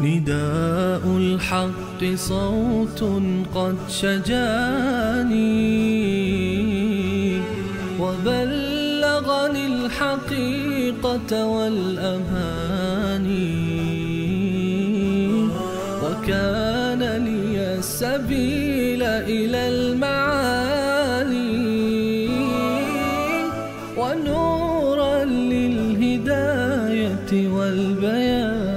نداء الحق صوت قد شجاني وبلغني الحقيقة والأماني وكان لي السبيل إلى المعالي ونورا للهداية والبيان.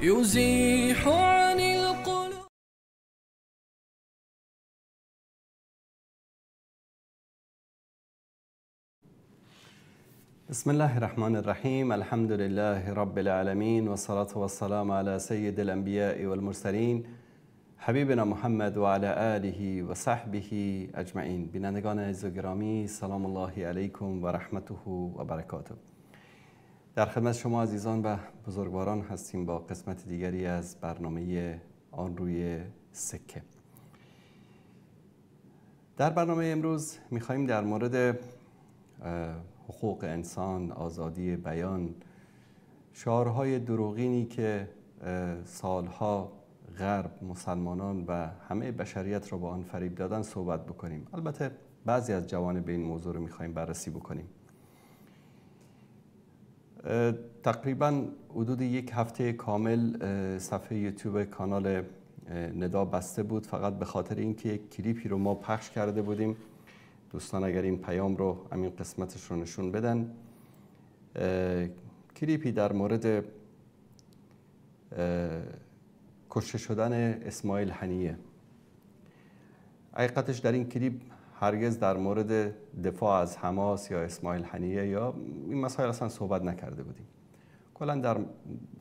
يزيح عن القلوب. بسم الله الرحمن الرحیم. الحمد لله رب العالمین و صلاة و السلام علی سید الانبیاء والمرسلین حبیبنا محمد و علی آله و صحبه اجمعین. بینندگان عزیز و گرامی، سلام الله علیکم و رحمته و برکاته. در خدمت شما عزیزان و بزرگواران هستیم با قسمت دیگری از برنامه آن روی سکه. در برنامه امروز میخواییم در مورد حقوق انسان، آزادی بیان، شعارهای دروغینی که سالها غرب، مسلمانان و همه بشریت را با آن فریب دادن صحبت بکنیم. البته بعضی از جوانب این موضوع رو میخواییم بررسی بکنیم. تقریبا حدود یک هفته کامل صفحه یوتیوب کانال ندا بسته بود، فقط به خاطر اینکه یک کلیپی رو ما پخش کرده بودیم. دوستان اگر این پیام رو همین قسمتش رو نشون بدن، کلیپی در مورد کشته شدن اسماعیل هنیه. حقیقتش در این کلیپ هرگز در مورد دفاع از حماس یا اسماعیل هنیه یا این مسائل اصلا صحبت نکرده بودیم. کلا در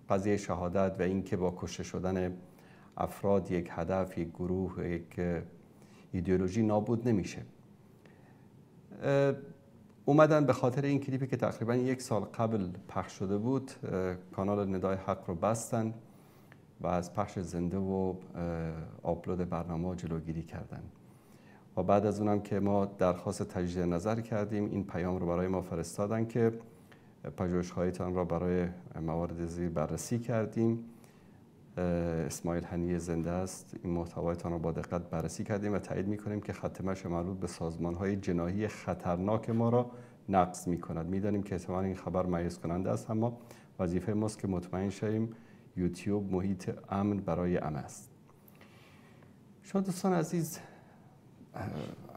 قضیه شهادت و اینکه با کشته شدن افراد یک هدف، یک گروه، یک ایدئولوژی نابود نمیشه. اومدن به خاطر این کلیپی که تقریبا یک سال قبل پخش شده بود، کانال ندای حق رو بستن و از پخش زنده و آپلود برنامه جلوگیری کردن. و بعد از اونم که ما درخواست تجدید نظر کردیم، این پیام رو برای ما فرستادن که پژوهش‌هایتان را برای موارد زیر بررسی کردیم، اسماعیل هنیه زنده است، این محتوایتان را با دقت بررسی کردیم و تایید می‌کنیم که خط مشی مربوط به سازمان‌های جناحی خطرناک ما را نقض می‌کند. می‌دانیم که احتمال این خبر مایوس کننده است، اما وظیفه ماست که مطمئن شویم یوتیوب محیط امن برای عامه است. شما دوستان عزیز،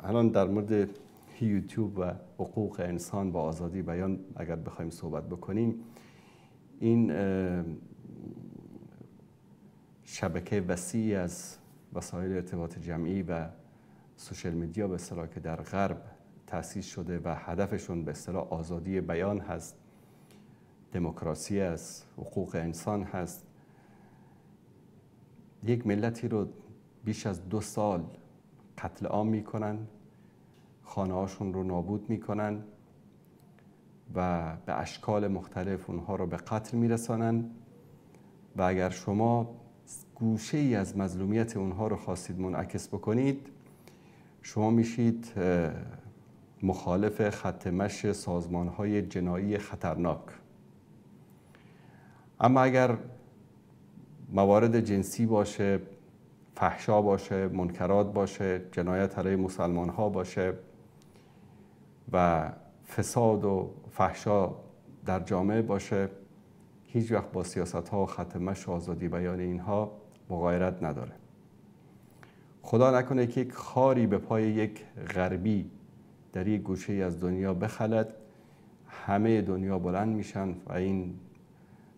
الان در مورد یوتیوب و حقوق انسان با آزادی بیان اگر بخوایم صحبت بکنیم، این شبکه وسیعی از وسایل ارتباط جمعی و سوشل میدیا به اصطلاح که در غرب تأسیس شده و هدفشون به اصطلاح آزادی بیان هست، دموکراسی است، حقوق انسان هست، یک ملتی رو بیش از 2 سال قتل عام میکنن، خانه هاشون رو نابود میکنن و به اشکال مختلف اونها رو به قتل میرسانن. و اگر شما گوشه ای از مظلومیت اونها رو خواستید منعکس بکنید، شما میشید مخالف خط مشی سازمان های جنایی خطرناک. اما اگر موارد جنسی باشه، فحشا باشه، منکرات باشه، جنایت علیه مسلمان ها باشه و فساد و فحشا در جامعه باشه، هیچ وقت با سیاست ها و خط مشی آزادی بیان اینها مغایرت نداره. خدا نکنه که یک خاری به پای یک غربی در یک گوشه از دنیا بخلد، همه دنیا بلند میشن و این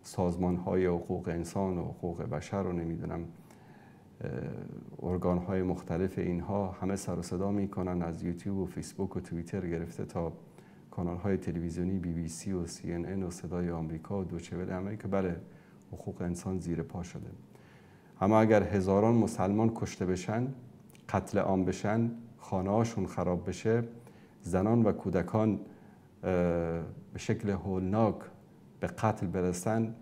سازمان های حقوق انسان و حقوق بشر رو نمیدونم ارگان های مختلف اینها همه سر و صدا میکنن، از یوتیوب و فیسبوک و توییتر گرفته تا کانال های تلویزیونی BBC و CNN و صدای آمریکا و دوچه وله، همه که بله حقوق انسان زیر پا شده. اما اگر هزاران مسلمان کشته بشن، قتل عام بشن، خانه هاشون خراب بشه، زنان و کودکان به شکل هولناک به قتل برسن،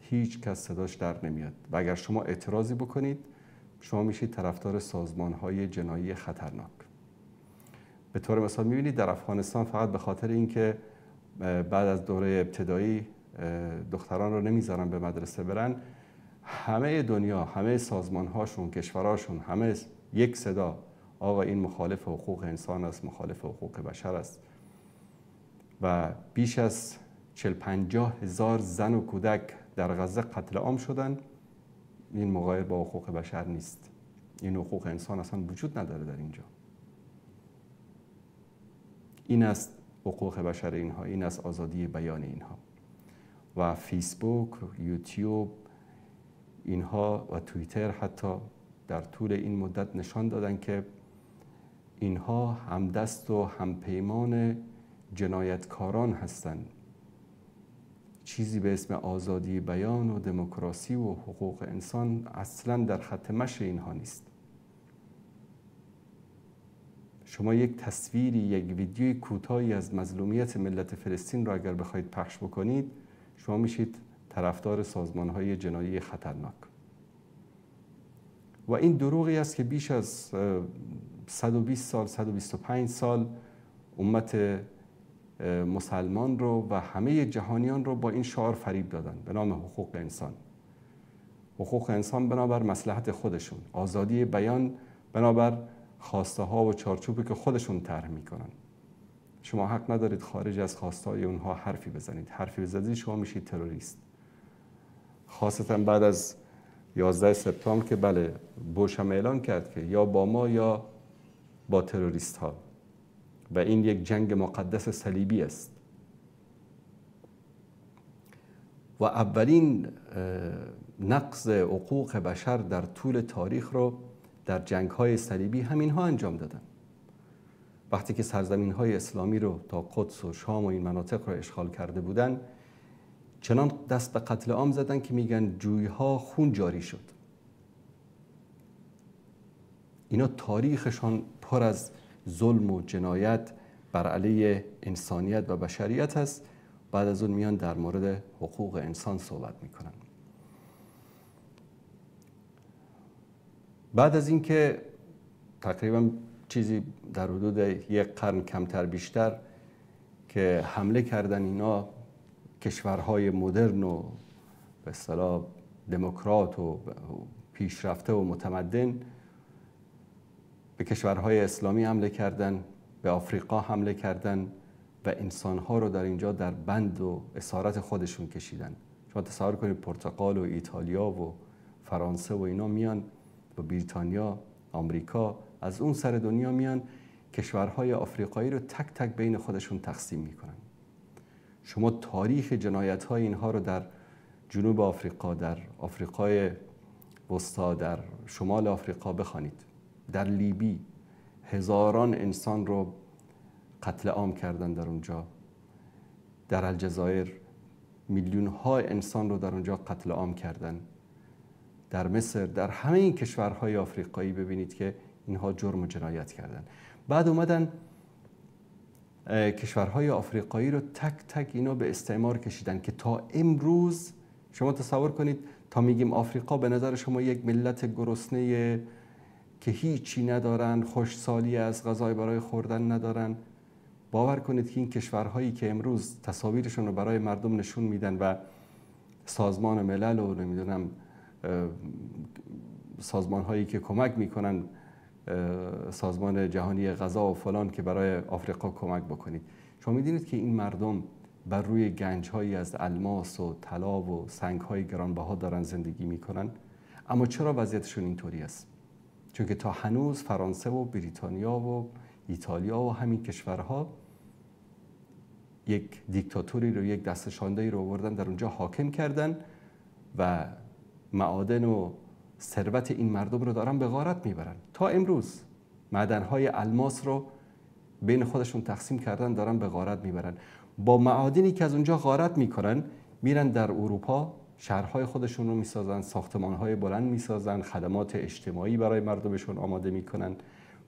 هیچ کس صداش در نمیاد. و اگر شما اعتراضی بکنید، شما میشید طرفدار سازمان‌های جنایی خطرناک. به طور مثال میبینید در افغانستان فقط به خاطر اینکه بعد از دوره ابتدایی دختران رو نمیذارن به مدرسه برن، همه دنیا، همه سازمان‌هاشون، کشورهاشون، همه یک صدا، آقا این مخالف حقوق انسان است، مخالف حقوق بشر است. و بیش از 40-50 هزار زن و کودک در غزه قتل عام شدن. این مغایر با حقوق بشر نیست. این حقوق انسان اصلا وجود نداره در اینجا. این است حقوق بشر اینها، این است آزادی بیان اینها. و فیسبوک، یوتیوب اینها و توییتر حتی در طول این مدت نشان دادن که اینها همدست و همپیمان جنایتکاران هستند. چیزی به اسم آزادی بیان و دموکراسی و حقوق انسان اصلا در خط مشی اینها نیست. شما یک تصویری، یک ویدیوی کوتاهی از مظلومیت ملت فلسطین را اگر بخواید پخش بکنید، شما میشید طرفدار سازمان‌های جنایی خطرناک. و این دروغی است که بیش از 120 سال، 125 سال امت مسلمان رو و همه جهانیان رو با این شعار فریب دادن به نام حقوق انسان. حقوق انسان بنابر مصلحت خودشون، آزادی بیان بنابر خواسته ها و چارچوبی که خودشون طرح میکنن. شما حق ندارید خارج از خواسته های اونها حرفی بزنید. حرفی بزنید شما میشید تروریست. خاصتا بعد از 11 سپتامبر که بله بوش هم اعلان کرد که یا با ما یا با تروریست ها، و این یک جنگ مقدس صلیبی است. و اولین نقض حقوق بشر در طول تاریخ رو در جنگ‌های صلیبی همینها انجام دادن. وقتی که سرزمین‌های اسلامی رو تا قدس و شام و این مناطق رو اشغال کرده بودن، چنان دست به قتل عام زدن که میگن جویها خون جاری شد. اینا تاریخشان پر از ظلم و جنایت بر علیه انسانیت و بشریت است. بعد از اون میان در مورد حقوق انسان صحبت میکنن. بعد از اینکه تقریبا چیزی در حدود یک قرن کمتر بیشتر که حمله کردن اینا کشورهای مدرن و به اصطلاح دموکرات و پیشرفته و متمدن، به کشورهای اسلامی حمله کردن، به آفریقا حمله کردن و انسانها رو در اینجا در بند و اسارت خودشون کشیدن. شما تصور کنید پرتغال و ایتالیا و فرانسه و اینا میان و بریتانیا، آمریکا، از اون سر دنیا میان کشورهای آفریقایی رو تک تک بین خودشون تقسیم میکنن. شما تاریخ جنایت‌های اینها رو در جنوب آفریقا، در آفریقای وسطا، در شمال آفریقا بخوانید. در لیبی هزاران انسان رو قتل عام کردن در اونجا. در الجزایر میلیون ها انسان رو در اونجا قتل عام کردن. در مصر، در همه این کشورهای آفریقایی ببینید که اینها جرم و جنایت کردن. بعد اومدن کشورهای آفریقایی رو تک تک اینا به استعمار کشیدن که تا امروز شما تصور کنید تا میگیم آفریقا به نظر شما یک ملت گرسنه که هیچی ندارن، خوشسالی از غذای برای خوردن ندارن. باور کنید که این کشورهایی که امروز تصاویرشون رو برای مردم نشون میدن و سازمان ملل و نمیدونم سازمان هایی که کمک میکنن، سازمان جهانی غذا و فلان که برای آفریقا کمک بکنید، شما میدونید که این مردم بر روی گنج هایی از الماس و طلا و سنگ های گرانبها دارن زندگی میکنن. اما چرا وضعیتشون اینطوری است؟ چون که تا هنوز فرانسه و بریتانیا و ایتالیا و همین کشورها یک دیکتاتوری رو، یک دست شانده‌ای رو آوردن در اونجا حاکم کردن و معادن و ثروت این مردم رو دارن به غارت میبرن. تا امروز معدن‌های الماس رو بین خودشون تقسیم کردن، دارن به غارت میبرن. با معادنی که از اونجا غارت میکنن میرن در اروپا شهرهای خودشون رو میسازن، ساختمان‌های بلند میسازن، خدمات اجتماعی برای مردمشون آماده میکنن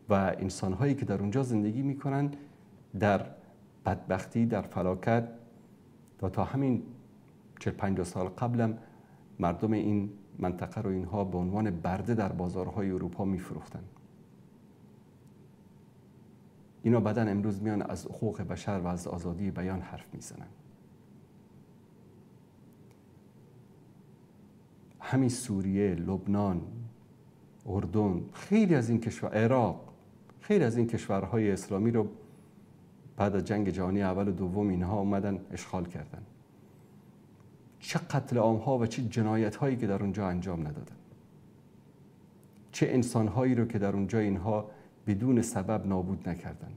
و انسان‌هایی که در اونجا زندگی میکنن در بدبختی، در فلاکت و تا همین 40-50 سال قبلم مردم این منطقه رو اینها به عنوان برده در بازارهای اروپا میفروختن. اینا بعدن امروز میان از حقوق بشر و از آزادی بیان حرف میزنن. همین سوریه، لبنان، اردن، خیلی از این کشور، عراق، خیلی از این کشورهای اسلامی رو بعد از جنگ جهانی اول و دوم اینها اومدن اشغال کردن. چه قتل عام ها و چه جنایت هایی که در اونجا انجام ندادن، چه انسان هایی رو که در اونجا اینها بدون سبب نابود نکردن.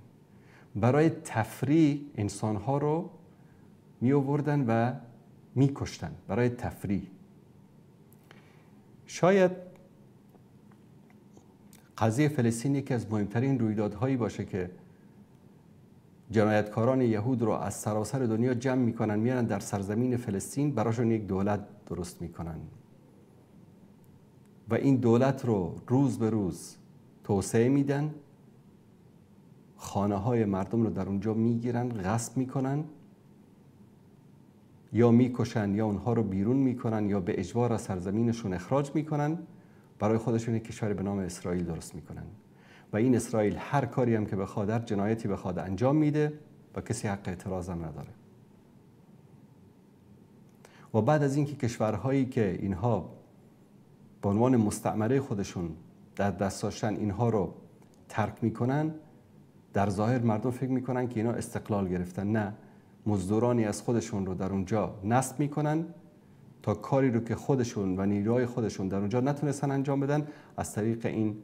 برای تفریح انسان ها رو می آوردن و می کشتن، برای تفریح. شاید قضیه فلسطین یکی از مهمترین رویدادهایی باشه که جنایتکاران یهود رو از سراسر دنیا جمع میکنن، میارن در سرزمین فلسطین، براشون یک دولت درست میکنن و این دولت رو روز به روز توسعه میدن، خانه های مردم رو در اونجا میگیرن، غصب میکنن، یا میکشن یا اونها رو بیرون میکنن یا به اجبار از سرزمینشون اخراج میکنن، برای خودشون یک کشور به نام اسرائیل درست میکنن. و این اسرائیل هر کاری هم که بخواد، هر جنایتی بخواد انجام میده و کسی حق اعتراض هم نداره. و بعد از اینکه کشورهایی که اینها به عنوان مستعمره خودشون در دست داشتن اینها رو ترک میکنن، در ظاهر مردم فکر میکنن که اینا استقلال گرفتن. نه، مزدورانی از خودشون رو در اونجا نصب میکنن تا کاری رو که خودشون و نیروهای خودشون در اونجا نتونستن انجام بدن از طریق این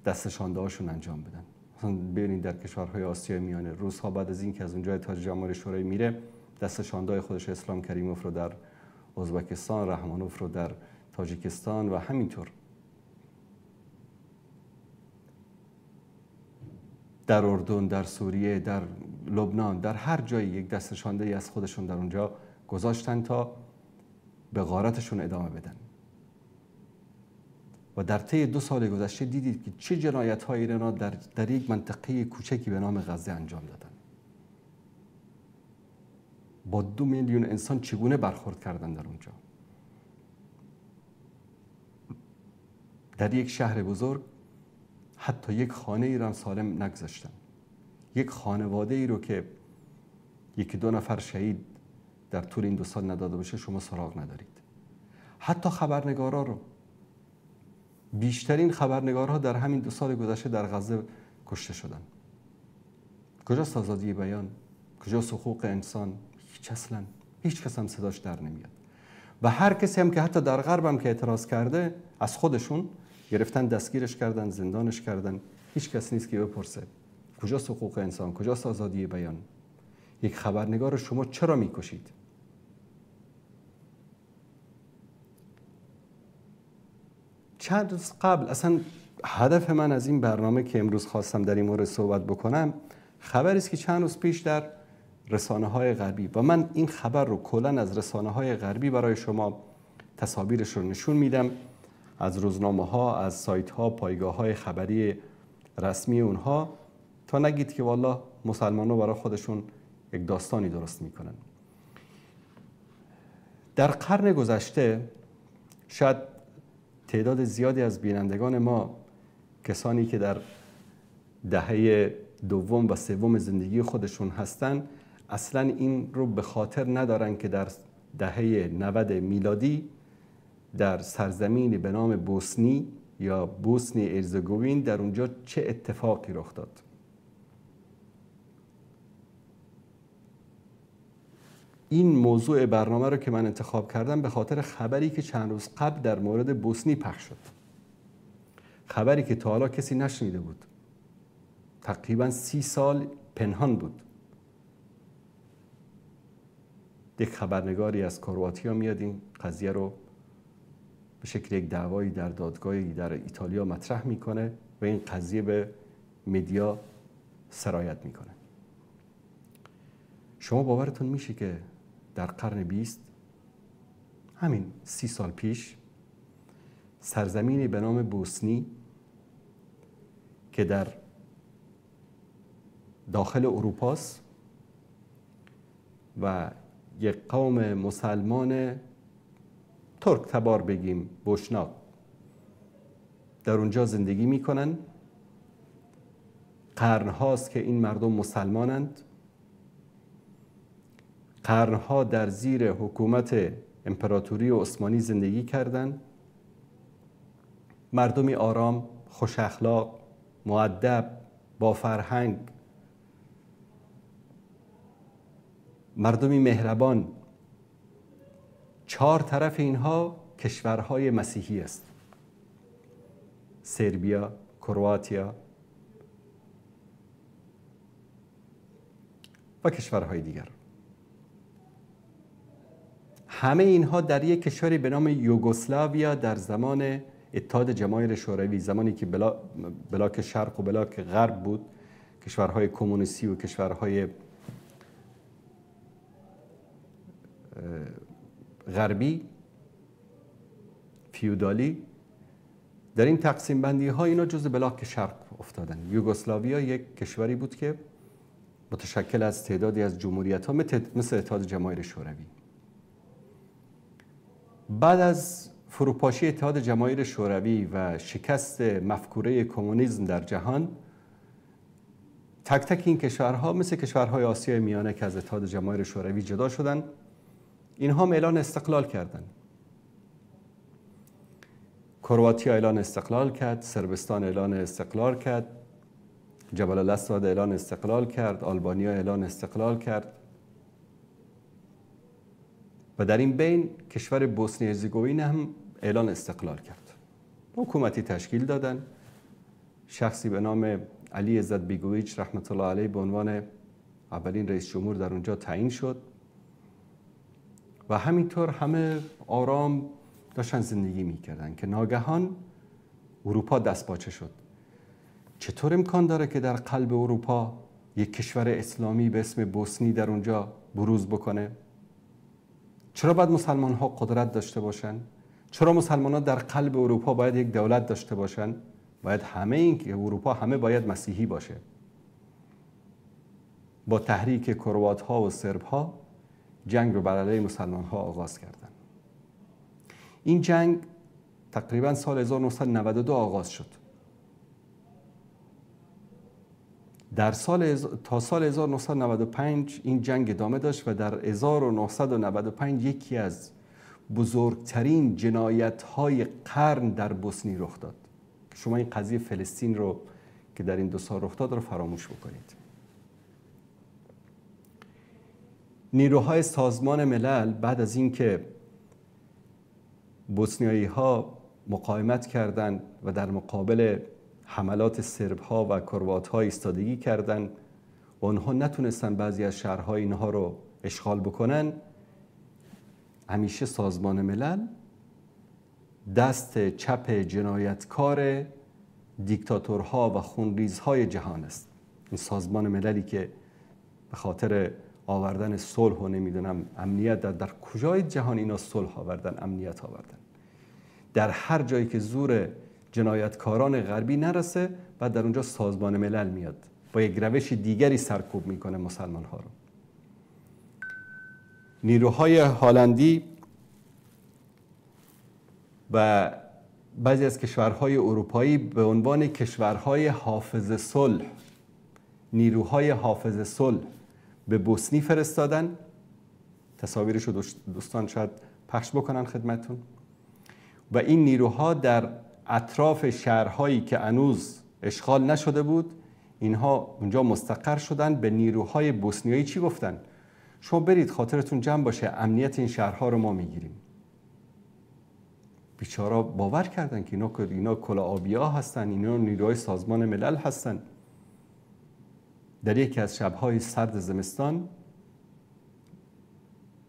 دستشانده هاشون انجام بدن. مثلا ببینید در کشورهای آسیای میانه، روس‌ها بعد از اینکه از اونجا اتحاد جماهیر شوروی میره، دستشانده خودش اسلام کریموف رو در ازبکستان، رحمانوف رو در تاجیکستان و همینطور در اردن، در سوریه، در لبنان، در هر جایی یک دستشانده از خودشون در اونجا گذاشتن تا به غارتشون ادامه بدن. و در طی 2 سال گذشته دیدید که چه جنایت‌هایی ایران در یک منطقه کوچکی به نام غزه انجام دادن. با 2 میلیون انسان چگونه برخورد کردن در اونجا. در یک شهر بزرگ حتی یک خانه ای را سالم نگذاشتن. یک خانواده ای رو که 1-2 نفر شهید در طول این 2 سال نداده باشه شما سراغ ندارید. حتی خبرنگارا رو، بیشترین خبرنگارها در همین 2 سال گذشته در غزه کشته شدن. کجاست آزادی بیان؟ کجاست حقوق انسان؟ هیچ، اصلا هیچ کس هم صداش در نمیاد. و هر کسی هم که حتی در غرب هم که اعتراض کرده از خودشون گرفتن، دستگیرش کردن، زندانش کردن. هیچ کس نیست که بپرسه کجاست حقوق انسان، کجاست آزادی بیان؟ یک خبرنگار شما چرا میکشید؟ چند روز قبل، اصلا هدف من از این برنامه که امروز خواستم در این مورد صحبت بکنم، خبری است که چند روز پیش در رسانه‌های غربی، و من این خبر رو کلاً از رسانه‌های غربی برای شما تصاویرش رو نشون میدم، از روزنامه‌ها، از سایت‌ها، پایگاه‌های خبری رسمی اونها، تا نگید که والله مسلمان‌ها برای خودشون یک داستانی درست میکنن. در قرن گذشته شاید تعداد زیادی از بینندگان ما، کسانی که در دهه دوم و سوم زندگی خودشون هستن، اصلا این رو به خاطر ندارن که در دهه 90 میلادی در سرزمینی به نام بوسنی یا بوسنی ارزگوین در اونجا چه اتفاقی رخ داد. این موضوع برنامه رو که من انتخاب کردم به خاطر خبری که چند روز قبل در مورد بوسنی پخش شد، خبری که تا حالا کسی نشنیده بود، تقریبا 30 سال پنهان بود. یک خبرنگاری از کرواتیا میاد این قضیه رو به شکل یک دعوایی در دادگاهی در ایتالیا مطرح میکنه و این قضیه به مدیا سرایت میکنه. شما باورتون میشه که در قرن 20، همین 30 سال پیش، سرزمینی به نام بوسنی که در داخل اروپاست و یک قوم مسلمان ترک تبار بگیم بوشناق در اونجا زندگی میکنن. قرنهاست که این مردم مسلمانند، قرنها در زیر حکومت امپراتوری عثمانی زندگی کردند. مردمی آرام، خوش اخلاق، مؤدب، با فرهنگ، مردمی مهربان. چهار طرف اینها کشورهای مسیحی است: سربیا، کرواتیا و کشورهای دیگر. همه اینها در یک کشوری به نام یوگسلاویا در زمان اتحاد جماهیر شوروی، زمانی که بلاک شرق و بلاک غرب بود، کشورهای کمونیستی و کشورهای غربی فیودالی، در این تقسیم بندی ها اینا جز بلاک شرق افتادن. یوگسلاویا یک کشوری بود که متشکل از تعدادی از جمهوریت ها مثل اتحاد جماهیر شوروی. بعد از فروپاشی اتحاد جماهیر شوروی و شکست مفکوره کمونیسم در جهان، تک تک این کشورها مثل کشورهای آسیای میانه که از اتحاد جماهیر شوروی جدا شدن، اینها اعلان استقلال کردند. کرواتیا اعلان استقلال کرد، صربستان اعلان استقلال کرد، جبل الاسود اعلان استقلال کرد، آلبانیا اعلان استقلال کرد و در این بین کشور بوسنی هرزگوین هم اعلان استقلال کرد. حکومتی تشکیل دادن. شخصی به نام علی عزت بیگویچ رحمت الله علیه به عنوان اولین رئیس جمهور در اونجا تعیین شد و همینطور همه آرام داشتن زندگی میکردن که ناگهان اروپا دستپاچه شد. چطور امکان داره که در قلب اروپا یک کشور اسلامی به اسم بوسنی در اونجا بروز بکنه؟ چرا باید مسلمان ها قدرت داشته باشن؟ چرا مسلمان ها در قلب اروپا باید یک دولت داشته باشن؟ باید همه این که اروپا همه باید مسیحی باشه. با تحریک کروات ها و سرب ها جنگ رو بر علیه مسلمان ها آغاز کردن. این جنگ تقریبا سال 1992 آغاز شد. در تا سال 1995 این جنگ ادامه داشت و در 1995 یکی از بزرگترین جنایت‌های قرن در بوسنی رخ داد. شما این قضیه فلسطین رو که در این دو سال رخ داد رو فراموش بکنید. نیروهای سازمان ملل بعد از اینکه بوسنیایی‌ها مقاومت کردند و در مقابل حملات سرب‌ها و کروات‌ها ایستادگی کردند و آنها نتونستن بعضی از شهرهای اینها رو اشغال بکنن، همیشه سازمان ملل دست چپ جنایتکار دیکتاتورها و خونریزهای جهان است. این سازمان مللی که به خاطر آوردن صلح و نمیدونم امنیت در کجای جهان اینا صلح آوردن، امنیت آوردن؟ در هر جایی که زور جنایتکاران غربی نرسه و در اونجا سازمان ملل میاد با یک روش دیگری سرکوب میکنه مسلمان ها رو. نیروهای هلندی و بعضی از کشورهای اروپایی به عنوان کشورهای حافظ صلح، نیروهای حافظ صلح به بوسنی فرستادن. تصاویرش رو دوستان شاید پخش بکنن خدمتون. و این نیروها در اطراف شهرهایی که هنوز اشغال نشده بود، اینها اونجا مستقر شدن. به نیروهای بوسنیایی چی گفتن؟ شما برید خاطرتون جمع باشه، امنیت این شهرها رو ما میگیریم. بیچارا باور کردن که اینا کلاه آبیا هستن، اینا نیروهای سازمان ملل هستن. در یکی از شب‌های سرد زمستان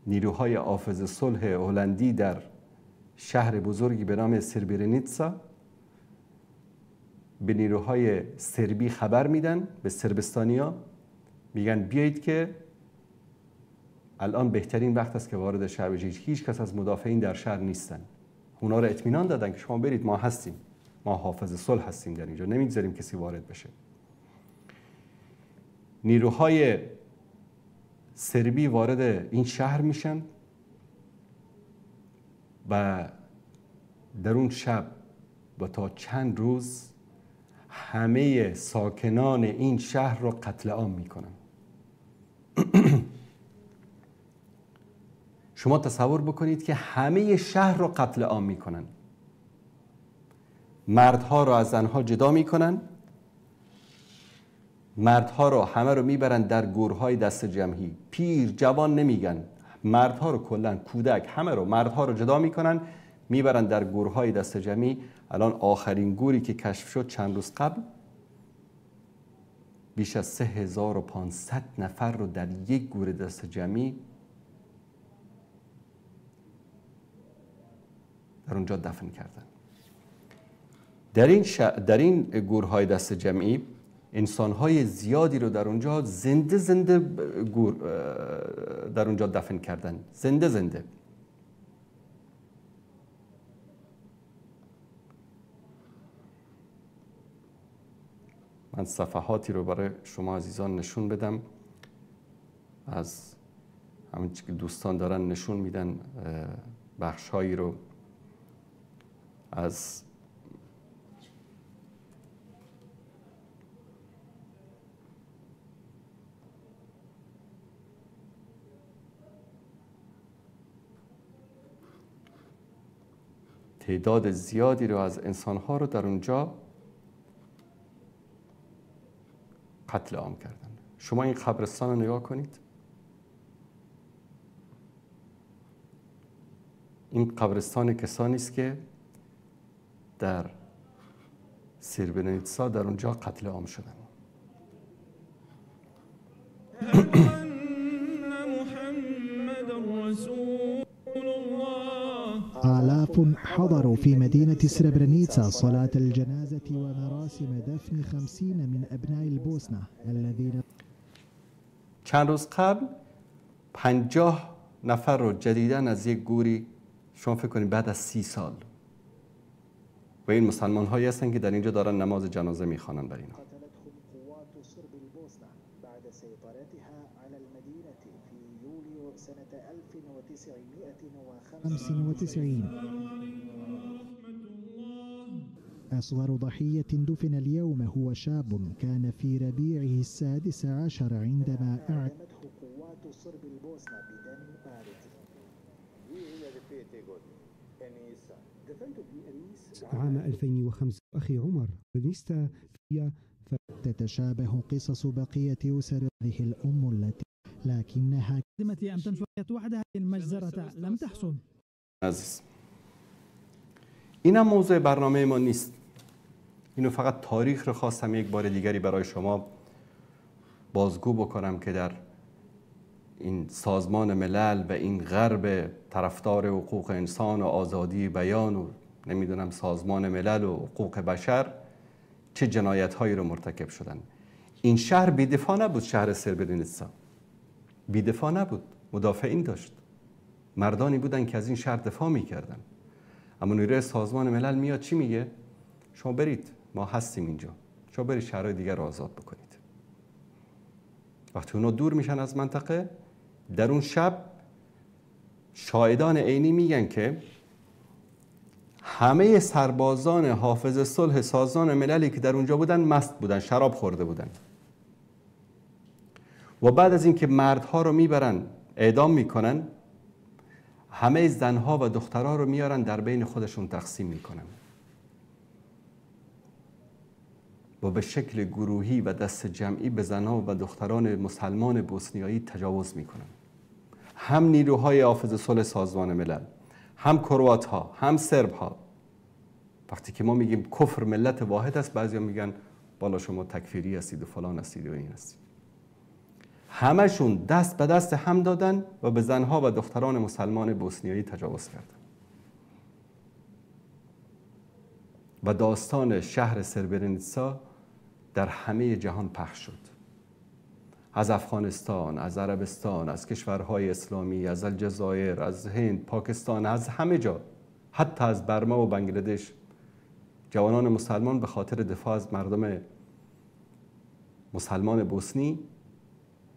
نیروهای حافظ صلح هلندی در شهر بزرگی به نام سربرنیتسا به نیروهای سربی خبر میدن، به سربستانیا میگن بیایید که الان بهترین وقت است که وارد شهر بشید، هیچ کس از مدافعین در شهر نیستن. اونا رو اطمینان دادن که شما برید، ما هستیم، ما حافظ صلح هستیم در اینجا، نمیگذاریم کسی وارد بشه. نیروهای سربی وارد این شهر میشن و در اون شب و تا چند روز همه ساکنان این شهر رو قتل عام میکنن. شما تصور بکنید که همه شهر رو قتل عام میکنن، مردها رو از زنها جدا میکنن، مردها رو همه رو میبرن در گورهای دست جمعی، پیر جوان نمیگن، مردها رو کلا، کودک، همه رو، مردها رو جدا میکنن میبرن در گورهای دست جمعی. الان آخرین گوری که کشف شد چند روز قبل، بیش از 3500 نفر رو در یک گور دست جمعی در اونجا دفن کردن. در این گورهای دست جمعی انسانهای زیادی رو در اونجا زنده زنده گور در اونجا دفن کردن، زنده زنده. من صفحاتی رو برای شما عزیزان نشون بدم، از همین که دوستان دارن نشون میدن بخشهایی رو از تعداد زیادی رو از انسانها رو در اونجا قتل عام کردن. شما این قبرستان رو نگاه کنید، این قبرستان کسانی است که در سربرنیتسا در اونجا قتل عام شدن. آلاف حضروا في مدينة سربرنيتسا صلاة الجنازة ومراسم دفن 50 من أبناء البوسنة الذين. چند روز قبل 50 نفر رو جدیداً از یک گوری، شما فکر کنید بعد از 30 سال، و این مسلمان هایی هستن که در اینجا دارن نماز جنازه میخوانن بر اینا. 95. أصغر ضحية دفن اليوم هو شاب كان في ربيعه 16 عندما أعدمته قوات صرب البوسنة بدم بارد. عام 2005 أخي عمر نيستا في. تتشابه قصص بقية أسر هذه الأم التي لكنها أن تنشر وحدها المجزرة لم تحصل. عزیز، اینم موضوع برنامه ما نیست، اینو فقط تاریخ رو خواستم یک بار دیگری برای شما بازگو بکنم که در این سازمان ملل و این غرب طرفدار حقوق انسان و آزادی بیان و نمیدونم سازمان ملل و حقوق بشر چه جنایت هایی رو مرتکب شدن. این شهر بی‌دفاع نبود، شهر سربرنیتسا بی‌دفاع نبود، مدافعین داشت، مردانی بودن که از این شهر دفاع میکردن. اما نیروی سازمان ملل میاد چی میگه؟ شما برید، ما هستیم اینجا، شما برید شهرهای دیگر رو آزاد بکنید. وقتی اونا دور میشن از منطقه، در اون شب شاهدان عینی میگن که همه سربازان حافظ صلح سازمان مللی که در اونجا بودن مست بودن، شراب خورده بودن. و بعد از اینکه مردها رو میبرن اعدام میکنن، همه زنها و دخترها رو میارن در بین خودشون تقسیم میکنن و به شکل گروهی و دست جمعی به زنها و دختران مسلمان بوسنیایی تجاوز میکنن. هم نیروهای حافظ صلح سازمان ملل، هم کروات ها، هم سرب ها. وقتی که ما میگیم کفر ملت واحد است، بعضیا میگن بالا شما تکفیری هستید و فلان هستید و این هستید. همشون دست به دست هم دادن و به زنها و دختران مسلمان بوسنیایی تجاوز کردن. و داستان شهر سربرنیتسا در همه جهان پخش شد. از افغانستان، از عربستان، از کشورهای اسلامی، از الجزایر، از هند، پاکستان، از همه جا، حتی از برما و بنگلادش، جوانان مسلمان به خاطر دفاع از مردم مسلمان بوسنی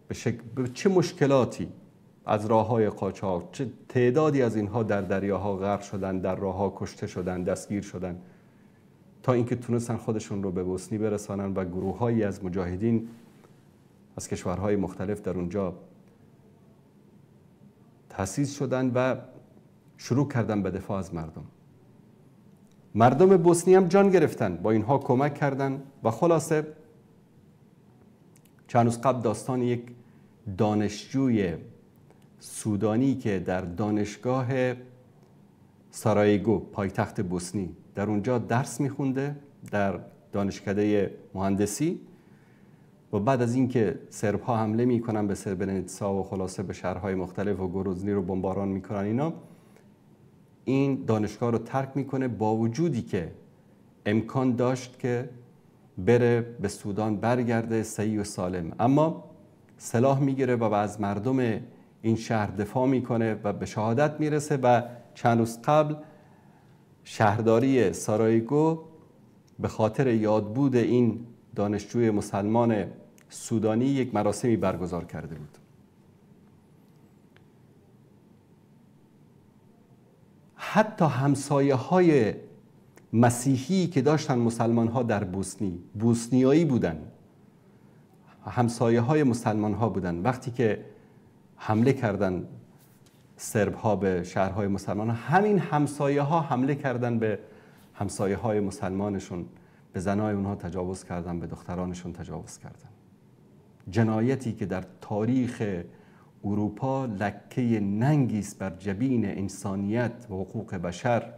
به چه مشکلاتی از راه‌های قاچاق، چه تعدادی از اینها در دریاها غرق شدن، در راه‌ها کشته شدن، دستگیر شدن، تا اینکه تونستن خودشون رو به بوسنی برسانن و گروه‌هایی از مجاهدین از کشورهای مختلف در اونجا تأسیس شدن و شروع کردن به دفاع از مردم. مردم بوسنی هم جان گرفتن، با اینها کمک کردن و خلاصه چند روز قبل داستان یک دانشجوی سودانی که در دانشگاه سارایگو پایتخت بوسنی در اونجا درس میخونده در دانشکده مهندسی و بعد از اینکه سرب ها حمله میکنن به سربرنیتسا و خلاصه به شهرهای مختلف و گروزنی رو بمباران میکنن، اینا این دانشگاه رو ترک میکنه با وجودی که امکان داشت که بره به سودان برگرده صحیح و سالم، اما سلاح میگیره و از مردم این شهر دفاع میکنه و به شهادت میرسه. و چند روز قبل شهرداری سارایگو به خاطر یادبود این دانشجوی مسلمان سودانی یک مراسمی برگزار کرده بود. حتی همسایه های مسیحی که داشتن مسلمان ها در بوسنی، بوسنیایی بودن، همسایه های مسلمان ها بودن، وقتی که حمله کردن سرب ها به شهرهای مسلمان ها، همین همسایه ها حمله کردن به همسایه های مسلمانشون، به زنای اونها تجاوز کردن، به دخترانشون تجاوز کردن. جنایتی که در تاریخ اروپا لکه ننگی است بر جبین انسانیت و حقوق بشر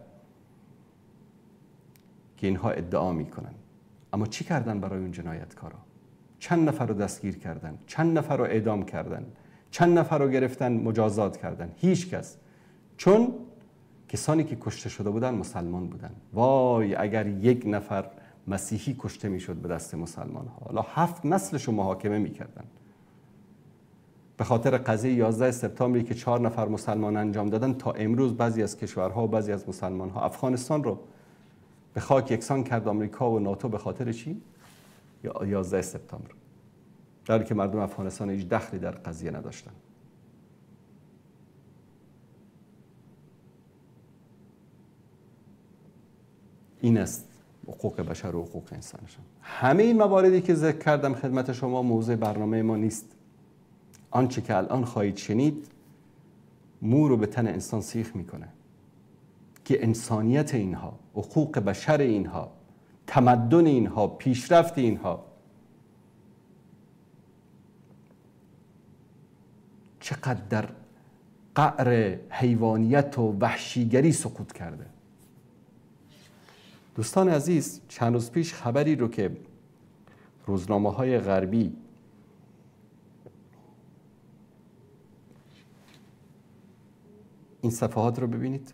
که اینها ادعا میکنن. اما چی کردن برای اون جنایتکارا؟ چند نفر رو دستگیر کردن، چند نفر رو اعدام کردن، چند نفر رو گرفتن مجازات کردن؟ هیچ کس. چون کسانی که کشته شده بودن مسلمان بودن. وای اگر یک نفر مسیحی کشته میشد به دست مسلمان ها، حالا 7 نسلش رو محاکمه میکردن. به خاطر قضیه 11 سپتامبری که 4 نفر مسلمان انجام دادن، تا امروز بعضی از کشورها و بعضی از مسلمان ها، افغانستان رو به خاک یکسان کرد آمریکا و ناتو به خاطر چی؟ 11 سپتامبر، در حالی که مردم افغانستان هیچ دخلی در قضیه نداشتن. این است حقوق بشر و حقوق انسانشان. همه این مواردی که ذکر کردم خدمت شما موضوع برنامه ما نیست. آنچه که الان خواهید شنید مو رو به تن انسان سیخ میکنه که انسانیت اینها، حقوق بشر اینها، تمدن اینها، پیشرفت اینها چقدر در قعر حیوانیت و وحشیگری سقوط کرده. دوستان عزیز، چند روز پیش خبری رو که روزنامه‌های غربی این صفحات رو ببینید،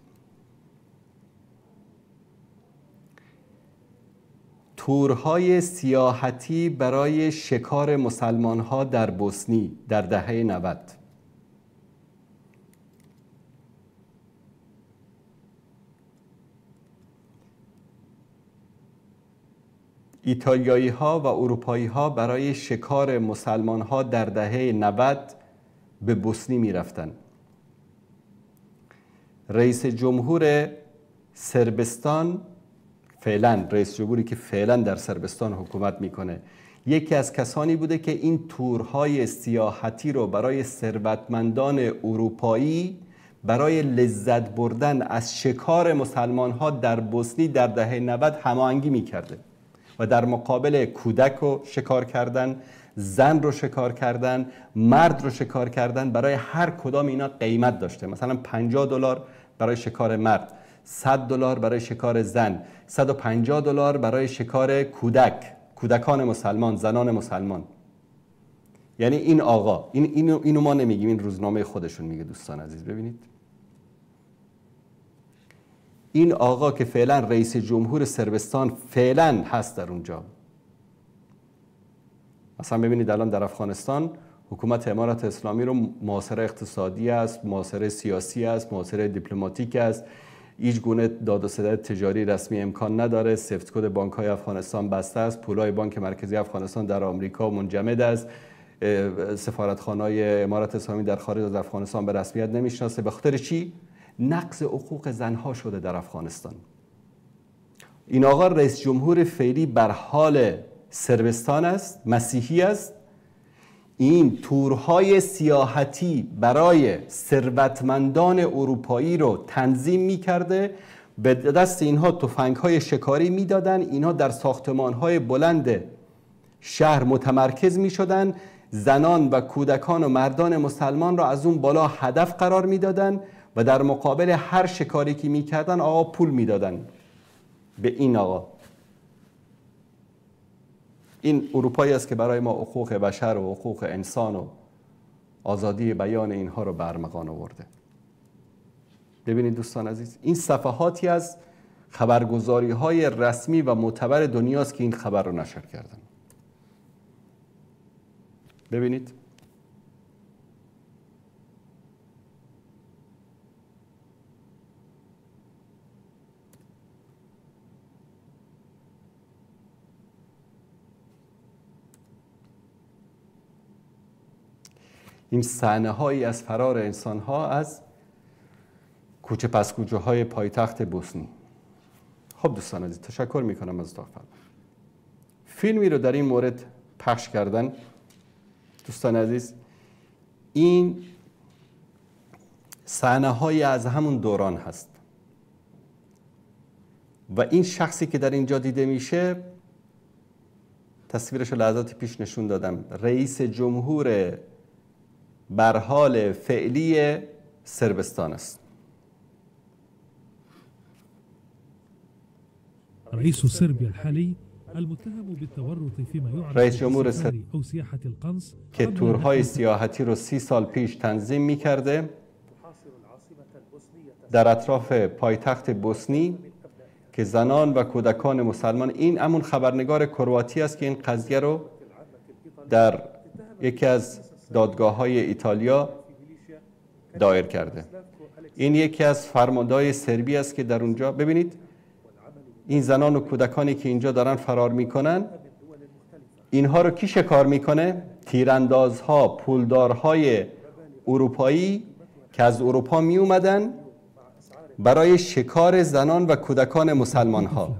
تورهای سیاحتی برای شکار مسلمان‌ها در بوسنی در دهه 90. ایتالیایی ها و اروپایی ها برای شکار مسلمان ها در دهه 90 به بوسنی می رفتن. رئیس جمهور سربستان، فعلا رئیس جمهوری که فعلا در سربستان حکومت میکنه، یکی از کسانی بوده که این تورهای سیاحتی رو برای ثروتمندان اروپایی برای لذت بردن از شکار مسلمان ها در بوسنی در دهه 90 هماهنگی میکرده و در مقابل کودک رو شکار کردن، زن رو شکار کردن، مرد رو شکار کردن، برای هر کدام اینا قیمت داشته. مثلا $50 برای شکار مرد، $100 برای شکار زن، $150 برای شکار کودک، کودکان مسلمان، زنان مسلمان. یعنی این آقا، اینو ما نمیگیم، این روزنامه خودشون میگه. دوستان عزیز ببینید، این آقا که فعلا رئیس جمهور سربستان فعلا هست در اونجا، مثلا ببینید الان در افغانستان حکومت امارت اسلامی رو محاصره اقتصادی است، محاصره سیاسی است، محاصره دیپلماتیک است، هیچ گونه داد و ستد تجاری رسمی امکان نداره، سفت کد بانک های افغانستان بسته است، پولای بانک مرکزی افغانستان در آمریکا منجمد است، سفارتخانه‌های امارت اسلامی در خارج از افغانستان به رسمیت نمیشناسه. به خاطر چی؟ نقض حقوق زنها شده در افغانستان. این آقا رئیس جمهور فعلی بر حال صربستان است، مسیحی است. این تورهای سیاحتی برای ثروتمندان اروپایی رو تنظیم می‌کرده، به دست اینها تفنگ‌های شکاری می‌دادن، اینها در ساختمان‌های بلند شهر متمرکز می‌شدن، زنان و کودکان و مردان مسلمان را از اون بالا هدف قرار می‌دادن و در مقابل هر شکاری که می‌کردن آقا پول می‌دادن به این آقا. این اروپایی است که برای ما حقوق بشر و حقوق انسان و آزادی بیان اینها رو برمغان آورده. ببینید دوستان عزیز، این صفحاتی از خبرگزاری های رسمی و معتبر دنیاست که این خبر رو نشر کردن. ببینید این صحنه هایی از فرار انسان ها از کوچه پس کوچه های پایتخت بوسنی. خب دوستان عزیز، تشکر میکنم از اتاق فرمان. فیلمی رو در این مورد پخش کردن. دوستان عزیز، این صحنه های از همون دوران هست و این شخصی که در اینجا دیده میشه، تصویرش رو لحظاتی پیش نشون دادم، رئیس جمهور برحال فعلی صربستان است. رئيس صربيا الحالي المتهم بالتورط فيما يعرف رئیس جمهور صربیا أو سياحة القنص که تورهای سیاحتی رو 30 سال پیش تنظیم می‌کرده در اطراف پایتخت بوسنی که زنان و کودکان مسلمان، این همون خبرنگار کرواتی است که این قضیه رو در یکی از دادگاه های ایتالیا دایر کرده. این یکی از فرماندهای سربی است که در اونجا ببینید این زنان و کودکانی که اینجا دارن فرار میکنن، اینها رو کی شکار میکنه؟ تیراندازها، پولدارهای اروپایی که از اروپا می اومدن برای شکار زنان و کودکان مسلمان ها.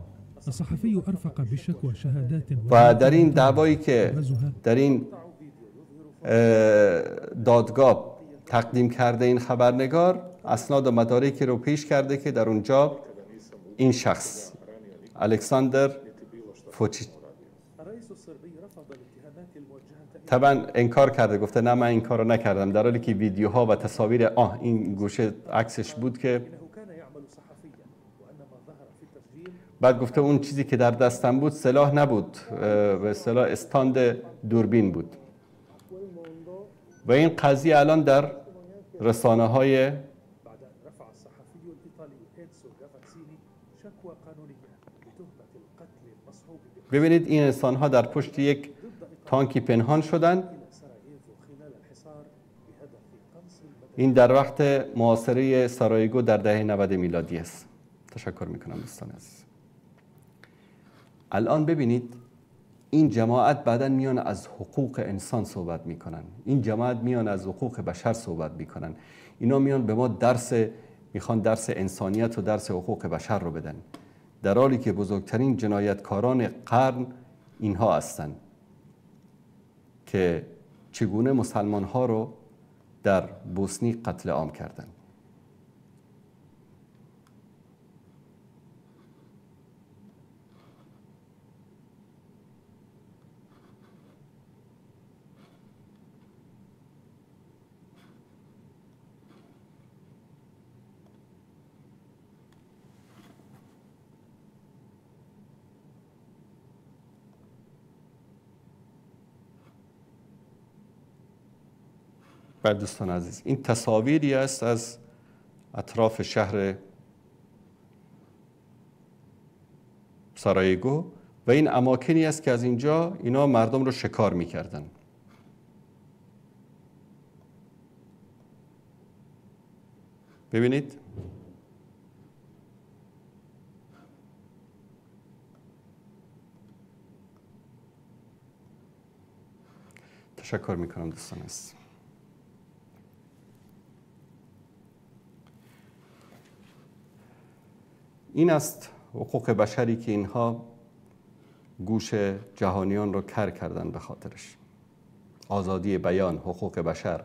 و در این دعوایی که در این دادگاه تقدیم کرده این خبرنگار، اسناد و مدارکی رو پیش کرده که در اونجا این شخص الکساندر فوچیچ طبعا انکار کرده، گفته نه من این کار رو نکردم، در حالی که ویدیوها و تصاویر این گوشه عکسش بود که بعد گفته اون چیزی که در دستم بود سلاح نبود، به اصطلاح استاند دوربین بود. و این قضیه الان در رسانه های ببینید این انسان ها در پشت یک تانکی پنهان شدن. این در وقت محاصره سارایگو در دهه 90 میلادی است. تشکر میکنم دوستان عزیز. الان ببینید این جماعت بعداً میان از حقوق انسان صحبت میکنن، این جماعت میان از حقوق بشر صحبت میکنن، اینا میان به ما درس میخوان، درس انسانیت و درس حقوق بشر رو بدن، در حالی که بزرگترین جنایتکاران قرن اینها هستند که چگونه مسلمان ها رو در بوسنی قتل عام کردند. بله دوستان عزیز، این تصاویری است از اطراف شهر سارایگو و این اماکنی است که از اینجا اینا مردم رو شکار می‌کردن. ببینید تشکر میکنم دوستان عزیز. این است حقوق بشری که اینها گوش جهانیان رو کر کردن به خاطرش. آزادی بیان، حقوق بشر.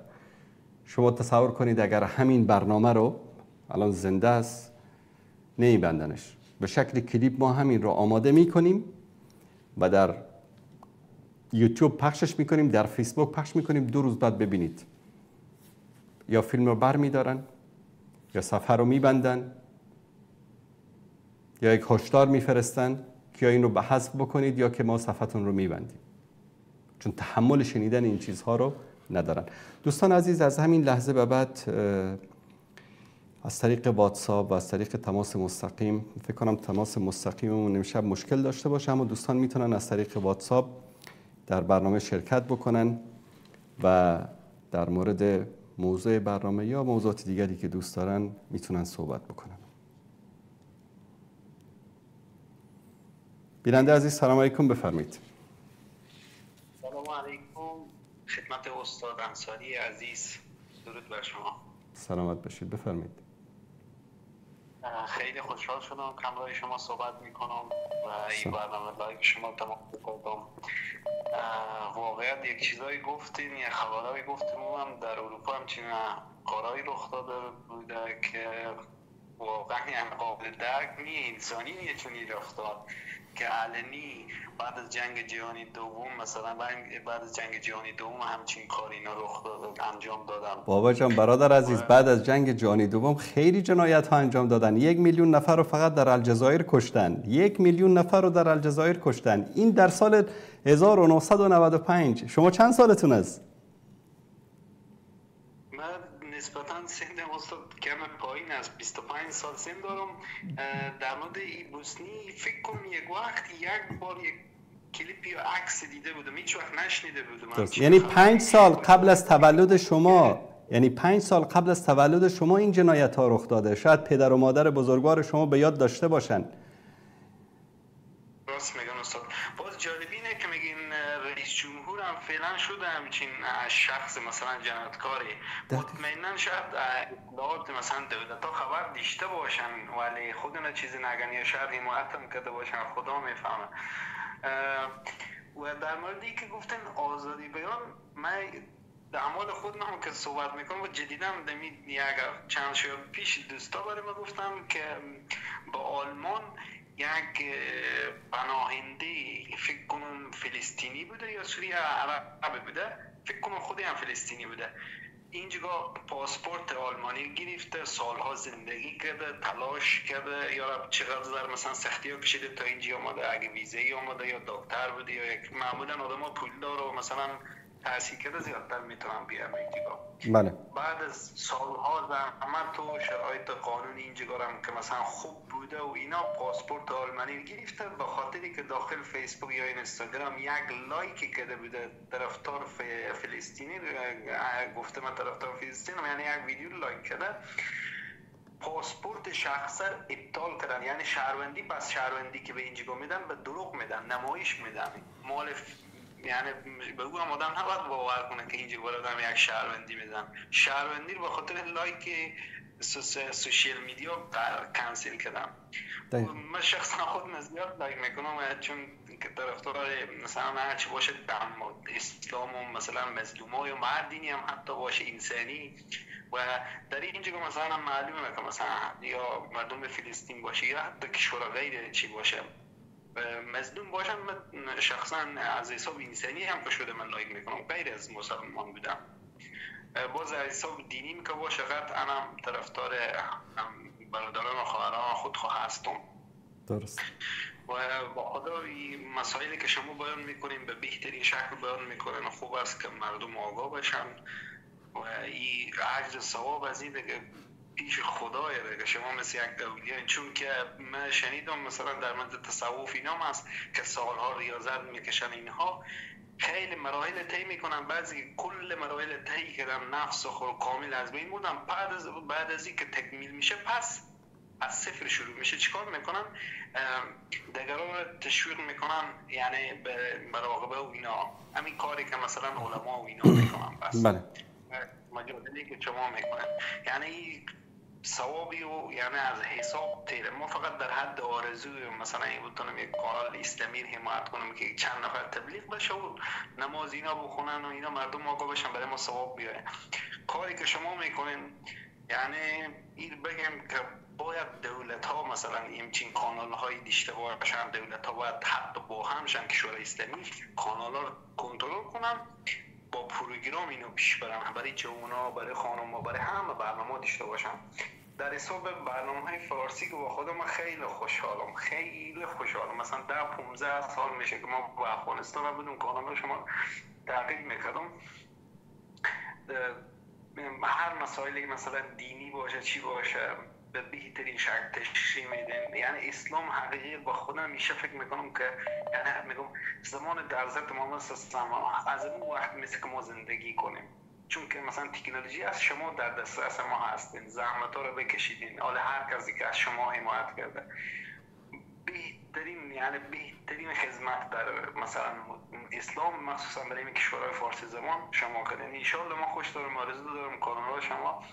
شما تصور کنید اگر همین برنامه رو الان زنده است نمیبندنش، به شکل کلیپ ما همین رو آماده میکنیم و در یوتیوب پخشش میکنیم، در فیسبوک پخش میکنیم، 2 روز بعد ببینید یا فیلم رو بر میدارن یا صفحه رو میبندن یا یک هشدار میفرستن که یا این رو به حذف بکنید یا که ما صفحتون رو میبندیم، چون تحمل شنیدن این چیزها رو ندارن. دوستان عزیز، از همین لحظه به بعد از طریق واتساپ و از طریق تماس مستقیم، فکر کنم تماس مستقیممون امشب مشکل داشته باشه، اما دوستان میتونن از طریق واتساپ در برنامه شرکت بکنن و در مورد موضوع برنامه یا موضوعات دیگری که دوست دارن میتونن صحبت بکنن. بیننده عزیز سلام علیکم، بفرمایید. سلام علیکم خدمت استاد انصاری عزیز، درود بر شما. سلامت باشید، بفرمایید. خیلی خوشحال شدم که همراه شما صحبت میکنم و این برنامه live شما تمام کردم. واقعا یک چیزایی گفتین، یک خبرایی گفتیم، هم در اروپا همچین کارهایی رخ داده بوده که واقعا قابل درک نیست، انسانی نیست چنین رفتار که علنی بعد از جنگ جهانی دوم، مثلا بعد از جنگ جهانی دوم همچین کاری اینا رخ داد، انجام دادن. بابا جان، برادر عزیز، بعد از جنگ جهانی دوم خیلی جنایت ها انجام دادن. 1 میلیون نفر رو فقط در الجزایر کشتن. 1 میلیون نفر رو در الجزایر کشتن. این در سال 1995. شما چند سالتون است؟ نسبتاً سنم استاد کم پایین است، 25 سال سن دارم. در مورد بوسنی فکر کنم یک وقت یک بار یک کلیپ یا عکس دیده بودم، هیچ وقت نشنیده بودم. یعنی 5 سال قبل از تولد شما، یعنی 5 سال قبل از تولد شما این جنایت ها رخ داده. شاید پدر و مادر بزرگوار شما به یاد داشته باشن. راست میگن استاد. باز جالب اینه که میگین رئیس جمهور هم فعلا شده همچین شخص مثلا جنایتکاری، مطمئنا شاید اطلاعات مثلا دولت ها خبر داشته باشن ولی خودنا چیزی نگن یا شاید حمایت هم کرده باشن، خدا میفهمه. و در مورد اینکه گفتن آزادی بیان، من در مورد خودم هم که صحبت میکنم و جدیدم یک چند شب پیش دوستا برای ما گفتم که با آلمان یک پناهنده فکر کنم فلسطینی بوده یا سوریه عرب بوده، فکر کنم خودی هم فلسطینی بوده، اینجا پاسپورت آلمانی گرفته، سالها زندگی کرده، تلاش کرده، یا چقدر مثلا سختی ها کشیده تا اینجا آمده، اگه ویزه ای آمده یا دکتر بوده یا یک معمولا آدم ها پولدار و مثلا تحصیل کرده زیادتر میتونن بیان اینجا. بله. بعد از سالها زحمت و شرایط قانونی اینجا هم که مثلا خوب بوده و اینا، پاسپورت آلمانی گرفته، به خاطری که داخل فیسبوک یا اینستاگرام یک لایک کرده بوده طرفدار فلسطینی، گفته من طرفدار فلسطینم، یعنی یک ویدیو لایک کرده، پاسپورت شخص ابطال کردن، یعنی شهروندی، پس شهروندی که به اینجا میدن به دروغ میدن، نمایش میدن، مال یعنی به او هم آدم نباید باور کنه که اینجا باید آدم یک شهروندی میدن. شهروندی رو به خاطر لایک social media کنسل کردم. من شخصا خود زیاد لایک میکنم چون که طرفدار مثلا هرچی باشه دم اسلام و مثلا مظلومای و مردینی هم حتی باشه انسانی، و در اینجا مثلا معلومه که مثلا یا مردم فلسطین باشه یا حتی کشور غیر چی باشه مظلوم باشم، من شخصا از حساب انسانی هم که شده من لایک میکنم، غیر از مسلمان بودم. باز از حساب دینی که باشه قطعا هم طرفدار برادران و خواهران خودخواه هستم. درست. و با خدا این مسائلی که شما بیان میکنیم به بهترین شکل بیان میکنن، خوب است که مردم آگاه باشن و این اجر ثواب از این دیگه پیش خدای دیگه شما مثل یک اولیا، چون که من شنیدم مثلا در مورد تصوف اینا هست که سالها ریاضت میکشن، اینها خیلی مراحل طی میکنن، بعضی کل مراحل طی کردن، نفس خود کامل از بین بردن، بعد از اینکه تکمیل میشه پس از صفر شروع میشه. چیکار میکنن؟ دیگران رو تشویق میکنن، یعنی به مراقبه و اینا، همین کاری که مثلا علما و اینا میکنن. بس بله، مجادله که شما میکنن، یعنی ثوابی و یعنی از حساب تیره. ما فقط در حد آرزو مثلا این بتونم یک کانال اسلامی حمایت کنم که چند نفر تبلیغ بشه و نماز اینا بخونن و اینا، مردم آگاه بشن، برای ما ثواب بیاره. کاری که شما میکنین، یعنی این بگم که باید دولت ها مثلا همچین کانال های داشته باشن، دولت ها باید حتی با همشن کشور اسلامی کانال ها رو کنترل کنن، با پروگرام اینو پیش برن، برای جوونا، برای خانم‌ها، برای همه برنامه داشته باشن. در حساب برنامه‌های فارسی که با خودم من خیلی خوشحالم، خیلی خوشحالم. مثلا 10-15 سال میشه که ما با افغانستان بودیم، کانال شما تعقیب میکردم. هر مسائلی مثلا دینی باشه چی باشه به بهترین شکل تشریح میدن. یعنی اسلام حقیقی با خودم میشه فکر میکنم که یعنی میگم زمان در حضرت محمد صلی الله علیه و آله از اون وقت مثل که ما زندگی کنیم، چون که مثلا تکنولوژی از شما در دسترس ما هستین، زحمت ها رو بکشیدین، حالا هر کسی که از شما حمایت کرده بهترین، یعنی بهترین خدمت در مثلا اسلام مخصوصا برای این کشورهای فارسی زبان شما کردین. ان شاء الله ما خوش دارم، آرزو دارم کانال شما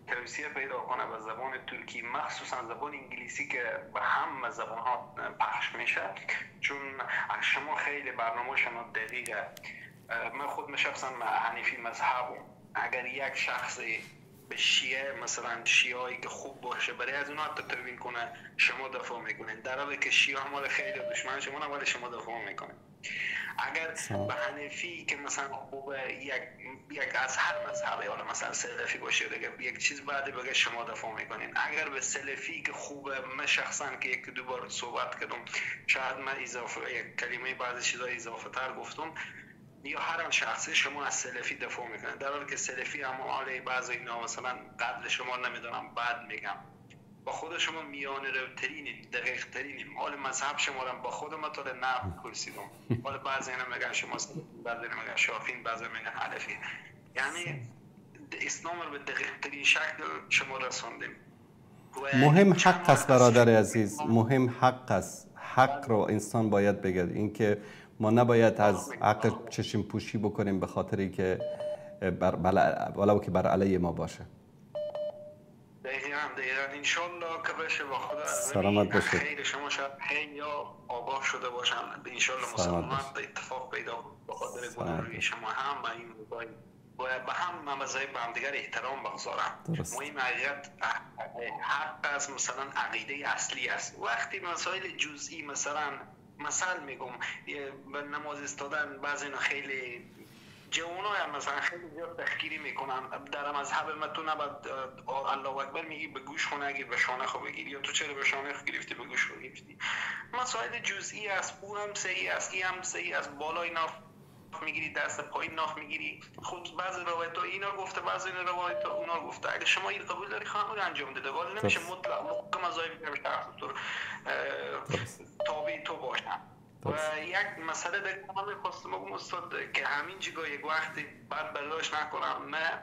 توسعه پیدا کنه به زبان ترکی، مخصوصا زبان انگلیسی که به همه زبان ها پخش میشه، چون شما خیلی برنامه شما دقیقه. من خود شخصا حنیفی مذهبم، اگر یک شخص به شیعه مثلا شیعه‌ای که خوب باشه برای از اونها حتی توهین کنه شما دفاع میکنین، در حالی که شیعه مال خیلی دشمن شما، ولی شما دفاع میکنین. اگر به حنفی که مثلا خوب یک از هر مذهبی، حالا مثلا سلفی باشه دیگه، یک چیز بعد بگه شما دفاع میکنین. اگر به سلفی که خوبه، من شخصا که یک دو بار صحبت کردم، شاید من اضافه یک کلمه بعضی چیزای اضافه تر گفتم، یا هر شخصی شما از سلفی دفاع میکنن، در حالی که سلفی هم حالا بعضی اینا مثلا قبل شما نمیدونم بعد میگم، با خود شما میانه روترینیم، دقیق ترینیم. حال مذهب شما رو با خود ما تا نه پرسیدم، حال بعضی اینا میگن شما، بعضی اینا میگن شافین، بعضی میگن حنفی. یعنی اسلام رو به دقیق ترین شکل شما رساندیم. مهم حق است برادر عزیز، مهم حق است. حق رو انسان باید بگه، اینکه ما نباید از حق چشم پوشی بکنیم به خاطری که ولو که بر علیه ما باشه. دقیقاً انشالله که بشه با خدا. سلامت باشید. خیر شما شاید خیلی آگاه شده باشن انشالله، مسلمان اتفاق پیدا به خاطر گناه شما هم این باید به هم مذاهب به هم دیگر احترام بگذارن. مهم حقیقت حق است، مثلا عقیده اصلی است. وقتی مسائل جزئی مثلا میگم به نماز ایستادن، بعضی اینا خیلی جوانای هم مثلا خیلی زیاد تحقیری میکنن. در مذهب ما تو نباید الله اکبر میگی به گوش خونه اگه به شانه خو بگیری، یا تو چرا به شانه خو گرفتی به گوش خو گرفتی. مسائل جزئی است، او هم صحیح است، این هم صحیح است. بالای ناف میگیری، دست پایین ناف میگیری. خود بعضی روایت ها اینا گفته، بعضی روایت ها اونا گفته. اگه شما این قبول داری خواهم انجام داده، ولی نمیشه مطلق مذاهب نمیشه تو تابع تو باشن. و یک مسئله دیگه من میخواستم بگم استاد که همین جگاه یک وقتی بعد برداشت نکنم، من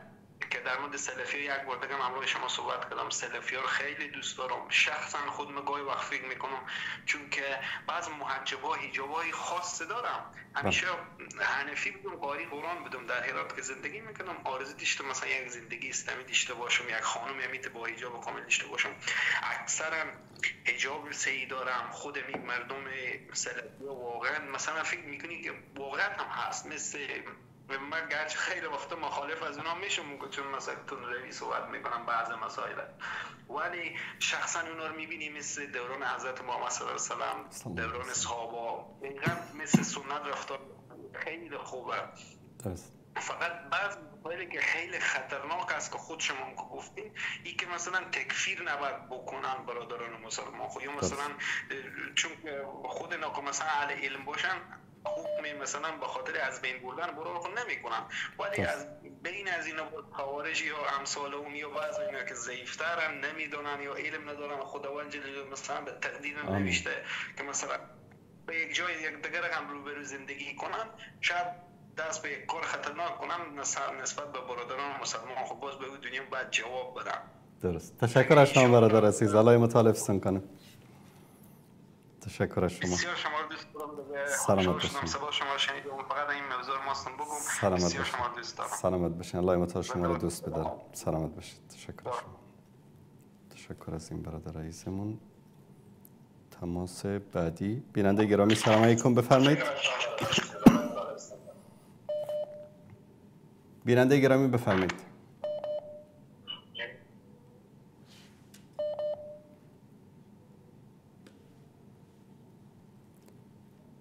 که در مورد سلفی یک بار بگم همراه شما صحبت کردم، سلفی ها رو خیلی دوست دارم، شخصا خودم گاهی وقت فکر میکنم، چون که بعض محجبا حجابای خاص دارم. همیشه حنفی بودم، قاری قرآن بودم، در هرات که زندگی میکنم آرزو داشتم مثلا یک زندگی اسلامی داشته باشم، یک خانم امیت با حجاب کامل داشته باشم. اکثرا حجاب صحیح دارم، خود می مردم سلفی واقعا مثلا فکر میکنی که واقعا هم هست. مثل من گرچه خیلی وقتا مخالف از اونا میشم چون مثلا تندروی صحبت میکنم بعض مسائل، ولی شخصا اونا رو میبینی مثل دوران حضرت محمد صلی الله علیه و سلم، دوران صحابه، اینقدر مثل سنت رفتار خیلی خوبه. درست. فقط بعض مسائلی که خیلی خطرناک است که خود شما گفتین، ای که مثلا تکفیر نباید بکنن برادران مسلمان خود، یا مثلا چون خود اینا مثلا اهل علم باشن حکم مثلا به خاطر از بین بردن برو رو نمیکنن، ولی از بین از اینا خوارج یا امثال اون یا بعض اینا که ضعیف‌ترن نمیدونن یا علم ندارن، خداوند جل مثلا به تقدیر نوشته که مثلا به یک جای یک دیگر هم روبرو زندگی کنن، شاید دست به یک کار خطرناک کنن نسبت به برادران مسلمان. خب باز به اون دنیا باید جواب بدن. درست. تشکر از شما برادر عزیز، الله متعال حفظتون کنه. تشکر از شما. بسیار شما رو دوست دارم. سلامت باشین. صدا شما رو شنیدم، فقط این موضوع رو ماستم بگم. بسیار شما رو دوست دارم. سلامت باشین، الله متعال شما رو دوست بداره. سلامت باشید. تشکر از شما. تشکر از این برادر عزیزمون. تماس بعدی، بیننده گرامی سلام علیکم، بفرمایید. بیننده گرامی بفرمایید.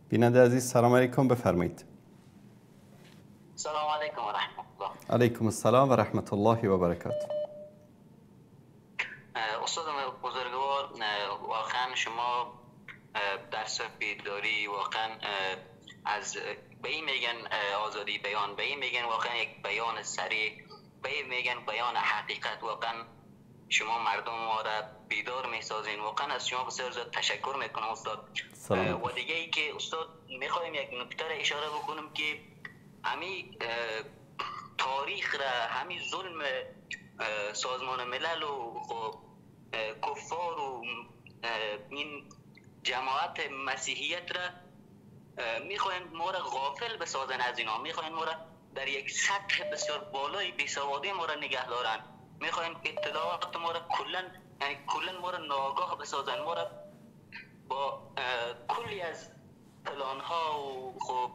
بیننده عزیز سلام علیکم، بفرمایید. سلام علیکم و رحمت الله. علیکم السلام و رحمت الله و برکاته. استاد بزرگوار، واقعا شما درس بیداری، واقعا از به این میگن آزادی بیان، به این میگن واقعا یک بیان صریح، به این میگن بیان حقیقت. واقعا شما مردم ما را بیدار میسازین، واقعا از شما بسیار زیاد تشکر میکنم استاد. و دیگه ای که استاد میخوایم یک نکته را اشاره بکنم که همین تاریخ را، همین ظلم سازمان ملل و کفار و این جماعت مسیحیت را میخواین ما را غافل بسازن از اینا، میخواین ما را در یک سطح بسیار بالای بیسوادی ما را نگه دارن، میخواین اطلاعات ما را کلا، یعنی کلا ما را ناآگاه بسازن، ما را با کلی از پلان ها و خب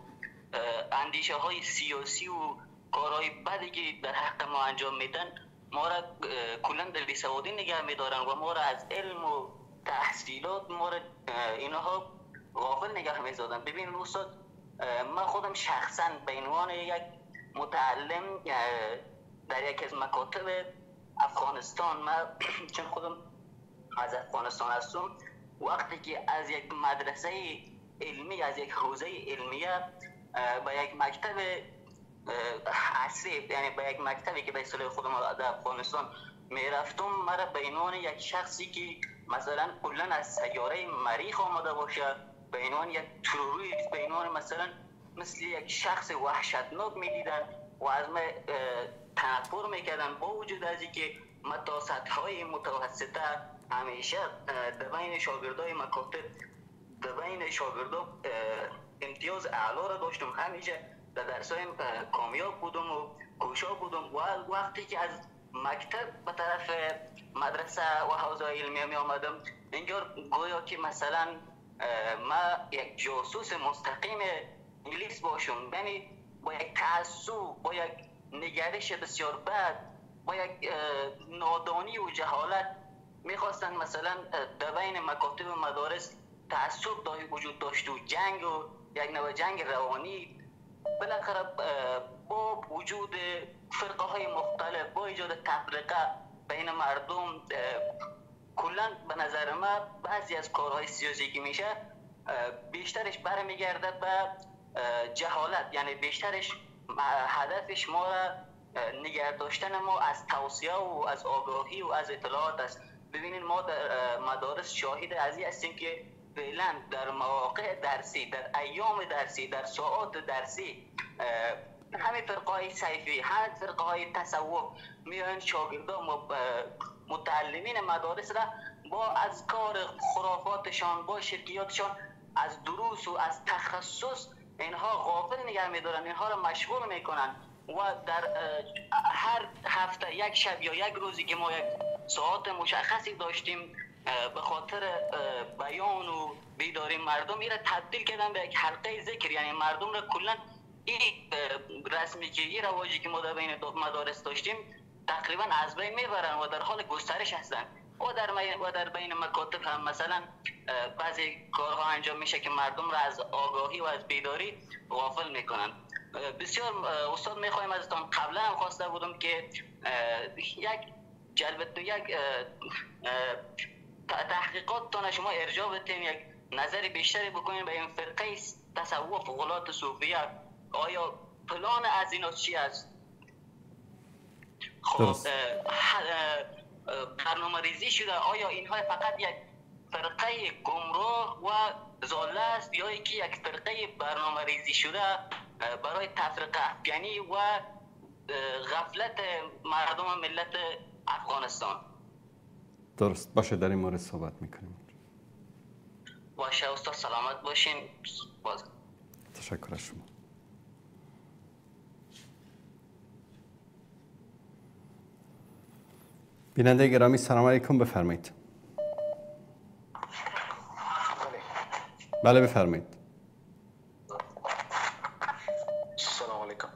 اندیشه های سیاسی و کارهای بدی که در حق ما انجام میدن، ما را کلا در بیسوادی نگه میدارن و ما را از علم و تحصیلات ما را اینها غافل نگه می‌دارن. ببین استاد، من خودم شخصا به عنوان یک متعلم در یکی از مکاتب افغانستان، من چون خودم از افغانستان هستم، وقتی که از یک مدرسه علمی، از یک حوزه علمیه به یک مکتب عصری، یعنی به یک مکتبی که به اصطلاح خودم در افغانستان میرفتم، مرا به عنوان یک شخصی که مثلا کلا از سیاره مریخ آمده باشه، به عنوان یک تروریست، به عنوان مثلا مثل یک شخص وحشتناک میدیدن و از من تنفر میکردن، با وجود از اینکه من تا سطح‌های متوسطه همیشه در بین شاگردای مکاتب، در بین شاگردا امتیاز اعلا را داشتم، همیشه در درسایم کامیاب بودم و کوشا بودم. و وقتی که از مکتب به طرف مدرسه و حوزه علمیه می آمدم، انگار گویا که مثلا ما یک جاسوس مستقیم انگلیس باشم، یعنی با یک تعصب، با یک نگرش بسیار بد، با یک نادانی و جهالت میخواستن مثلا در بین مکاتب و مدارس تعصب وجود داشت و جنگ و یک نوع جنگ روانی. بالاخره با وجود فرقه های مختلف، با ایجاد تفرقه بین مردم، کلا به نظر من بعضی از کارهای سیاسی که میشه بیشترش برمیگرده به جهالت، یعنی بیشترش هدفش ما را نگه داشتن ما از توصیه و از آگاهی و از اطلاعات است. ببینید ما در مدارس شاهد از این هستیم که فعلا در مواقع درسی، در ایام درسی، در ساعات درسی، همه فرقه های سیفی، همه فرقه های تصوف میان شاگردان و متعلمین مدارس را با اذکار خرافاتشان، با شرکیاتشان، از دروس و از تخصص اینها غافل نگه میدارن، اینها را مشغول میکنن و در هر هفته یک شب یا یک روزی که ما یک ساعت مشخصی داشتیم به خاطر بیان و بیداری مردم، این را تبدیل کردن به یک حلقه ذکر، یعنی مردم را کلا این رسمی که این رواجی که ما در بین مدارس داشتیم تقریبا از بین میبرن و در حال گسترش هستن. و در بین مکاتب هم مثلا بعضی کارها انجام میشه که مردم را از آگاهی و از بیداری غافل میکنن. بسیار استاد میخوایم ازتان، قبلا هم خواسته بودم که یک جلب یک تحقیقاتتان شما ارجاع بدین، یک نظر بیشتری بکنین به این فرقه تصوف غلات صوفیه، آیا پلان از اینا چی است؟ خب برنامه ریزی شده، آیا اینها فقط یک فرقه گمراه و ضاله است یا اینکه یک فرقه برنامه ریزی شده برای تفرقه افکنی و غفلت مردم ملت افغانستان؟ درست باشه، در این مورد صحبت میکنیم. باشه استاد، سلامت باشین. باز تشکر از شما. بیننده گرامی سلام علیکم، بفرمایید. بله بفرمایید. سلام علیکم.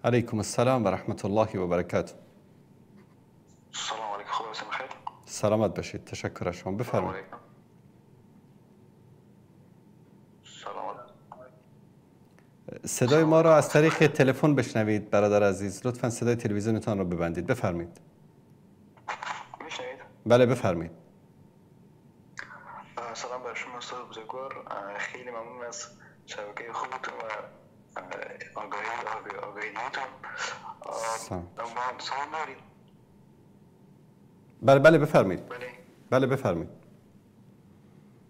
علیکم السلام و رحمت الله و برکاته. سلام علیکم، خدا بخیر. سلامت باشید، تشکر از شما. بفرمایید. صدای ما را از طریق تلفن بشنوید برادر عزیز، لطفاً صدای تلویزیونتان را ببندید. بفرمایید. میشنوید؟ بله بفرمایید. سلام بر شما استاد بزرگوار، خیلی ممنون از شبکه خوبتون و آگاهیتون. سلام دارید؟ بله بله بفرمایید. بله بفرمایید.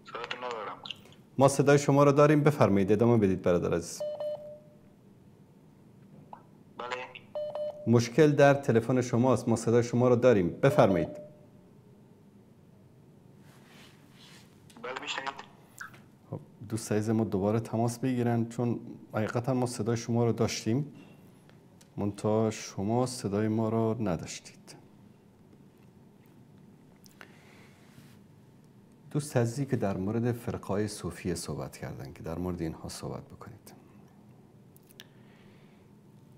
صداتون ندارم. ما صدای شما را داریم، بفرمایید ادامه بدید برادر عزیز. بله. مشکل در تلفن شماست، ما صدای شما را داریم، بفرمایید. بله میشنوید؟ خب دوست عزیز ما دوباره تماس بگیرن، چون حقیقتا ما صدای شما را داشتیم منتها شما صدای ما را نداشتید. دوست عزیزی که در مورد فرقای صوفیه صحبت کردن که در مورد اینها صحبت بکنید.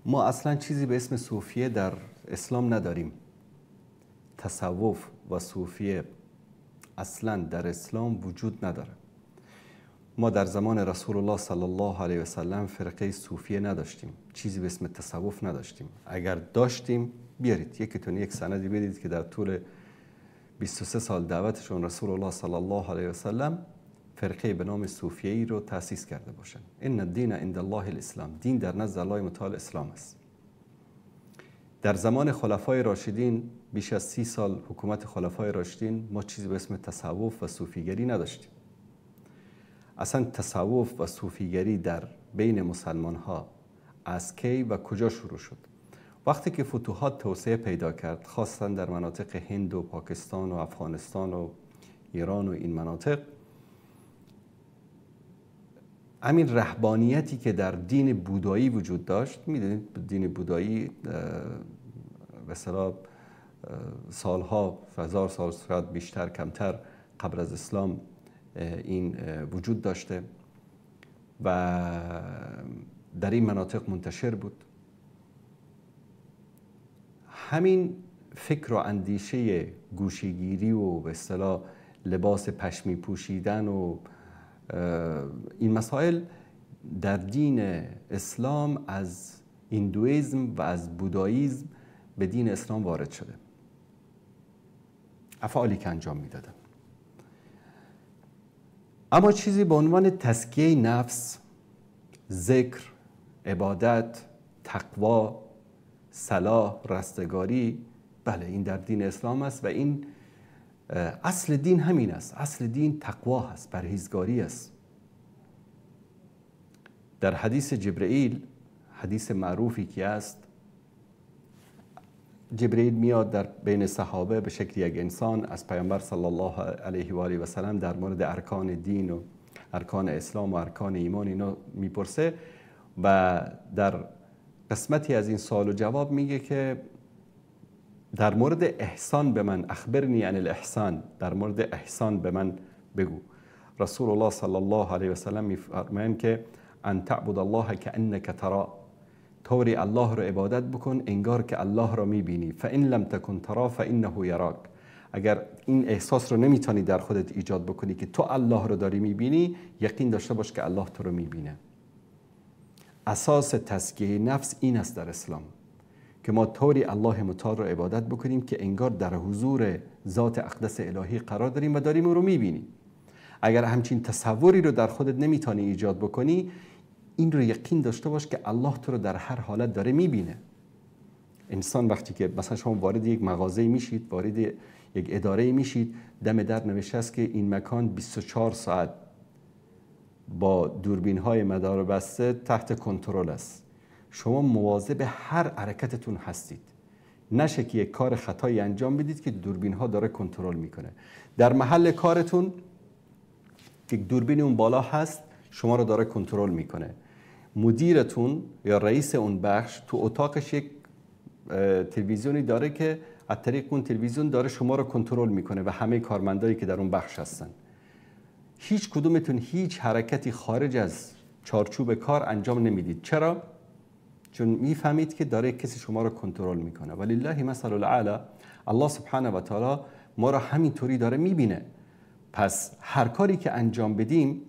ما اصلا چیزی به اسم صوفیه در اسلام نداریم. تصوف و صوفیه اصلا در اسلام وجود نداره. ما در زمان رسول الله صلی الله علیه و سلم فرقه صوفیه نداشتیم، چیزی به اسم تصوف نداشتیم. اگر داشتیم بیارید یکیتون یک سندی بدید که در طول 23 سال دعوتشون رسول الله صلی الله علیه و سلم فرقه به نام صوفیه‌ای رو تأسیس کرده باشن. ان الدین عند الله الاسلام، دین در نزد الله متعال اسلام است. در زمان خلفای راشدین، بیش از 30 سال حکومت خلفای راشدین، ما چیزی به اسم تصوف و صوفیگری نداشتیم. اصلا تصوف و صوفیگری در بین مسلمان ها از کی و کجا شروع شد؟ وقتی که فتوحات توسعه پیدا کرد، خاصتا در مناطق هند و پاکستان و افغانستان و ایران و این مناطق، همین رهبانیتی که در دین بودایی وجود داشت، میدونید دین بودایی به اصطلاح سالها، هزار سال شاید بیشتر کمتر قبل از اسلام این وجود داشته و در این مناطق منتشر بود. همین فکر و اندیشه گوشه‌گیری و به اصطلاح لباس پشمی پوشیدن و این مسائل در دین اسلام از هندویزم و از بوداییزم به دین اسلام وارد شده. افعالی که انجام میدادن. اما چیزی به عنوان تزکیه نفس، ذکر، عبادت، تقوا، صلاح، رستگاری، بله این در دین اسلام است و این اصل دین همین است. اصل دین تقوا هست، پرهیزگاری است. در حدیث جبرئیل، حدیث معروفی که است، جبرئیل میاد در بین صحابه به شکل یک انسان از پیامبر صلی الله علیه و آله و سلم در مورد ارکان دین و ارکان اسلام و ارکان ایمان اینا میپرسه و در قسمتی از این سوال و جواب میگه که در مورد احسان به من اخبرنی عن الاحسان، در مورد احسان به من بگو. رسول الله صلی الله علیه و سلم میفرمایند که ان تعبد الله كأنك ترا، طوری الله رو عبادت بکن انگار که الله رو میبینی، فان لم تکن ترا فانه یراک. اگر این احساس رو نمیتونی در خودت ایجاد بکنی که تو الله رو داری میبینی، یقین داشته باش که الله تو رو میبینه. اساس تزکیه نفس این است در اسلام که ما طوری الله متعال رو عبادت بکنیم که انگار در حضور ذات اقدس الهی قرار داریم و داریم او رو میبینیم. اگر همچین تصوری رو در خودت نمیتونی ایجاد بکنی، این رو یقین داشته باش که الله تو رو در هر حالت داره میبینه. انسان وقتی که مثلا شما وارد یک مغازه میشید، وارد یک اداره میشید، دم در نوشته است که این مکان 24 ساعت با دوربین های مدار بسته تحت کنترل است. شما مواظب هر حرکتتون هستید نشه که یک کار خطایی انجام بدید که دوربین ها داره کنترل میکنه. در محل کارتون یک دوربین اون بالا هست، شما رو داره کنترل میکنه. مدیرتون یا رئیس اون بخش تو اتاقش یک تلویزیونی داره که از طریق اون تلویزیون داره شما رو کنترل میکنه و همه کارمندایی که در اون بخش هستن. هیچ کدومتون هیچ حرکتی خارج از چارچوب کار انجام نمیدید. چرا؟ چون میفهمید که داره کسی شما رو کنترل میکنه. ولله مثل الاعلی، الله سبحانه و تعالی ما رو همینطوری داره میبینه. پس هر کاری که انجام بدیم،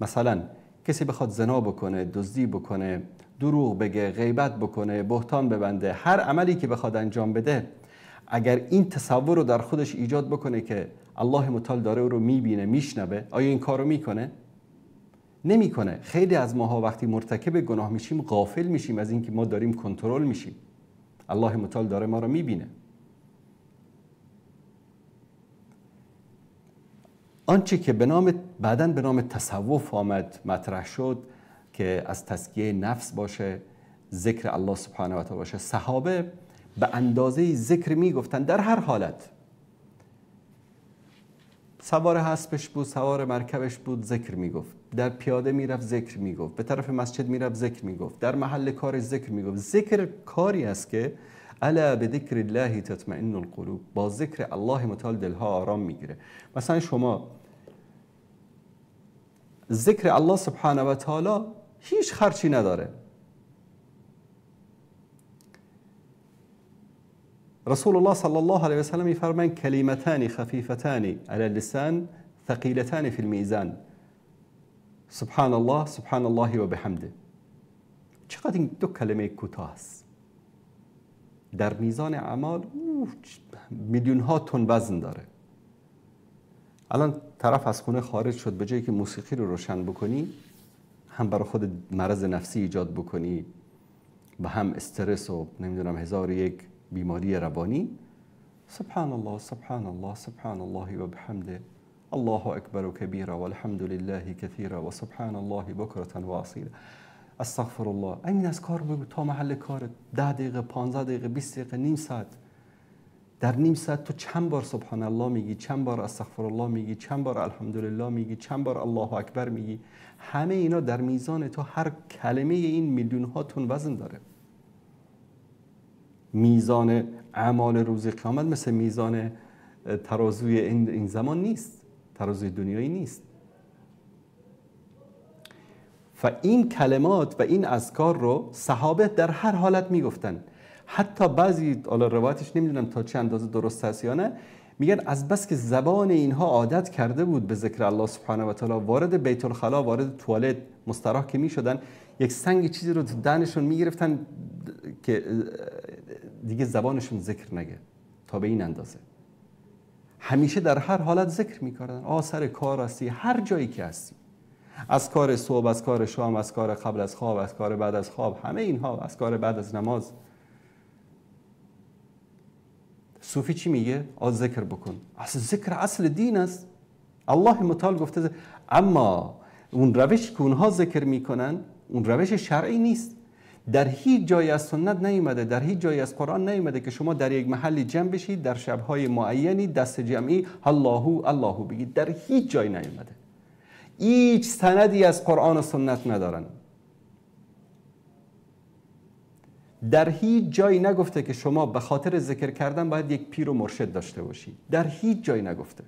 مثلا کسی بخواد زنا بکنه، دزدی بکنه، دروغ بگه، غیبت بکنه، بهتان ببنده، هر عملی که بخواد انجام بده، اگر این تصور رو در خودش ایجاد بکنه که الله متعال داره او رو میبینه، میشنوه، آیا این کارو میکنه؟ نمیکنه. خیلی از ماها وقتی مرتکب گناه میشیم غافل میشیم از اینکه ما داریم کنترل میشیم. الله متعال داره ما رو میبینه. آنچه که به نام بعداً به نام تصوف آمد مطرح شد که از تزکیه نفس باشه، ذکر الله سبحانه و تعالی باشه. صحابه به اندازه ذکر میگفتن در هر حالت. سوار اسبش بود، سوار مرکبش بود، ذکر میگفت. در پیاده میرفت ذکر میگفت، به طرف مسجد میرفت ذکر میگفت، در محل کارش ذکر میگفت. ذکر کاری است که الا بذکر الله تطمئن القلوب، با ذکر الله متعال دلها آرام میگیره. مثلا شما ذکر الله سبحانه و تعالی هیچ خرچی نداره. رسول الله صلی الله علیه و سلم میفرمایند کلمتان خفیفتان علی اللسان ثقیلتان فی المیزان، سبحان الله سبحان الله و بحمده. چقدر این دو کلمه کوتاه است، در میزان اعمال میلیون ها تن وزن داره. الان طرف از خونه خارج شد، به جایی که موسیقی رو روشن بکنی، هم برای خود مرض نفسی ایجاد بکنی و هم استرس و نمیدونم هزار یک بیماری روانی، سبحان الله سبحان الله سبحان الله و بحمده، الله اکبر و کبیرا و الحمد لله کثیرا و سبحان الله بکرة و اصیلا، استغفر الله. این از کار بگو تا محل کارت 10 دقیقه، 15 دقیقه، 20 دقیقه، نیم ساعت. در نیم ساعت تو چند بار سبحان الله میگی، چند بار استغفر الله میگی، چند بار الحمدلله میگی، چند بار الله اکبر میگی. همه اینا در میزان تو، هر کلمه این میلیون ها تن وزن داره. میزان اعمال روز قیامت مثل میزان ترازوی این زمان نیست، ترازوی دنیایی نیست. و این کلمات و این اذکار رو صحابه در هر حالت میگفتن. حتی بعضی، حالا روایتش نمیدونم تا چه اندازه درست است یا نه، میگن از بس که زبان اینها عادت کرده بود به ذکر الله سبحانه و تعالی، وارد بیت الخلا، وارد توالت مستراح که میشدن، یک سنگ چیزی رو تو دهنشون میگرفتن که دیگه زبانشون ذکر نگه. تا به این اندازه همیشه در هر حالت ذکر میکردن. سر کار هستی، هر جایی که هستی، از کار صبح، از کار شام، از کار قبل از خواب، از کار بعد از خواب، همه اینها، از کار بعد از نماز. صوفی چی میگه؟ ذکر بکن. اصل ذکر اصل دین است. الله متعال گفته. اما اون روش که اونها ذکر میکنن اون روش شرعی نیست. در هیچ جای از سنت نیومده، در هیچ جای از قرآن نیومده که شما در یک محلی جمع بشید، در شبهای معینی دست جمعی الله الله بگید. در هیچ جای نیومده. هیچ سندی از قرآن و سنت ندارن. در هیچ جایی نگفته که شما به خاطر ذکر کردن باید یک پیر و مرشد داشته باشی. در هیچ جایی نگفته.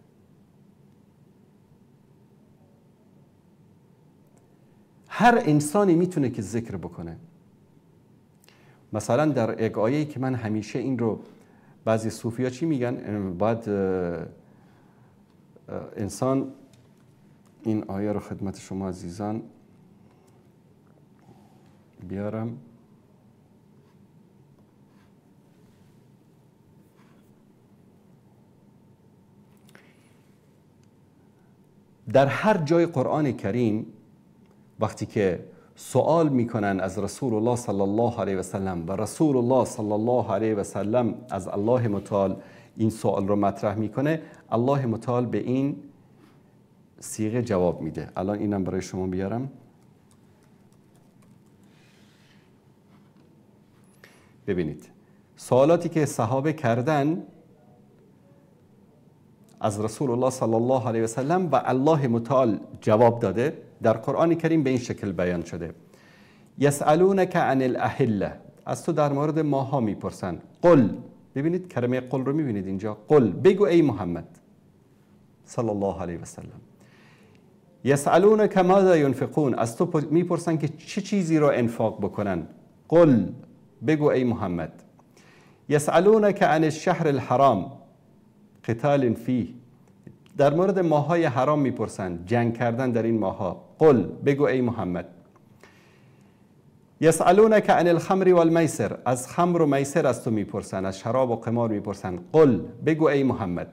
هر انسانی میتونه که ذکر بکنه. مثلا در یک آیه‌ای که من همیشه این رو، بعضی صوفیا چی میگن، باید انسان این آیه رو خدمت شما عزیزان بیارم. در هر جای قرآن کریم وقتی که سوال میکنن از رسول الله صلی الله علیه و سلم و رسول الله صلی الله علیه و سلم از الله متعال این سوال رو مطرح میکنه، الله متعال به این صیغه جواب میده. الان اینم برای شما بیارم. ببینید سوالاتی که صحابه کردن از رسول الله صلی الله علیه و سلم و الله متعال جواب داده، در قرآن کریم به این شکل بیان شده: یسألونک عن الاهله، از تو در مورد ماها میپرسن. قل، ببینید کلمه قل رو میبینید اینجا، قل بگو ای محمد صلی الله علیه و سلم. یسألونک ماذا ینفقون، از تو میپرسن که چه چیزی رو انفاق بکنن. قل بگو ای محمد. یسألونک عن الشهر الحرام قتال فیه، در مورد ماهای حرام میپرسن، جنگ کردن در این ماها. قل بگو ای محمد. یسألونک عن الخمر والمیسر، از خمر و میسر از تو میپرسن، از شراب و قمار میپرسن. قل بگو ای محمد.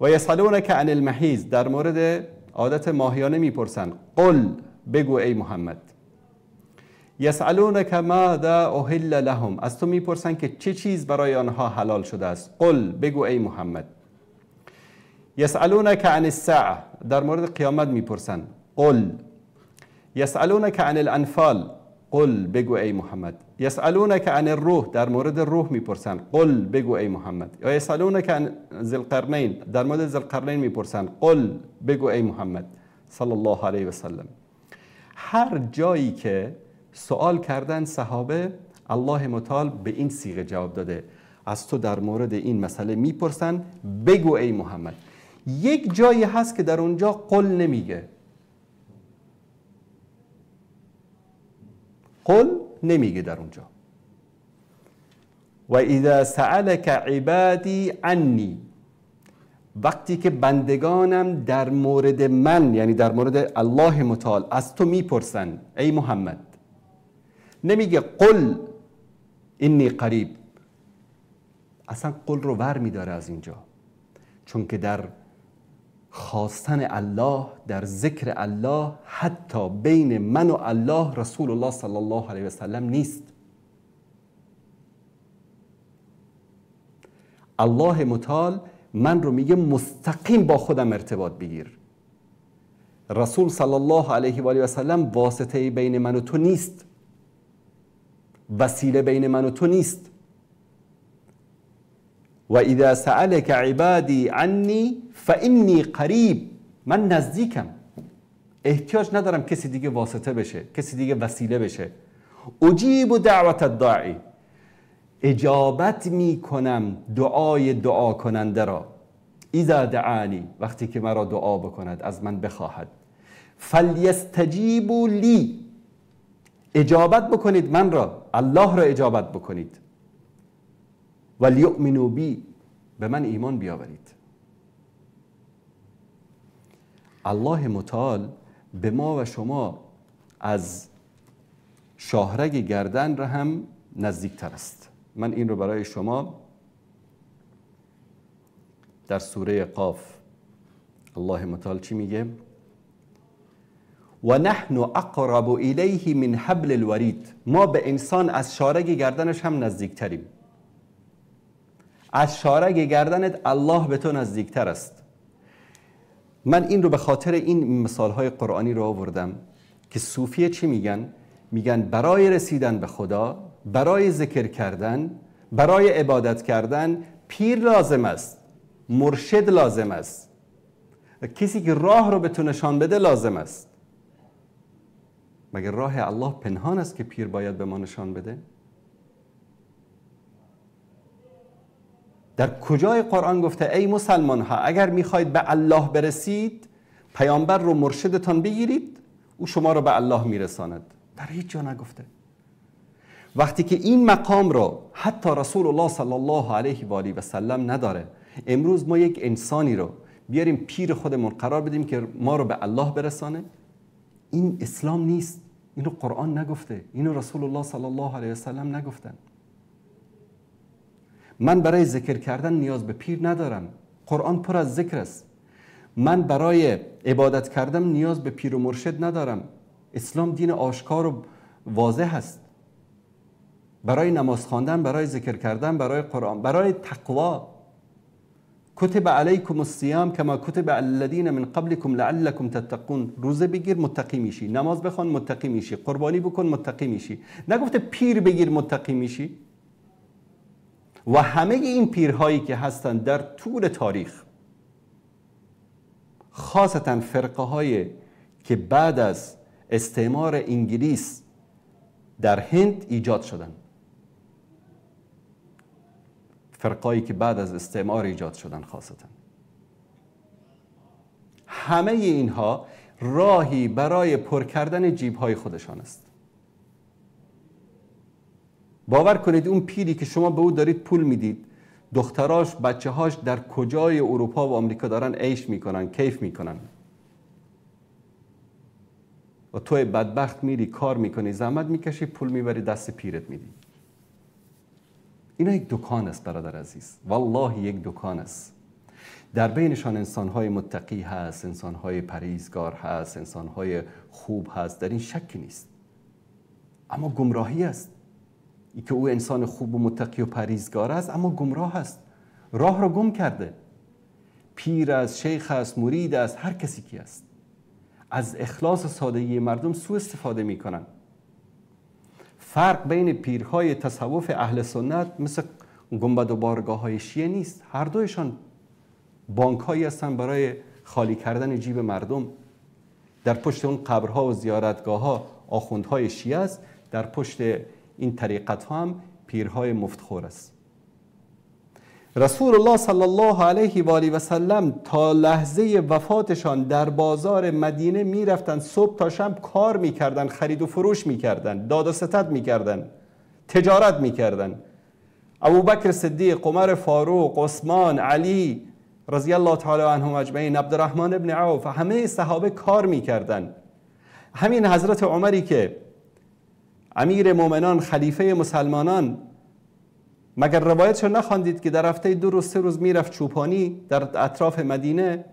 و یسألونک عن المحیض، در مورد عادت ماهیانه میپرسن. قل بگو ای محمد. یسألونک ماذا احل لهم، از تو میپرسن که چه چیز برای آنها حلال شده است. قل بگو ای محمد. یسألونک عن الساعه، در مورد قیامت میپرسن. قل. یسألونک عن الانفال، قل بگو ای محمد. یسألونک عن الروح، در مورد روح میپرسن. قل بگو ای محمد. یا یسألونک عن ذی القرنین، در مورد ذی القرنین میپرسن. قل بگو ای محمد صلی الله علیه و سلم. هر جایی که سوال کردن صحابه، الله متعال به این صیغه جواب داده: از تو در مورد این مسئله میپرسن، بگو ای محمد. یک جایی هست که در اونجا قل نمیگه، قل نمیگه در اونجا. و اذا سألک عبادی عنی، وقتی که بندگانم در مورد من، یعنی در مورد الله متعال، از تو میپرسن ای محمد، نمیگه قل انی قریب، اصلا قل رو ور میداره از اینجا، چون که در خواستن الله، در ذکر الله، حتی بین من و الله رسول الله صلی الله علیه و سلم نیست. الله متعال من رو میگه مستقیم با خودم ارتباط بگیر. رسول صلی الله علیه و آله و سلم واسطه بین من و تو نیست، وسیله بین من و تو نیست. و اذا سألک عبادی عنی فانی قریب، من نزدیکم، احتیاج ندارم کسی دیگه واسطه بشه، کسی دیگه وسیله بشه. اجیب دعوت الداعی، اجابت میکنم دعای دعا کننده را. اذا دعانی، وقتی که مرا دعا بکند، از من بخواهد. فلیستجیبوا لی، اجابت بکنید من را، الله را اجابت بکنید. ولیؤمنوا بی، به من ایمان بیاورید. الله متعال به ما و شما از شاهرگ گردن را هم نزدیکتر است. من این رو برای شما در سوره قاف الله متعال چی میگه؟ و نحن اقرب الیه من حبل الورید، ما به انسان از شارگ گردنش هم نزدیکتریم. از شارگ گردنت الله به تو نزدیکتر است. من این رو به خاطر این مثالهای قرآنی رو آوردم که صوفیه چی میگن؟ میگن برای رسیدن به خدا، برای ذکر کردن، برای عبادت کردن پیر لازم است، مرشد لازم است، کسی که راه رو به تو نشان بده لازم است. مگر راه الله پنهان است که پیر باید به ما نشان بده؟ در کجای قرآن گفته ای مسلمان ها اگر میخواید به الله برسید پیامبر رو مرشدتان بگیرید، او شما رو به الله میرساند؟ در هیچ جا نگفته. وقتی که این مقام رو حتی رسول الله صلی الله علیه و آله و سلم نداره، امروز ما یک انسانی رو بیاریم پیر خودمون قرار بدیم که ما رو به الله برسانه، این اسلام نیست. اینو قرآن نگفته، اینو رسول الله صلی الله علیه و سلم نگفتن. من برای ذکر کردن نیاز به پیر ندارم، قرآن پر از ذکر است. من برای عبادت کردن نیاز به پیر و مرشد ندارم، اسلام دین آشکار و واضح است. برای نماز خواندن، برای ذکر کردن، برای قرآن، برای تقوا. کتب علیکم الصیام کما کتب علی الذین من قبلکم لعلکم تتقون. روزه بگیر متقی میشی، نماز بخوان متقی میشی، قربانی بکن متقی میشی. نگفته پیر بگیر متقی میشی. و همه این پیرهایی که هستند در طول تاریخ، خاصتا فرقه های که بعد از استعمار انگلیس در هند ایجاد شدن، فرقایی که بعد از استعمار ایجاد شدن خاصتا، همه اینها راهی برای پر کردن جیب‌های خودشان است. باور کنید اون پیری که شما به او دارید پول میدید، دختراش، بچه‌هاش در کجای اروپا و آمریکا دارن عیش میکنن، کیف میکنن، و تو بدبخت میری کار میکنی، زحمت میکشی، پول میبری دست پیرت میدی. اینا یک دکان است برادر عزیز، والله یک دکان است. در بینشان انسانهای متقی هست، انسانهای پرهیزگار هست، انسانهای خوب هست، در این شکی نیست، اما گمراهی است. ای که او انسان خوب و متقی و پرهیزگار است اما گمراه است، راه را گم کرده. پیر است، شیخ است، مرید است، هر کسی کی است، از اخلاص و سادگی مردم سوء استفاده میکنن. فرق بین پیرهای تصوف اهل سنت مثل گنبد و بارگاه های شیعه نیست. هر دویشان بانک هایی هستند برای خالی کردن جیب مردم. در پشت اون قبرها و زیارتگاه ها آخوندهای شیعه است، در پشت این طریقت ها هم پیرهای مفتخور است. رسول الله صلی الله علیه و آله و سلم تا لحظه وفاتشان در بازار مدینه میرفتن، صبح تا شب کار میکردن، خرید و فروش میکردن، داد و ستد میکردن، تجارت میکردن. ابوبکر صدیق، عمر فاروق، عثمان، علی رضی الله تعالی عنهم اجمعین، عبدالرحمن ابن عوف، همه صحابه کار میکردن. همین حضرت عمری که امیر مؤمنان، خلیفه مسلمانان، مگر روایتش نخواندید که در هفته 2 روز 3 روز میرفت چوپانی در اطراف مدینه؟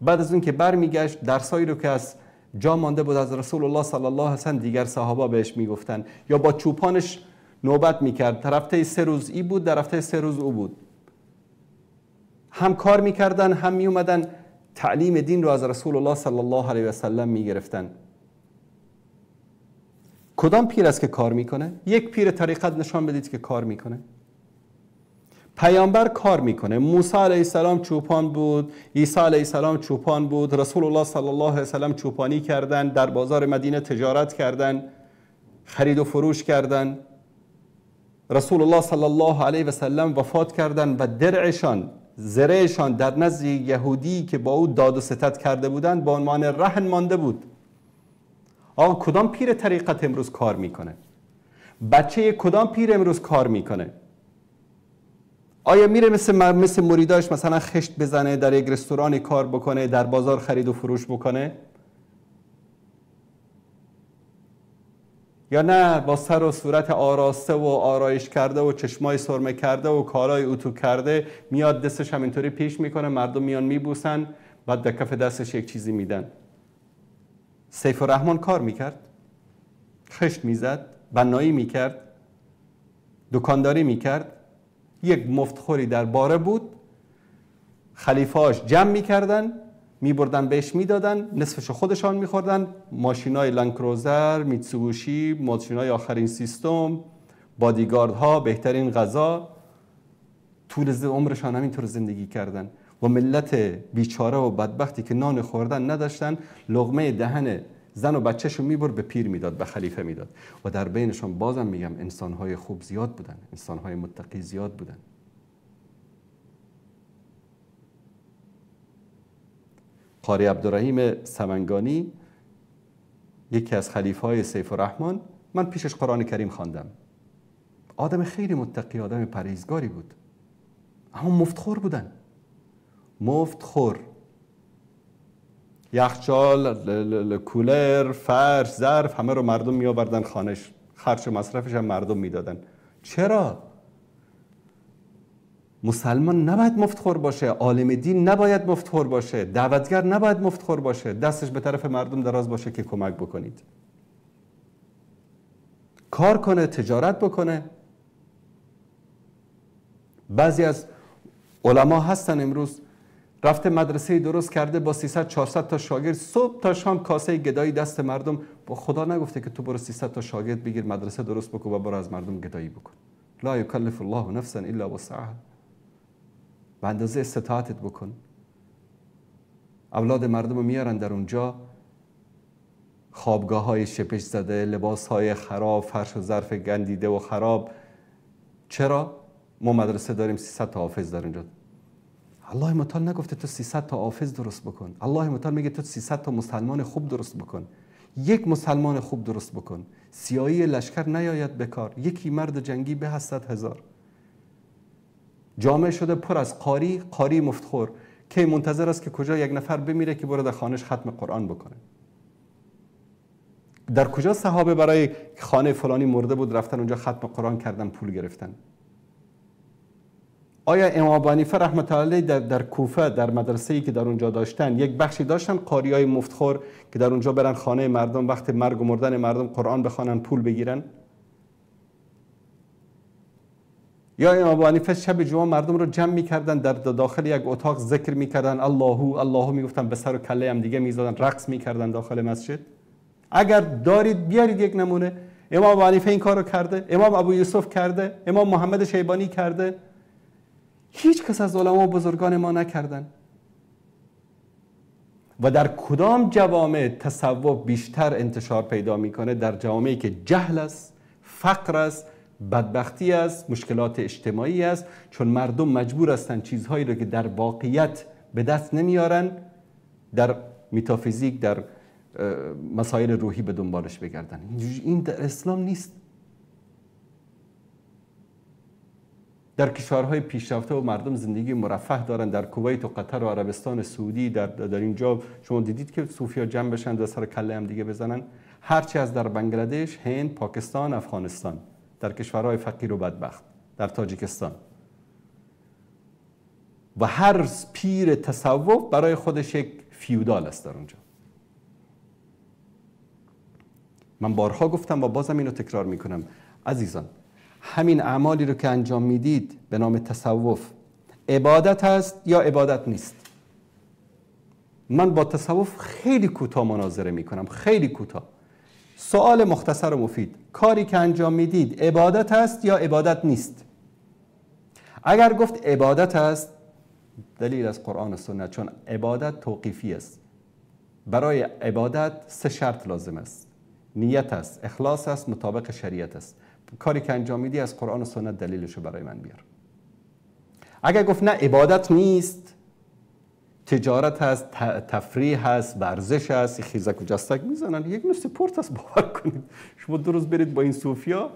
بعد از اون که برمیگشت درسایی رو که از جا مانده بود از رسول الله صلی الله علیه و سلم دیگر صحابه بهش میگفتن، یا با چوپانش نوبت میکرد. در هفته 3 روز ای بود، در هفته 3 روز او بود. هم کار میکردن، هم میومدن تعلیم دین رو از رسول الله صلی الله علیه و سلم میگرفتن. کدام پیر است که کار میکنه؟ یک پیر طریقت نشان بدید که کار میکنه. پیامبر کار میکنه. موسی علیه السلام چوپان بود، عیسی علیه السلام چوپان بود، رسول الله صلی الله علیه و سلم چوپانی کردن، در بازار مدینه تجارت کردن، خرید و فروش کردن. رسول الله صلی الله علیه و سلم وفات کردن و درعشان، زرهشان در نزد یهودی که با او داد و ستد کرده بودند به عنوان رهن مانده بود. آقا کدام پیر طریقت امروز کار میکنه؟ بچه کدام پیر امروز کار میکنه؟ آیا میره مثل مریداش مثلا خشت بزنه، در یک رستوران کار بکنه، در بازار خرید و فروش بکنه؟ یا نه با سر و صورت آراسته و آرایش کرده و چشمای سرمه کرده و کارای اتو کرده میاد، دستش هم اینطوری پیش میکنه، مردم میان میبوسن، بعد در کف دستش یک چیزی میدن. سیف الرحمن کار میکرد، خشت میزد، بنایی میکرد، دکانداری میکرد، یک مفتخوری در باره بود، خلیفه‌هاش جمع میکردن، میبردن بهش میدادن، نصفش خودشان میخوردن. ماشینای لندکروزر، میتسوبوشی، ماشینای آخرین سیستم، بادیگاردها، بهترین غذا، طول عمرشان همینطور زندگی کردن. و ملت بیچاره و بدبختی که نان خوردن نداشتن، لقمه دهن زن و بچه‌شو میبرد به پیر میداد، به خلیفه میداد. و در بینشان بازم میگم انسانهای خوب زیاد بودن، انسانهای متقی زیاد بودن. قاری عبدالرحیم سمنگانی یکی از خلیفه‌های سیف الرحمن، من پیشش قرآن کریم خواندم. آدم خیلی متقی، آدم پرهیزگاری بود، اما مفتخور بودن. مفتخور، یخچال، کولر، فرش، ظرف، همه رو مردم می آوردن خانش، خرج و مصرفش هم مردم میدادن. چرا؟ مسلمان نباید مفتخور باشه، عالم دین نباید مفتخور باشه، دعوتگر نباید مفتخور باشه، دستش به طرف مردم دراز باشه که کمک بکنید. کار کنه، تجارت بکنه. بعضی از علما هستن امروز رفته مدرسه درست کرده با 300 400 تا شاگرد، صبح تا شام کاسه گدایی دست مردم. با خدا نگفته که تو برو 300 تا شاگرد بگیر، مدرسه درست بکن و برو از مردم گدایی بکن. لا یکلف الله نفسا الا وسعها. به اندازه استطاعتت بکن. اولاد مردم رو میارن در اونجا، خوابگاه های شپش زده، لباس های خراب، فرش و ظرف گندیده و خراب. چرا؟ ما مدرسه داریم 300 تا حافظ در اونجا. الله متعال نگفته تو 300 تا حافظ درست بکن. الله متعال میگه تو 300 تا مسلمان خوب درست بکن. یک مسلمان خوب درست بکن. سیاهی لشکر نیاید به کار، یکی مرد جنگی به 100,000. جامعه شده پر از قاری، قاری مفتخور که منتظر است که کجا یک نفر بمیره که بره در خانهش ختم قرآن بکنه. در کجا صحابه برای خانه فلانی مرده بود رفتن اونجا ختم قرآن کردن، پول گرفتن؟ آیا امام ابو حنیفه رحمت الله علیه در کوفه در مدرسه‌ای که در اونجا داشتن یک بخشی داشتن قاریای مفتخور که در اونجا برن خانه مردم وقت مرگ و مردن مردم قرآن بخوانن پول بگیرن؟ یا امام ابو حنیفه شب جمعه مردم رو جمع میکردن در داخل یک اتاق ذکر میکردن، الله الله میگفتن، به سر و کله هم دیگه میزدن، رقص میکردن داخل مسجد؟ اگر دارید بیارید یک نمونه. امام ابو حنیفه این کارو کرده، امام ابو یوسف کرده، امام محمد شیبانی کرده. هیچ کس از علما و بزرگان ما نکردن. و در کدام جوامع تصوف بیشتر انتشار پیدا میکنه؟ در جوامعی که جهل است، فقر است، بدبختی است، مشکلات اجتماعی است، چون مردم مجبور هستند چیزهایی رو که در واقعیت به دست نمیارن در متافیزیک، در مسائل روحی به دنبالش بگردن. این در اسلام نیست. در کشورهای پیشرفته و مردم زندگی مرفه دارن، در کویت و قطر و عربستان سعودی، در اینجا شما دیدید که صوفیا جمع بشن در سر کله هم دیگه بزنن. هرچی از در بنگلادش، هند، پاکستان، افغانستان، در کشورهای فقیر و بدبخت، در تاجیکستان. و هر پیر تصوف برای خودش یک فیودال است در اونجا. من بارها گفتم و بازم اینو تکرار میکنم عزیزان، همین اعمالی رو که انجام میدید به نام تصوف عبادت است یا عبادت نیست؟ من با تصوف خیلی کوتاه مناظره میکنم، خیلی کوتاه. سوال مختصر و مفید: کاری که انجام میدید عبادت است یا عبادت نیست؟ اگر گفت عبادت است، دلیل از قرآن و سنت، چون عبادت توقیفی است. برای عبادت 3 شرط لازم است: نیت است، اخلاص است، مطابق شریعت است. کاری که انجام میدی از قرآن و سنت دلیلشو برای من بیار. اگر گفت نه عبادت نیست، تجارت هست، تفریح هست، ورزش هست، خیزک و جستک میزنن، یک نوع سپورت هست، باور کنید شما 2 روز برید با این صوفیا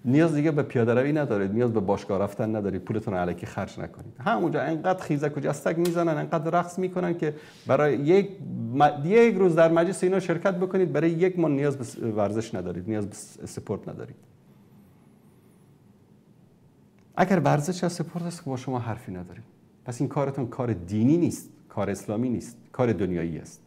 نیاز دیگه به پیاده روی ندارید، نیاز به باشگاه رفتن ندارید، پولتون رو الکی خرج نکنید. همونجا انقدر خیزک و جستک میزنن، انقدر رقص میکنن که برای یک روز در مجلس اینا شرکت بکنید، برای یک ماه نیاز به ورزش ندارید، نیاز به سپورت ندارید. اگر ورزش یا سپورت است که با شما حرفی نداریم. پس این کارتون کار دینی نیست، کار اسلامی نیست، کار دنیایی است.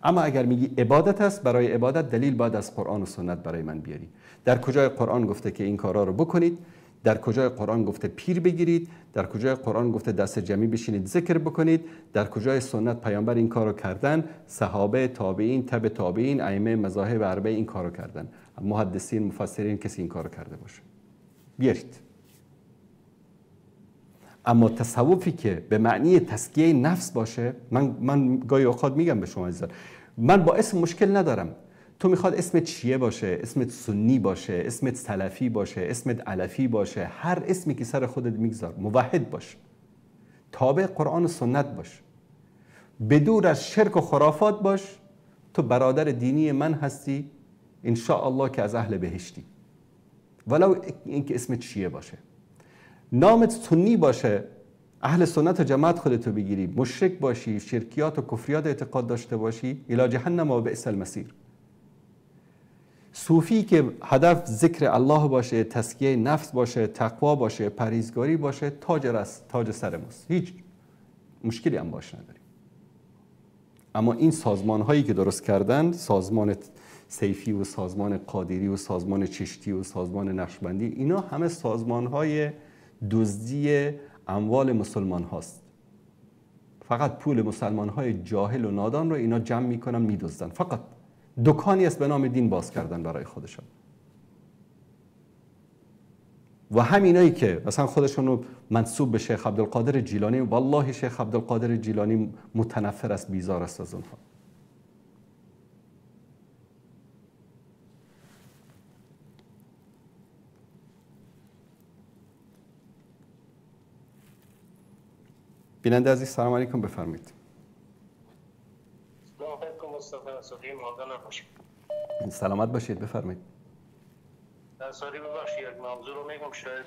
اما اگر میگی عبادت است، برای عبادت دلیل باید از قرآن و سنت برای من بیاری. در کجای قرآن گفته که این کارا رو بکنید؟ در کجای قرآن گفته پیر بگیرید؟ در کجای قرآن گفته دست جمعی بشینید ذکر بکنید؟ در کجای سنت پیامبر این کارو کردن؟ صحابه، تابعین، تبع تابعین، ائمه مذاهب اربعه این کارو کردن، محدثین، مفسرین، کسی این کارو کرده باشه بیارید. اما تصوفی که به معنی تزکیه نفس باشه، من گاهی اوقات میگم به شما عزیزان، من با اسم مشکل ندارم. تو میخواد اسمت شیعه باشه، اسمت سنی باشه، اسمت سلفی باشه، اسمت علفی باشه، هر اسمی که سر خودت میگذار، موحد باش، تابع قرآن و سنت باش، بدور از شرک و خرافات باش. تو برادر دینی من هستی، ان شاء الله که از اهل بهشتی، ولو اینکه اسمت شیعه باشه، نامت سنی باشه، اهل سنت و جماعت خودتو بگیری، مشرک باشی، شرکیات و کفریات اعتقاد داشته باشی، الی جهنم و بئس المصیر. صوفی که هدف ذکر الله باشه، تزکیه نفس باشه، تقوا باشه، پرهیزگاری باشه، تاج سر ماست، هیچ مشکلی هم باش نداریم. اما این سازمان هایی که درست کردن، سازمان سیفی و سازمان قادری و سازمان چشتی و سازمان نقشبندی، اینا همه سازمان های دزدی اموال مسلمان هاست. فقط پول مسلمان های جاهل و نادان رو اینا جمع میکنن میدزدن. فقط دکانی است به نام دین باز کردن برای خودشان. و همینایی که مثلا خودشون رو منسوب به شیخ عبدالقادر جیلانی، والله شیخ عبدالقادر جیلانی متنفر است، بیزار است از اونها. بیننده عزیز سلام علیکم، بفرمایید. سلامت باشید، بفرمایید. ساری ببخشید یک موضوع رو میگم، شاید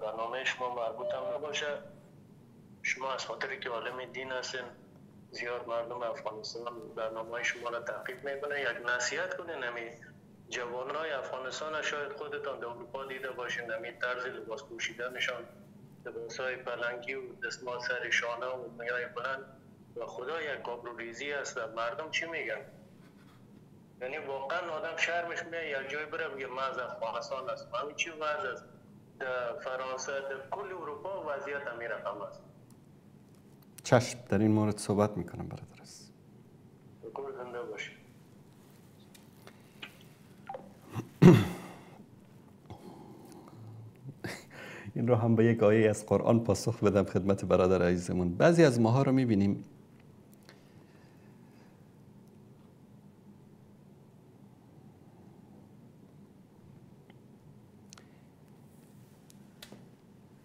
برنامه شما مربوط هم نباشه. شما از خاطر که عالم دین هستین زیاد مردم افغانستان برنامه شما رو تعقیب میکنه، یک نصیحت کنین همین جوانای افغانستان، شاید خودتان در اروپا دیده باشین همین طرز لباس پوشیدنشان، لباسای پلنگی و دستمال سر شانه و موهای بلند، و خدا یک آبروریزی است. مردم چی میگن؟ یعنی واقعا آدم شرمش میاد یک جای بره بگه من از افغانستان هستم. همین چی وضع است در فرانسه، در کل اروپا وضعیت همین رقم است. چشم، در این مورد صحبت میکنم برادر است. زنده باشید. این رو هم به یک آیه از قرآن پاسخ بدم خدمت برادر عزیزمون. بعضی از ماها رو میبینیم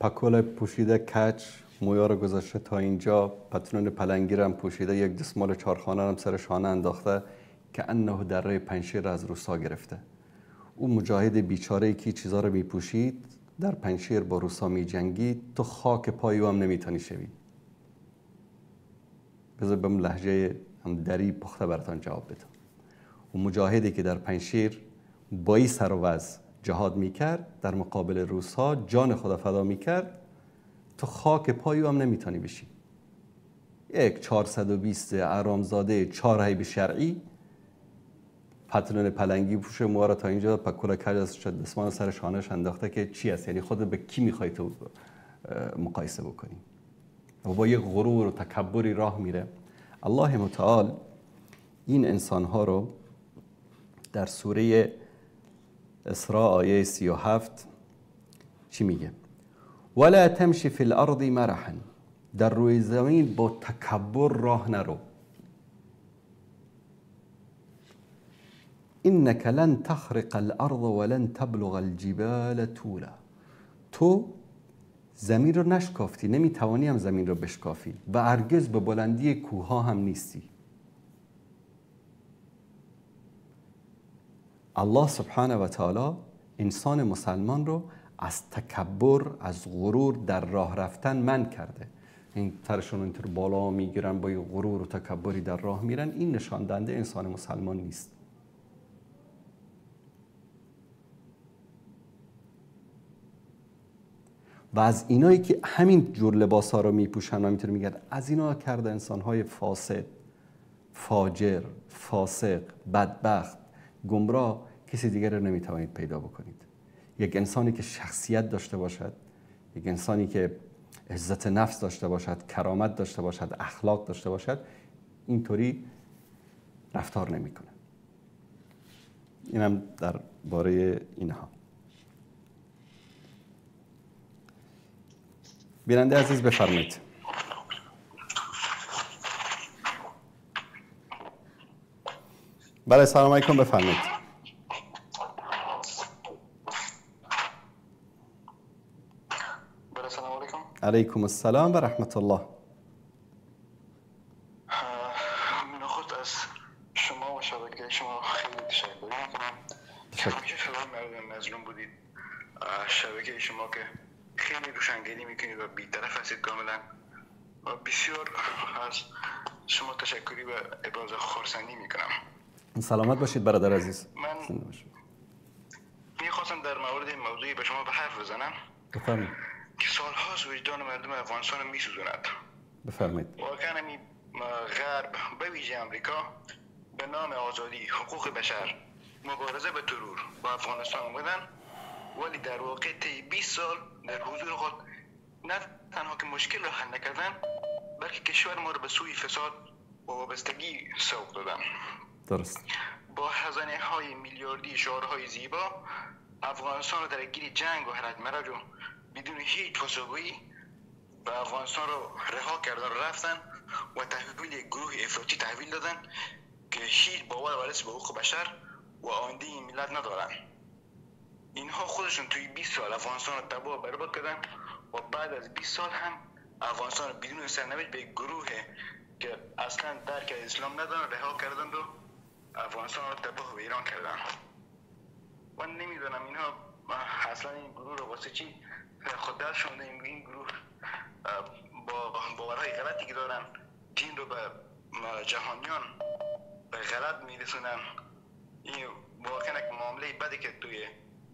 پکول پوشیده کچ، مویا رو گذاشته تا اینجا، پتلون پلنگی رو هم پوشیده، یک دستمال چارخانه هم سر شانه انداخته که انه دره پنشیر از روسا گرفته. او مجاهد بیچاره که چیزا رو میپوشید در پنشیر با روسا میجنگید، تو خاک پای او هم نمیتونی شوی. بذار بهم لهجه هم دری پخته براتان جواب بدم. او مجاهدی که در پنشیر با این سر و وضع جهاد میکرد، در مقابل روس‌ها جان خدا فدا میکرد، تو خاک پای او هم نمیتونی بشی. یک 420 ارامزاده 4 حیب شرعی، پتلون پلنگی پوشه، موها را تا اینجا پکولا کج از دستمان سر شانهش انداخته که چی است؟ یعنی خود به کی میخوای تو مقایسه بکنی؟ و با یک غرور و تکبری راه میره. الله متعال این انسانها رو در سوره اسراء آیه 37 چی میگه؟ ولا تمشی فی الارض مرحا، در روی زمین با تکبر راه نرو. انک لن تخرق الارض ولن تبلغ الجبال طولا، تو زمین رو نشکافتی، نمیتوانی هم زمین رو بشکافی و هرگز به بلندی کوه هم نیستی. الله سبحانه و تعالی انسان مسلمان رو از تکبر، از غرور در راه رفتن منع کرده. این ترشون اینطور بالا میگیرن، با یه غرور و تکبری در راه میرن، این نشان دهنده انسان مسلمان نیست. و از اینایی که همین جور لباس ها رو میپوشن و میتونه میگن، از اینا کرده انسان های فاسد، فاجر، فاسق، بدبخت، گمراه، کسی دیگر رو نمیتوانید پیدا بکنید. یک انسانی که شخصیت داشته باشد، یک انسانی که عزت نفس داشته باشد، کرامت داشته باشد، اخلاق داشته باشد، اینطوری رفتار نمیکنه. اینم در باره اینها. بیننده عزیز بفرمایید. بله سلام علیکم، بفرمایید. بله سلام علیکم. علیکم السلام و رحمت الله. نخست از شما و شبکه شما خیلی تشکر میکنم. همیشه شما مردم مظلوم بودید. شبکه شما که خیلی روشنگری میکنید و بی‌طرف هستید کاملا، و بسیار از شما تشکری و ابراز خرسندی میکنم. سلامت باشید برادر عزیز. من میخواستم در مورد این موضوعی به شما به حرف بزنم. بفرمایید. که سالهاست وجدان مردم افغانستان رو میسوزاند. بفرمایید. واقعا همین غرب به ویژه امریکا به نام آزادی، حقوق بشر، مبارزه به ترور با افغانستان اومدن، ولی در واقع طی 20 سال در حضور خود نه تنها که مشکل را حل نکردن، بلکه کشور ما را به سوی فساد و وابستگی سوق دادن. درست. با هزینه های میلیاردی، شعارهای زیبا افغانستان رو در گیر جنگ و هرج مرج و بدون هیچ پاسخگویی به افغانستان رو رها کردن و رفتن و تحویل گروه افراطی تحویل دادن که هیچ باور و به حقوق بشر و آینده این ملت ندارن. اینها خودشون توی 20 سال افغانستان رو تباه و برباد کردن و بعد از 20 سال هم افغانستان رو بدون سرنوشت به گروه که اصلا درک اسلام ندارن رها کردن و افغانستان رو تباه و ایران کردن. من نمیدونم اینها اصلا این گروه رو واسه چی خود دستشون، این گروه با باورهای غلطی که دارن دین رو به جهانیان به غلط میرسونن. این واقعا یک معامله بدی که توی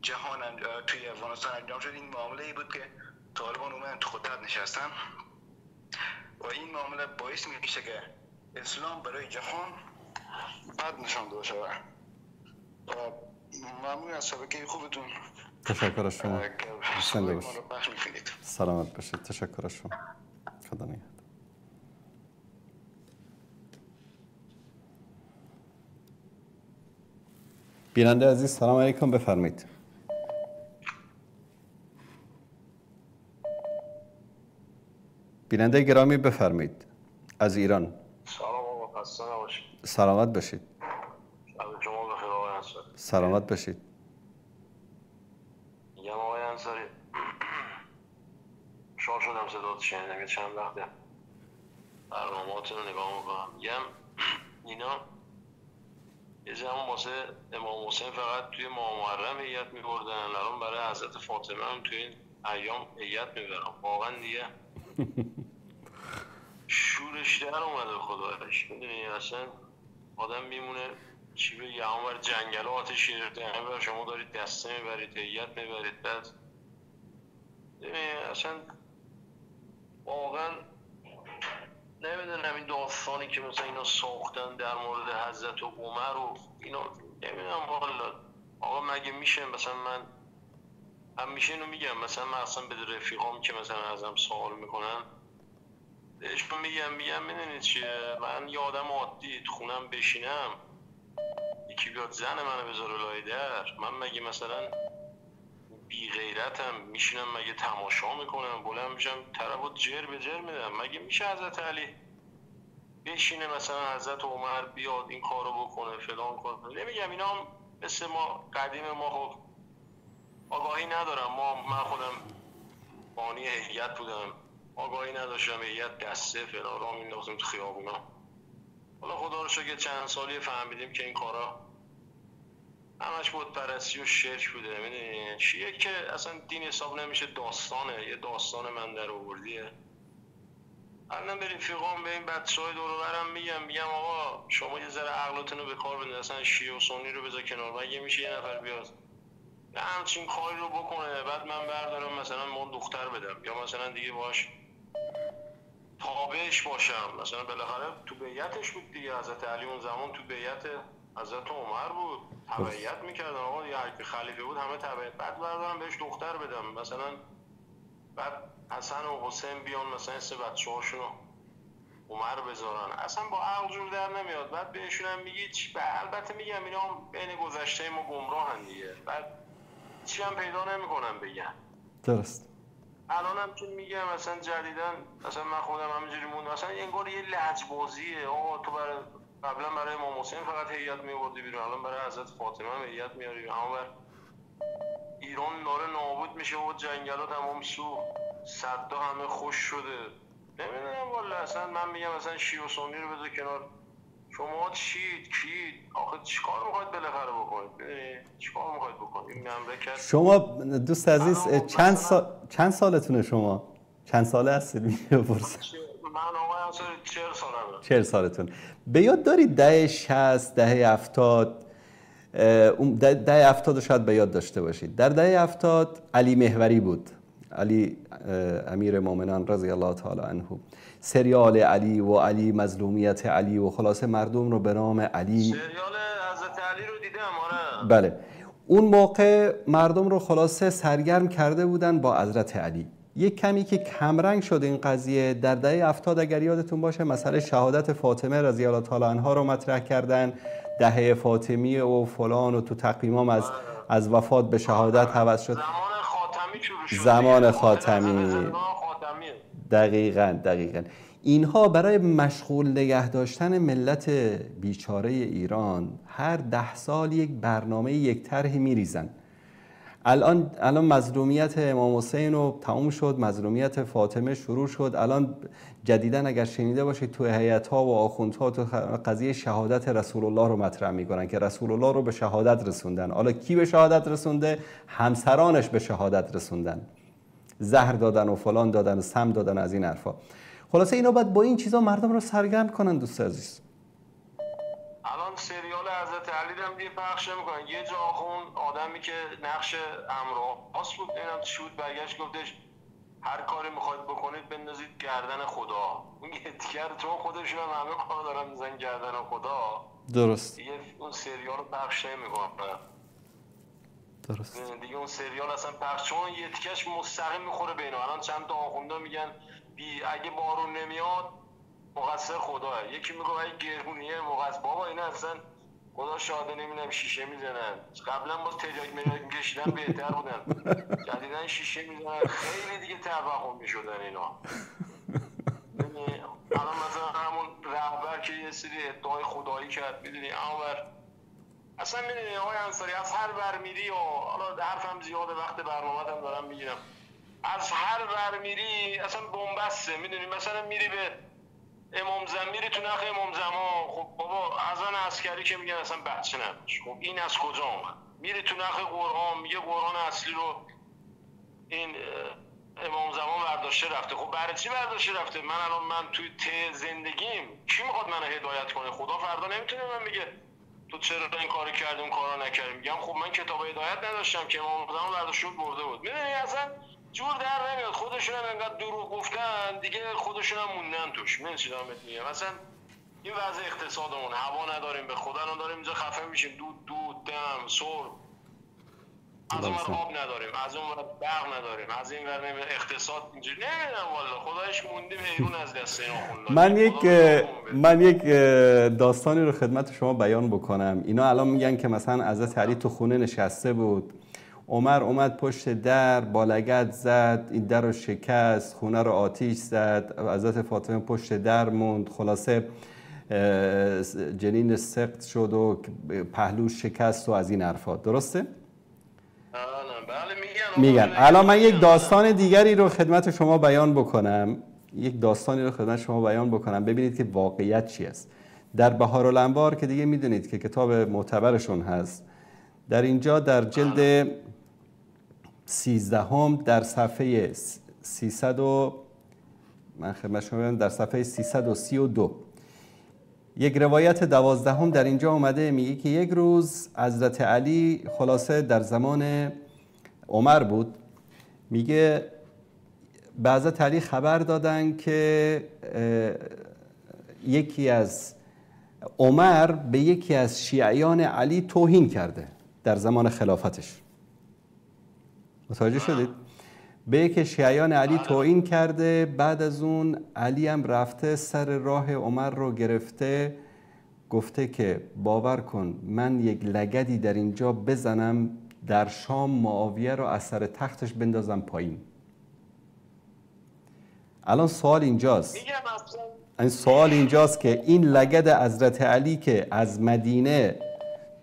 جهان توی افغانستان انجام شد. این معامله بود که طالبان اومدن تو قدرت نشستن و این معامله باعث میشه که اسلام برای جهان بد نشان داده شود. ممنون از شبکه خوبتون. تشکر از شما. سلامت باشید. تشکر از شما. خدا نگهدار. بیننده عزیز سلام علیکم، بفرمایید. بیننده گرامی بفرمایید از ایران. سلام آقا، خسته نباشید. سلامت باشید. شما بخیر آقای انصاری. سلامت باشید. میگم آقای انصاری شاد شدم صدات شنیدم، یه چند وقته برنامه‌هاتون رو نگاه میکنم. میگم اینا یه زمان واسه امام حسین فقط توی ماه محرم هیئت میبردن، الان برای حضرت فاطمه هم توی این ایام هیئت میبرن. واقعا دیگه شورش در اومده خدایش. میدونی اصلا آدم میمونه چی بگه، همون بر جنگل آتش گرفته، همون بر شما دارید دسته میبرید هیئت میبرید. بعد اصلا واقعا نمیدونم این داستانی که مثلا اینا ساختن در مورد حضرت عمر و اینا، نمیدونم والا آقا مگه میشه. مثلا من همیشه اینو میگم، مثلا من اصلا به رفیقام که مثلا ازم سوال میکنن بهشون میگم میدونید چیه، من یه آدم عادی تو خونم بشینم یکی بیاد زن منو بذاره لای در، من مگه مثلا بی غیرتم میشینم مگه تماشا میکنم؟ بلند میشم طرفو جر به جر میدم. مگه میشه حضرت علی بشینه مثلا حضرت عمر بیاد این کارو بکنه فلان کنه؟ نمیگم اینا هم مثل ما قدیم ما خب آگاهی ندارم، من خودم بانی هیئت بودم، آگاهی نداشتم، هیئت دسته فلان را مینداختیم تو خیابونا. حالا خدا رو شکر چند سالی فهمیدیم که این کارا همش بود پرستی و شرک بوده. میدونی شیعه که اصلا دین حساب نمیشه، داستانه، یه داستان من در آوردیه. الان به رفیقام به این بچه‌های دور و برم میگم آقا شما یه ذره عقلتون رو به کار بندازید، اصلا شیعه و سنی رو بذار کنار. مگه میشه یه نفر بیاد همچین کاری رو بکنه بعد من بردارم مثلا ما دختر بدم یا مثلا دیگه باش تابعش باشم؟ مثلا بالاخره تو بیعتش بود دیگه، حضرت علی اون زمان تو بیعت حضرت عمر بود، تبعیت میکردن. آقا یه هر کی خلیفه بود همه تبعیت. بعد بردارم بهش دختر بدم مثلا، بعد حسن و حسین بیان مثلا اسم بچه‌هاشون رو عمر بذارن، اصلا با عقل جور در نمیاد. بعد بهشون هم میگی چی؟ البته میگم اینا هم بین گذشته ما گمراهن دیگه، بعد چی هم پیدا نمیکنن بگن. درست. الانم که میگم مثلا جدیدن مثلا من خودم همینجوری موندم، مثلا انگار یه لجبازیه. آقا تو برای قبلا برای امام حسین فقط هیئت میوردی بیرون، الان برای حضرت فاطمه هم هیئت میاری. همون بر ایران داره نابود میشه و جنگل‌ها تمام سوخت، صدا همه خوش شده. نمیدونم والا اصلا من میگم مثلا شیعه و سنی رو بذار کنار، شما چید کید آخه چیکار میخواید بالاخره بکنید؟ میدونی چیکار میخواید بکنید این مملکت؟ شما دوست عزیز چند سالتونه شما؟ چند ساله هستید میپرسم؟ من آقای انصاری 40 سالمه. 40 سالتون. به یاد دارید دهه 60 دهه 70، اون دهه 70 شاید به یاد داشته باشید. در دهه 70 علی محوری بود، علی امیر مومنان رضی الله تعالی عنه، سریال علی و علی مظلومیت علی و خلاصه مردم رو به نام علی، سریال حضرت علی رو دیدم. آره بله، اون موقع مردم رو خلاصه سرگرم کرده بودن با حضرت علی. یک کمی که کمرنگ شد این قضیه در دهه 70 اگر یادتون باشه مسئله شهادت فاطمه رضی الله تعالی عنها رو مطرح کردن، دهه فاطمی و فلان و تو تقویمام از از وفات به شهادت عوض شد. زمان خاتمی شروع شد. زمان خاتمی. دقیقاً. اینها برای مشغول نگه داشتن ملت بیچاره ایران هر 10 سال یک برنامه، یک طرح میریزن. الان مظلومیت امام حسین رو تموم شد، مظلومیت فاطمه شروع شد. الان جدیداً اگر شنیده باشید تو هیئت‌ها و آخوندها تو قضیه شهادت رسول الله رو مطرح میکنن که رسول الله رو به شهادت رسوندن. حالا کی به شهادت رسونده؟ همسرانش به شهادت رسوندن، زهر دادن و فلان دادن و سم دادن، از این حرفا. خلاصه اینا باید با این چیزا مردم رو سرگرم کنن دوست عزیز. الان سریال حضرت علی هم دیگه پخش نمی‌کنن. یه جا آخوند آدمی که نقش امراس بود، اینم چی بود، برگشت گفتش هر کاری میخواید بکنید بندازید گردن خدا. اون دیگه چون خودشون هم همه کار دارن میزنن گردن خدا. درست. دیگه اون سریال رو پخش نمی‌کنن. درست. دیگه اون سریال اصلا پخش، چون یه تیکش مستقیم میخوره به اینا. الان چند تا آخوندا میگن اگه بارون نمیاد مقصر خداه، یکی میگه اگه گرونیه مقصر. بابا اینا اصلا خدا شاده نمیدونم شیشه میزنن. قبلا باز تریاک مریاک میکشیدن بهتر بودن، جدیدن شیشه میزنن خیلی دیگه توهم میشدن اینا. الان مثلا همون رهبر که یه سری ادعای خدایی کرد، میدونی اونور اصلا میدونی آقای انصاری از هر ور میری و حالا حرفم زیاده وقت برنامه‌ام دارم میگیرم، از هر ور میری اصلا بنبسته. میدونی مثلا میری به امام زمان، میری تو نخ امام زمان، خب بابا اذان عسکری که میگن اصلا بچه نداشت، خب این از کجا اومد؟ میری تو نخ قرآن، میگه قرآن اصلی رو این امام زمان برداشته رفته. خب برای چی برداشته رفته؟ من الان من توی زندگیم کی میخواد منو هدایت کنه؟ خدا فردا نمیتونه من میگه تو چرا این کارو کردی اون کارو نکردی. میگم خب من کتاب هدایت نداشتم که امام زمان برداشته برده بود. میدونی اصلا جور در نمیاد. خودشون هم انقدر دروغ گفتن دیگه، خودشون هم موندن توش. میدونی چی دارم بهت میگم؟ مثلا این وضع اقتصادمون، هوا نداریم به خدا، الان داریم اینجا خفه میشیم، دود دود دم سرب، از اون ور آب نداریم، از اون ور برق نداریم، از این ور اقتصاد اینجوری نمیدونم والا خدایش موندیم حیرون از دست اینا. من یک داستانی رو خدمت شما بیان بکنم. اینا الان میگن که مثلا حضرت علی تو خونه نشسته بود، عمر اومد پشت در با لگد زد، این در رو شکست، خونه رو آتیش زد، حضرت فاطمه پشت در موند، خلاصه جنین سقط شد و پهلو شکست و از این حرفا. درسته؟ بله میگن. الان من یک داستان دیگری رو خدمت شما بیان بکنم، ببینید که واقعیت چی است. در بحارالانوار که دیگه میدونید که کتاب معتبرشون هست، در اینجا در جلد 13 در صفحه 300 من خدمت شما بگم در صفحه 332 یک روایت 12 در اینجا اومده، میگه که یک روز حضرت علی، خلاصه در زمان عمر بود، میگه به حضرت علی خبر دادن که یکی از عمر به یکی از شیعیان علی توهین کرده در زمان خلافتش. متوجه شدید؟ به یکی شیعیان علی توهین کرده، بعد از اون علی هم رفته سر راه عمر رو گرفته، گفته که باور کن من یک لگدی در اینجا بزنم در شام معاویه رو از سر تختش بندازم پایین. الان سوال اینجاست، این سوال اینجاست که این لگد حضرت علی که از مدینه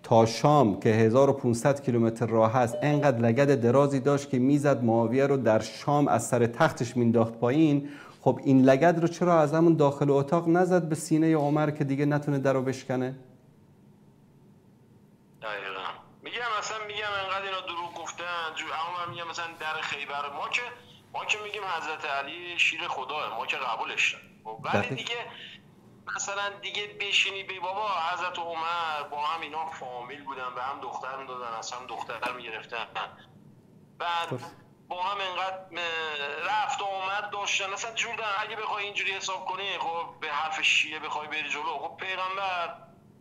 تا شام که 1500 کیلومتر راه هست، انقدر لگد درازی داشت که میزد معاویه رو در شام از سر تختش مینداخت پایین. خب این لگد رو چرا از همون داخل اتاق نزد به سینه عمر که دیگه نتونه در رو بشکنه؟ دقیقاً میگم، اصلا میگم انقدر اینا دروغ گفتن. عمر میگم مثلا در خیبر ما که میگیم حضرت علی شیر خداه، ما که قبولش داریم، ولی دیگه مثلا دیگه بشینی به بابا حضرت عمر با هم اینا فامیل بودن، به هم دختر میدادن، از هم دختر میگرفتن، بعد با هم انقدر رفت و آمد داشتن، اصلا جور دارن. اگه بخوای اینجوری حساب کنی، خب به حرف شیعه بخوای بری جلو، خب پیغمبر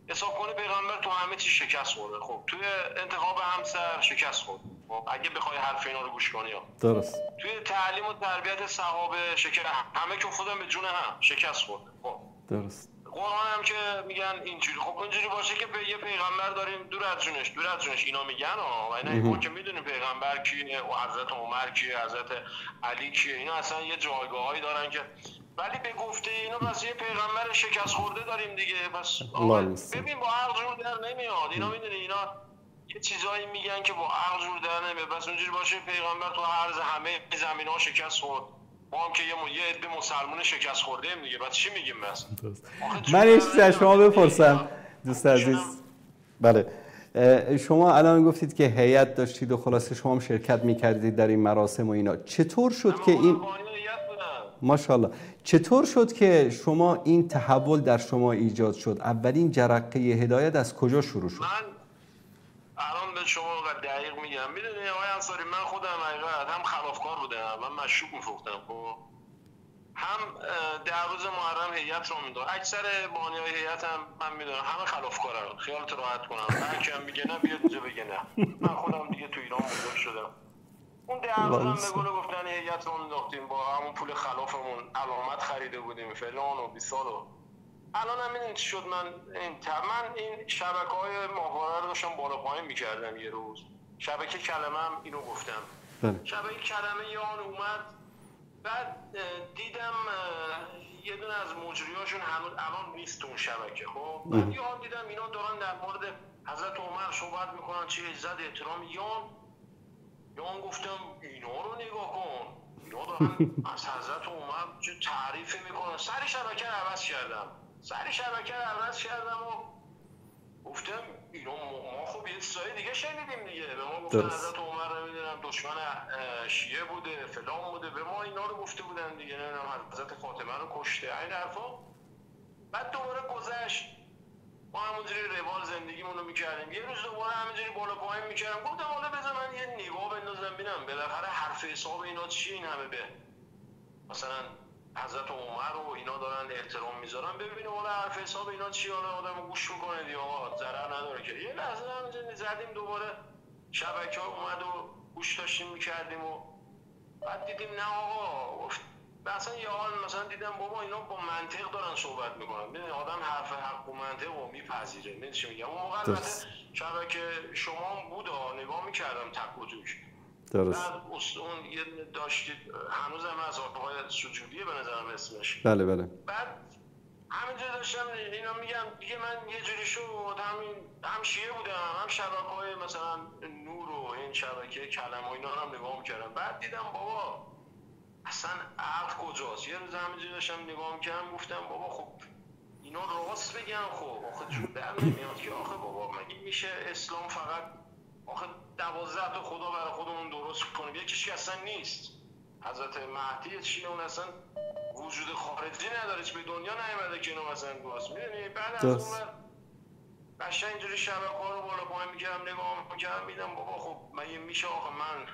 حساب کنی، پیغمبر تو همه چی شکست خورده، خب توی انتخاب همسر شکست خورد، خب اگه بخوای حرف اینا رو گوش کنی، درست، توی تعلیم و تربیت صحابه شکست، همه که افتادن به جون هم شکست خورد، خب درست، قرآن هم که میگن اینجوری. خب اینجوری باشه که یه پیغمبر داریم دور از جونش اینا میگن و اینا، ما که میدونیم پیغمبر کیه و حضرت عمر کیه، حضرت علی کیه، اینا اصلا یه جایگاهایی دارن که، ولی به گفته اینا پس یه پیغمبر شکست خورده داریم دیگه. پس ببین با عقل جور در نمیاد اینا، میدونی اینا یه چیزایی میگن که با عقل جور در نمیاد. پس اونجوری باشه پیغمبر تو هر همه زمینه‌ها شکست خورد، ما هم که یه عده مسلمان شکست خورده ایم دیگه. بعد چی میگیم بس؟ من یه چیزی از شما بپرسم دوست عزیز. بله، شما الان گفتید که هیئت داشتید و خلاصه شما هم شرکت میکردید در این مراسم و اینا. چطور شد که این ماشاءالله، چطور شد که شما این تحول در شما ایجاد شد؟ اولین جرقه هدایت از کجا شروع شد؟ من الان به شما دقیق میگم. میدونی آقای انصاری، من خودم حقیقت هم خلافکار بودم، من مشروب میفروختم، خب هم در روز محرم هیئت رو میدادم. اکثر بانیای هیئت هم من میدونم همه خلافکارن، خیالت راحت کنم. هر کی هم میگه نه بیاد اینجا بگه نه. من خودم دیگه تو ایران بزرگ شدم. اون 10 روزم به گل گفتن هیئت رو مینداختیم، با همون پول خلافمون علامت خریده بودیم فلان و بیسال و الان هم میدونی چی شد؟ من این شبکه‌های ماهواره رو داشتم بالا پایین می‌کردم یه روز. شبکه کلمه هم اینو گفتم. شبکه کلمه یان اومد، بعد دیدم یه دونه از مجریاشون هنوز الان نیست اون شبکه. خب بعد یان دیدم اینا دارن در مورد حضرت عمر صحبت میکنن، چه عزت احترام. یان گفتم اینا رو نگاه کن، اینا دارن از حضرت عمر چه تعریفی میکنن. سری شبکه رو عوض کردم و گفتم اینا ما خب یه چیزای دیگه شنیدیم دیگه. به ما گفتن حضرت عمر نمیدونم دشمن شیعه بوده فلان بوده، به ما اینا رو گفته بودن دیگه، نمیدونم حضرت فاطمه رو کشته، این حرفا. بعد دوباره گذشت، ما همونجوری روال زندگیمون رو میکردیم. یه روز دوباره همینجوری بالا پایین میکردم، گفتم حالا بذار من یه نگاه بندازم ببینم بالاخره حرف حساب اینا چی، این همه به مثلا حضرت عمر و اینا دارن احترام میذارن، ببینیم حالا حرف حساب اینا چی، حالا آدم گوش میکنه دیگه، آقا ضرر نداره که. یه لحظه همینجوری زدیم دوباره شبکه ها اومد و گوش داشتیم میکردیم و بعد دیدیم نه آقا، اصلا یه حال مثلا دیدم بابا اینا با منطق دارن صحبت میکنن. میدونی آدم حرف حق و منطق رو میپذیره. میدونی چی میگم؟ اون موقع البته شبکه شما هم بود، نگاه میکردم تک و توک. درست. بعد اون یه داشتید هنوز هم از آقای سجودیه به نظرم اسمش. بله بله. بعد همینجوری داشتم اینا میگم دیگه، من یه جوری شد همین هم شیعه بودم هم شبکه‌های مثلا نور و این شبکه کلم و اینا رو هم نگاه میکردم. بعد دیدم بابا اصلا عقل کجاست. یه روز همینجوری داشتم نگاه میکردم گفتم بابا خب اینا راست بگن، خب آخه جور در نمیاد که، آخه بابا مگه میشه اسلام فقط آخه 12 تا خدا برای خودمون درست کنیم، یکیش که اصلا نیست. حضرت مهدی چیه، اون اصلا وجود خارجی نداره، چه به دنیا نیومده که اینو مثلا باز میدونی. بعد از اون قشنگ اینجوری شبکه‌ها رو بالا پایین می‌کردم نگاه می‌کردم، میدم بابا خب مگه میشه آخه من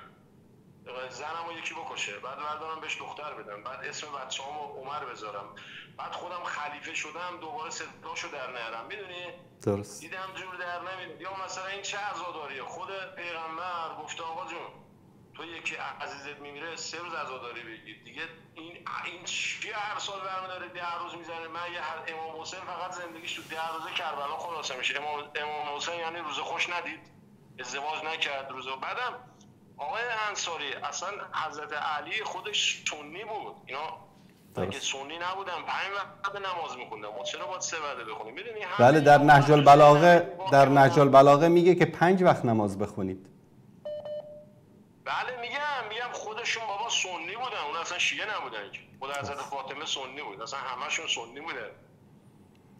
زنمو یکی بکشه، بعد بردارم بهش دختر بدم، بعد اسم بچه‌هامو عمر بذارم، بعد خودم خلیفه شدم دوباره صداشو در نیارم، میدونی؟ درست. دیدم جور در نمیاد. یا مثلا این چه عزاداریه، خود پیغمبر گفته آقا جون تو یکی عزیزت میمیره 3 روز عزاداری بگیر دیگه، این چی هر سال برمی‌داره 10 روز میزنه. من یه امام حسین فقط زندگیش تو 10 روزه کربلا خلاصه میشه. امام حسین یعنی روز خوش ندید، ازدواج نکرد روز. بعدم آقای انصاری اصلا حضرت علی خودش سنی بود، اینا اگه سنی نبودن 5 وقت نماز می‌خوندن، ما چرا باید 3 وعده بخونیم؟ میدونی؟ بله، در نهج البلاغه، در نهج البلاغه میگه که 5 وقت نماز بخونید. بله میگم خودشون بابا سنی بودن، اون اصلا شیعه نبودن که. خود حضرت فاطمه سنی بود، اصلا همشون سنی بودن.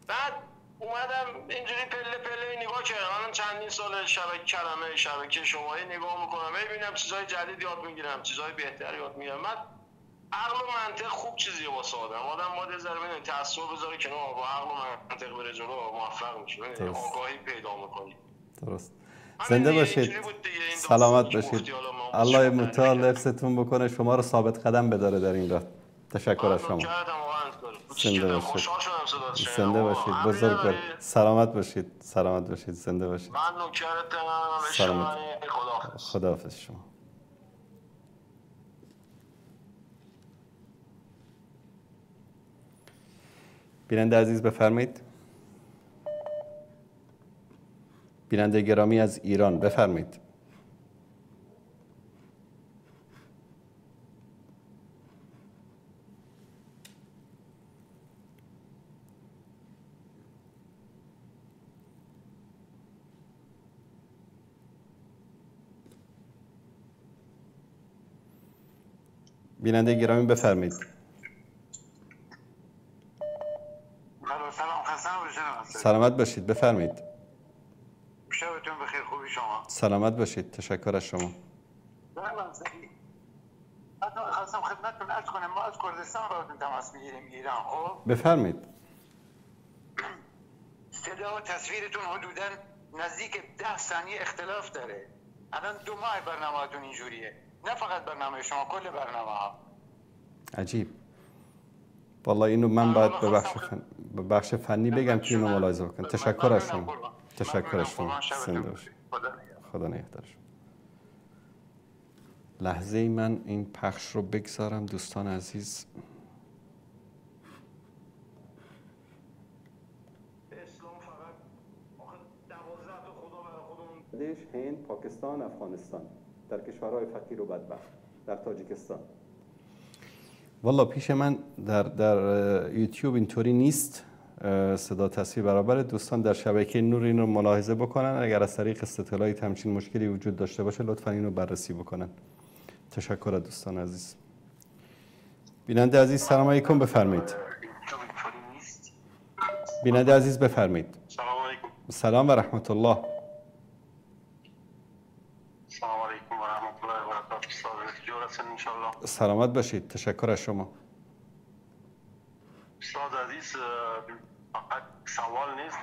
بعد اومدم اینجوری پله پله نگاه کردم، الان چندین سال شبکه کلمه شبکه شمایی نگاه میکنم، میبینم چیزای جدید یاد میگیرم، چیزای بهتر یاد میگیرم. بعد عقل و منطق خوب چیزیه واسه آدم، آدم باید ذره ببینه تعصب بذاره کنار، با عقل و منطق بره جلو موفق میشه، آگاهی پیدا میکنی. درست. زنده باشید، سلامت باشید، الله متعال حفظتون بکنه، شما رو ثابت قدم بداره در این راه. تشکر از شما. زنده باشید، زنده باشید بزرگوار، سلامت باشید، سلامت باشید، زنده باشید. من نوکرتم، سلامت. خداحافظ شما. بیننده عزیز بفرمایید. بیننده گرامی از ایران بفرمایید. بیننده گرامی بفرمایید. سلام، خسته نباشید. سلامت باشید، بفرمایید. شبتون بخیر، خوبی شما؟ سلامت باشید، تشکر از شما. خواستم خدمتتون عرض کنم ما از کردستان باهاتون تماس میگیریم، ایران. خب بفرمایید. صدا و تصویرتون حدوداً نزدیک 10 ثانیه اختلاف داره. الان 2 ماه برنامه‌تون اینجوریه، نه فقط برنامه شما، کل برنامه ها. عجیب والله. اینو من باید به بخش فنی بگم که اینو ملاحظه بکن. تشکر از شما، تشکر از شما. خدا نگهدار شما. لحظه من این پخش رو بگذارم دوستان عزیز. هند، پاکستان، افغانستان، در کشورهای فقیر و بدبخت، در تاجیکستان. والا پیش من در یوتیوب اینطوری نیست، صدا تصویر برابر. دوستان در شبکه نور این رو ملاحظه بکنن، اگر از طریق استطلاعی همچین مشکلی وجود داشته باشه لطفا اینو بررسی بکنن. تشکر از دوستان عزیز. بیننده عزیز سلام علیکم، بفرمایید. بیننده عزیز بفرمایید. سلام علیکم. سلام و رحمت الله. سلام علیکم و رحمت الله و برکاته. سلامت باشید، تشکر از شما. استاد عزیز، فقط سوال نیست،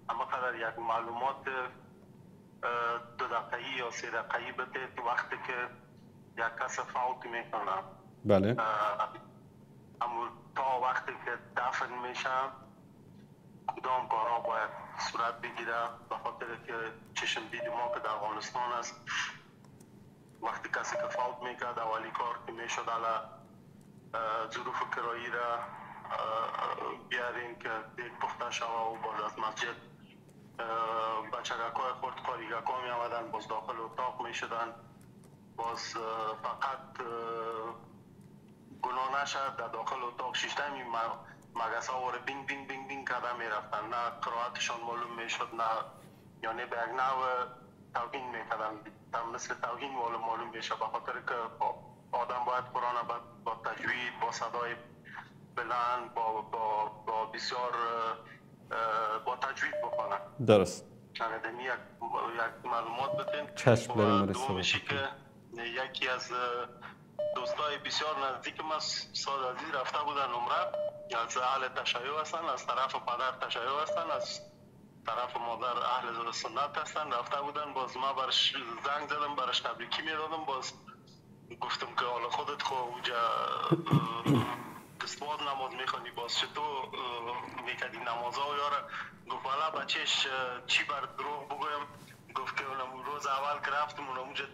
اما قدر یک معلومات 2 دقیقه‌ای یا 3 دقیقه‌ای بده وقتی که یک کس فوت میکنه. بله. اما تا وقتی که دفن میشه کدام کارها باید صورت بگیره، به خاطر که چشم دید ما که در افغانستان است وقتی کسی که فوت میکرد اولی کار که میشد علا ظروف کرایی را بیارین که دیگ پخته شوه و باز از مسجد بچگکای خورد قاریگکا می آمدن، باز داخل اتاق می شدن، باز فقط گناه نشد در داخل اتاق شیشته می مگس ها واره بینگ بینگ بینگ بینگ کرده می رفتن، نه قرائتشان معلوم می شد، نه یعنی به یک نوع توهین می کردن، مثل توهین معلوم میشه، به خاطر که آدم باید قرآن با تجوید، با صدای بلند، با بسیار با تجوید بکنه. درست. یعنی یک معلومات بدین. چشم بریم. دومیشی که یکی از دوستای بسیار نزدیک ما سال عزیز رفته بودن عمره، از اهل تشیع هستن، از طرف پدر تشیع هستن، از طرف مادر اهل سنت هستن، رفته بودن. باز ما برش زنگ زدم، برش تبریکی میدادم، باز گفتم که حالا خودت خو اونجا دستباد نماز میخوانی، باز چطور میکردی نمازها و یاره؟ گفت والا بچهش چی بر دروغ بگویم، گفت که اونم روز اول که رفتم اونم اونجا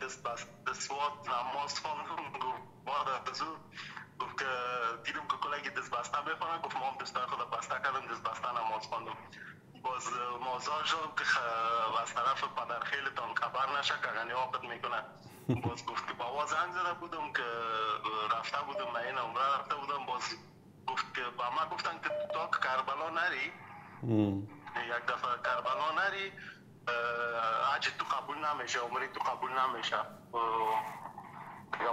دستباد نماز خواندم. گفت بعد از او گفت که دیدم که کلگی دست بسته میخوانن، گفت ما هم دستای خود بسته کردم، دست بسته نماز خواندم. باز مازار شدم که از طرف پدر خیلتان خبر نشه که غنی عاقد میکنه. باز گفت که بابا زنگ زده بودم که رفته بودم من این عمره رفته بودم، باز گفت که با ما گفتن که تا کربلا نری، یک دفعه کربلا نری حج تو قبول نمیشه، عمره تو قبول نمیشه.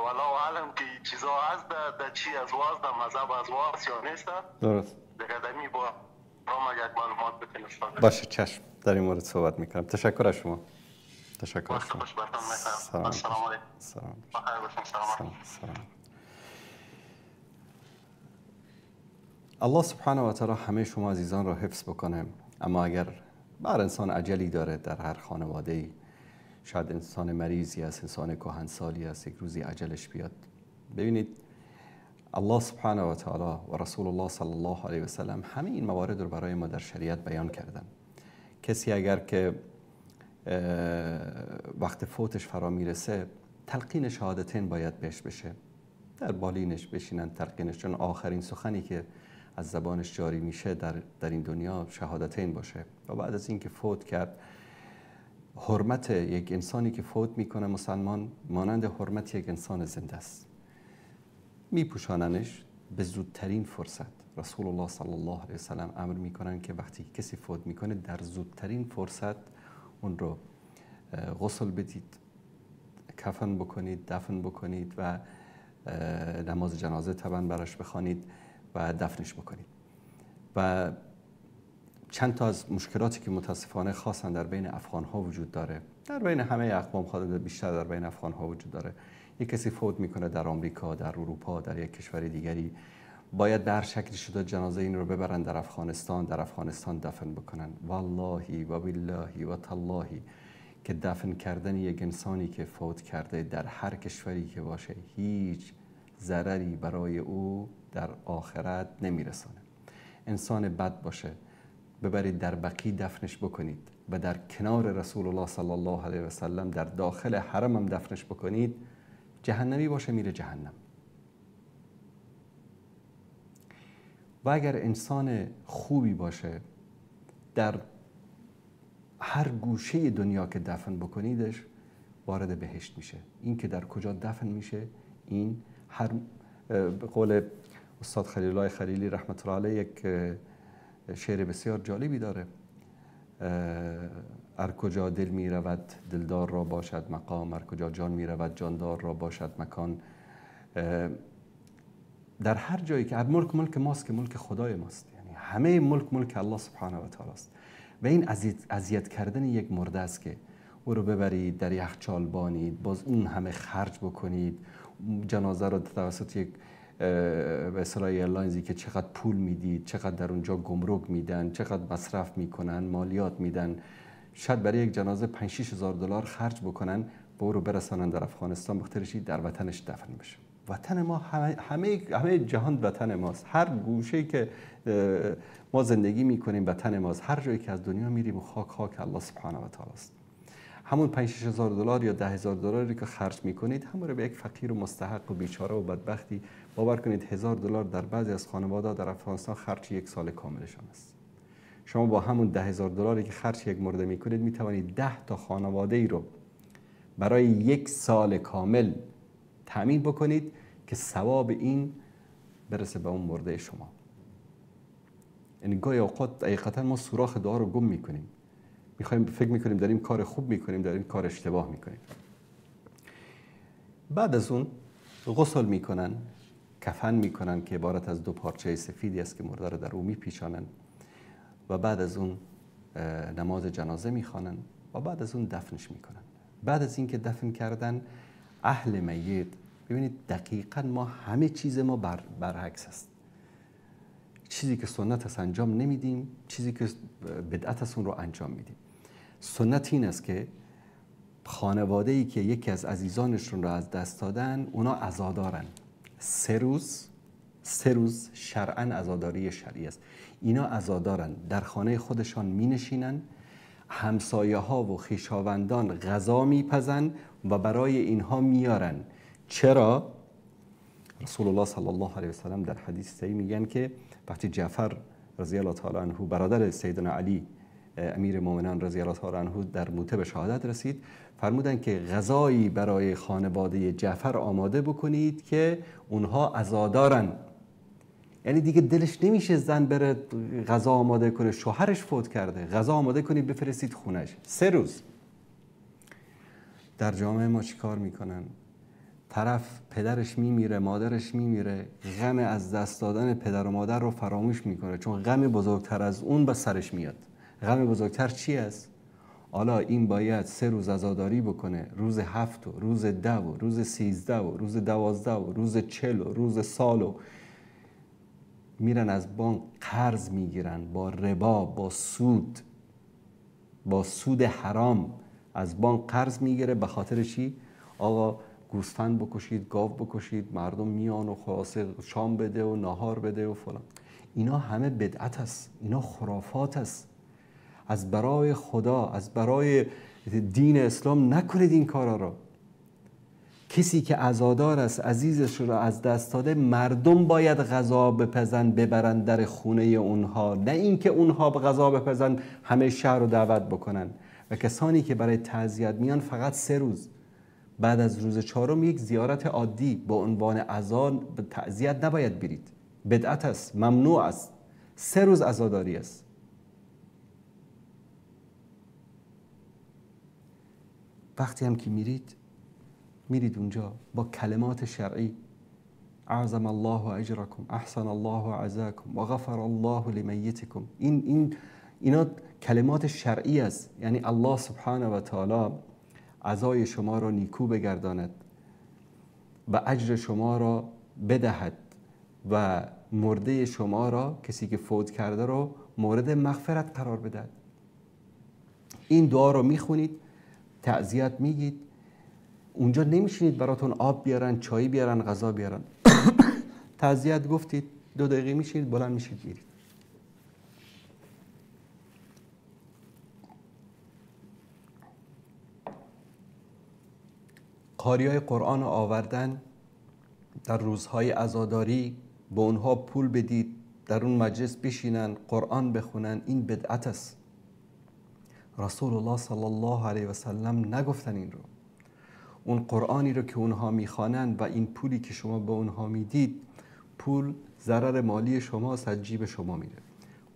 والله عالم که چیزا هست در چی از واز در مذهب از واز یا نیست. درست. دیگه دمی با یک معلومات بتین. باشه چشم، در این مورد صحبت میکنم. تشکر از شما. تشکر از شما. سلام علیکم. سلام. سلام. الله سبحانه و تعالی همه شما عزیزان را حفظ بکنه. اما اگر بر انسان عجلی داره، در هر خانواده‌ای شاید انسان مریضی است، انسان کهنسالی است، یک روزی عجلش بیاد. ببینید الله سبحانه و تعالی و رسول الله صلی الله علیه و سلم همه این موارد رو برای ما در شریعت بیان کردن. کسی اگر که وقت فوتش فرا میرسه، تلقین شهادتین باید بهش بشه، در بالینش بشینن تلقینش، چون آخرین سخنی که از زبانش جاری میشه در این دنیا شهادتین باشه. و بعد از اینکه فوت کرد، حرمت یک انسانی که فوت میکنه مسلمان مانند حرمت یک انسان زنده است. میپوشاننش به زودترین فرصت. رسول الله صلی الله علیه وسلم امر میکنن که وقتی کسی فوت میکنه در زودترین فرصت اون رو غسل بدید، کفن بکنید، دفن بکنید و نماز جنازه طبعا براش بخوانید و دفنش بکنید. و چند تا از مشکلاتی که متاسفانه خاصا در بین افغان ها وجود داره، در بین همه اقوام خود بیشتر در بین افغان ها وجود داره، یک کسی فوت میکنه در آمریکا، در اروپا، در یک کشور دیگری، باید به هر شکلی شده جنازه این رو ببرن در افغانستان، در افغانستان دفن بکنن. والله و بالله و تالله که دفن کردن یک انسانی که فوت کرده در هر کشوری که باشه هیچ ضرری برای او در آخرت نمیرسانه. انسان بد باشه ببرید در بقیع دفنش بکنید و در کنار رسول الله صلی الله علیه و سلم در داخل حرم هم دفنش بکنید، جهنمی باشه میره جهنم. و اگر انسان خوبی باشه در هر گوشه دنیا که دفن بکنیدش وارد بهشت میشه. این که در کجا دفن میشه، این هر به قول استاد خلیل الله خلیلی رحمت الله علیه یک شعر بسیار جالبی داره: هر کجا دل می رود دلدار را باشد مقام، هر کجا جان می رود جاندار را باشد مکان. در هر جایی که هر ملک ملک ماست که ملک خدای ماست، یعنی همه ملک ملک الله سبحانه و تعالی است. و این اذیت کردن یک مرده است که او رو ببرید در یخچال بانید، باز اون همه خرج بکنید، جنازه رو توسط یک به اصطلاح airlines ی که چقدر پول میدید، چقدر در اونجا گمرک میدن، چقدر مصرف میکنن، مالیات میدن، شاید برای یک جنازه 5-6 هزار دلار خرج بکنن و او رو برسانن در افغانستان، بخاطرش در وطنش دفن بشه. وطن ما همه جهان وطن ماست. هر گوشه‌ای که ما زندگی میکنیم وطن ماست. هر جایی که از دنیا میریم و خاک الله سبحانه و تعالی است. همون 5-6 هزار دلار یا 10 هزار دلاری که خرج میکنید همون رو به یک فقیر و مستحق و بیچاره و بدبختی، باور کنید 1000 دلار در بعضی از خانواده‌ها در افغانستان خرج یک سال کاملشان است. شما با همون 10 هزار دلاری که خرج یک مرده میکنید میتوانید 10 تا خانواده ای رو برای یک سال کامل تامین بکنید که ثواب این برسه به اون مرده شما. یعنی گاهی اوقات حقیقتا ما سوراخ دعا رو گم میکنیم، میخوایم فکر میکنیم داریم کار خوب میکنیم، داریم کار اشتباه میکنیم. بعد از اون غسل میکنن، کفن میکنن که عبارت از 2 پارچه سفیدی است که مرده رو در او میپیچانن، و بعد از اون نماز جنازه میخوانن و بعد از اون دفنش میکنن. بعد از اینکه دفن کردن اهل میت، ببینید دقیقاً ما همه چیز ما برعکس است. چیزی که سنت است انجام نمیدیم، چیزی که بدعت است اون رو انجام میدیم. سنت این است که خانواده‌ای که یکی از عزیزانشون رو از دست دادن، اونا عزادارن. 3 روز شرعاً عزاداری شرعی است. اینا عزادارن، در خانه خودشان مینشینن، همسایه ها و خویشاوندان غذا میپزن و برای اینها میارن. چرا؟ رسول الله صلی الله علیه وسلم در حدیث صحیح میگن که وقتی جعفر رضی الله تعالی عنه برادر سیدنا علی امیر مومنان رضی الله تعالی عنه در موته به شهادت رسید، فرمودن که غذایی برای خانواده جعفر آماده بکنید که اونها عزادارن. یعنی دیگه دلش نمیشه زن بره غذا آماده کنه، شوهرش فوت کرده، غذا آماده کنید بفرستید خونش. 3 روز. در جامعه ما چیکار میکنن؟ طرف پدرش میمیره، مادرش میمیره، غم از دست دادن پدر و مادر رو فراموش میکنه، چون غم بزرگتر از اون به سرش میاد. غم بزرگتر چی است؟ حالا این باید 3 روز عزاداری بکنه، روز 7 و روز 10 و روز 13 و روز 12 و روز 40 و روز سال و میرن از بانک قرض میگیرن با ربا، با سود، با سود حرام از بانک قرض میگیره. به خاطر چی؟ آقا گوسفند بکشید، گاو بکشید، مردم میان و خلاصه شام بده و ناهار بده و فلان. اینا همه بدعت است، اینا خرافات است. از برای خدا، از برای دین اسلام نکنید این کارا را. کسی که عزادار است، عزیزش رو از دست داده، مردم باید غذا بپزن ببرن در خونه اونها، نه اینکه اونها به غذا بپزن همه شهر رو دعوت بکنن. و کسانی که برای تعزیت میان فقط 3 روز، بعد از روز 4 یک زیارت عادی به عنوان عزا تعزیت نباید برید، بدعت است، ممنوع است. 3 روز عزاداری است. وقتی هم که میرید اونجا با کلمات شرعی، اعظم الله اجرکم، احسن الله عزاکم و غفر الله لمیتکم. اینا کلمات شرعی است، یعنی الله سبحانه و تعالی عزای شما را نیکو بگرداند و اجر شما را بدهد و مرده شما را، کسی که فوت کرده را، مورد مغفرت قرار بدهد. این دعا رو میخونید، تعزیت میگید، اونجا نمیشینید براتون آب بیارن، چای بیارن، غذا بیارن. تعزیت گفتید، 2 دقیقه میشینید، بلند میشید میرید. قاریای قرآن آوردن در روزهای عزاداری، به اونها پول بدید در اون مجلس بشینن قرآن بخونن، این بدعت است. رسول الله صلی الله علیه و سلم نگفتن این رو. اون قرآنی رو که اونها میخوانن و این پولی که شما به اونها میدید، پول ضرر مالی شماست، از جیب شما میره.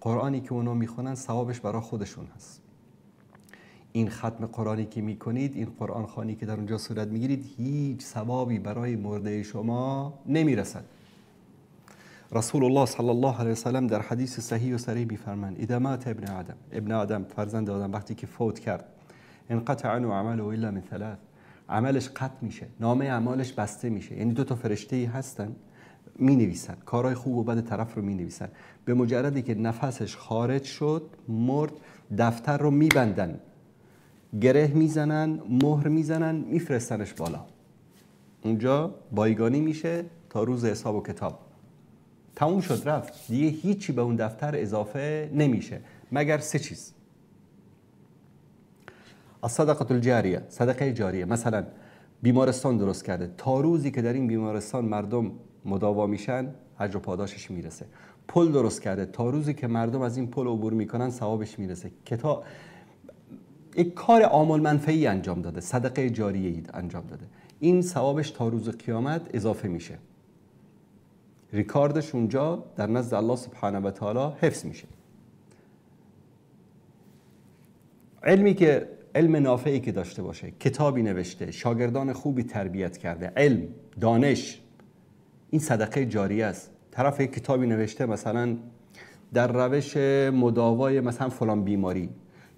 قرآنی که اونها میخوانن ثوابش برای خودشون هست. این ختم قرآنی که میکنید، این قرآن خوانی که در اونجا صورت میگیرید، هیچ ثوابی برای مرده شما نمیرسد. رسول الله صلی الله علیه وسلم در حدیث صحیح و صریح میفرمایند: اذا مات ابن آدم، ابن آدم فرزند آدم وقتی که فوت کرد، انقطع عنه عمله الا من ثلاث، عملش قطع میشه، نامه اعمالش بسته میشه. یعنی 2 تا فرشته هستن می نویسن کارهای خوب و بد طرف رو می نویسن. به مجردی که نفسش خارج شد، مرد، دفتر رو میبندن، گره میزنن، مهر میزنن، میفرستنش بالا. اونجا بایگانی میشه تا روز حساب و کتاب. تموم شد رفت، دیگه هیچی به اون دفتر اضافه نمیشه مگر 3 چیز. الصدقه الجاریه، صدقه جاریه. مثلا بیمارستان درست کرده، تا روزی که در این بیمارستان مردم مداوا میشن اجر و پاداشش میرسه. پل درست کرده، تا روزی که مردم از این پل عبور میکنن ثوابش میرسه. کتاب، یک کار عامل منفعی انجام داده، صدقه جاریه انجام داده، این ثوابش تا روز قیامت اضافه میشه. ریکاردش اونجا در نزد الله سبحانه و تعالی حفظ میشه. علمی که، علم نافعی که داشته باشه، کتابی نوشته، شاگردان خوبی تربیت کرده، علم، دانش، این صدقه جاریه است. طرف یک کتابی نوشته مثلا در روش مداوای مثلا فلان بیماری،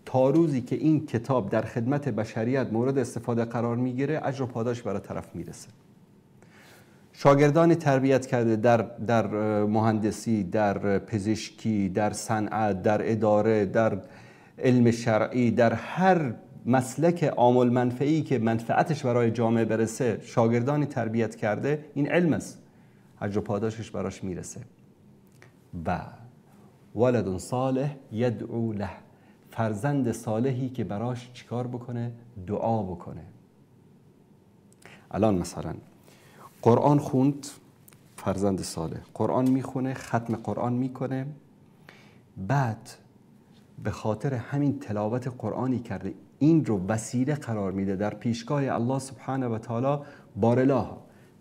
تا روزی که این کتاب در خدمت بشریت مورد استفاده قرار میگیره اجر و پاداش برای طرف میرسه. شاگردان تربیت کرده در مهندسی، در پزشکی، در صنعت، در اداره، در علم شرعی، در هر مسلک عامل منفعی که منفعتش برای جامعه برسه شاگردانی تربیت کرده، این علم است، اجر و پاداشش براش میرسه. و ولد صالح یدعو له، فرزند صالحی که براش چیکار بکنه؟ دعا بکنه. الان مثلا قرآن خوند، فرزند صالح قرآن میخونه، ختم قرآن میکنه، بعد به خاطر همین تلاوت قرآنی کرده این رو وسیله قرار میده در پیشگاه الله سبحانه و تعالی، بارالله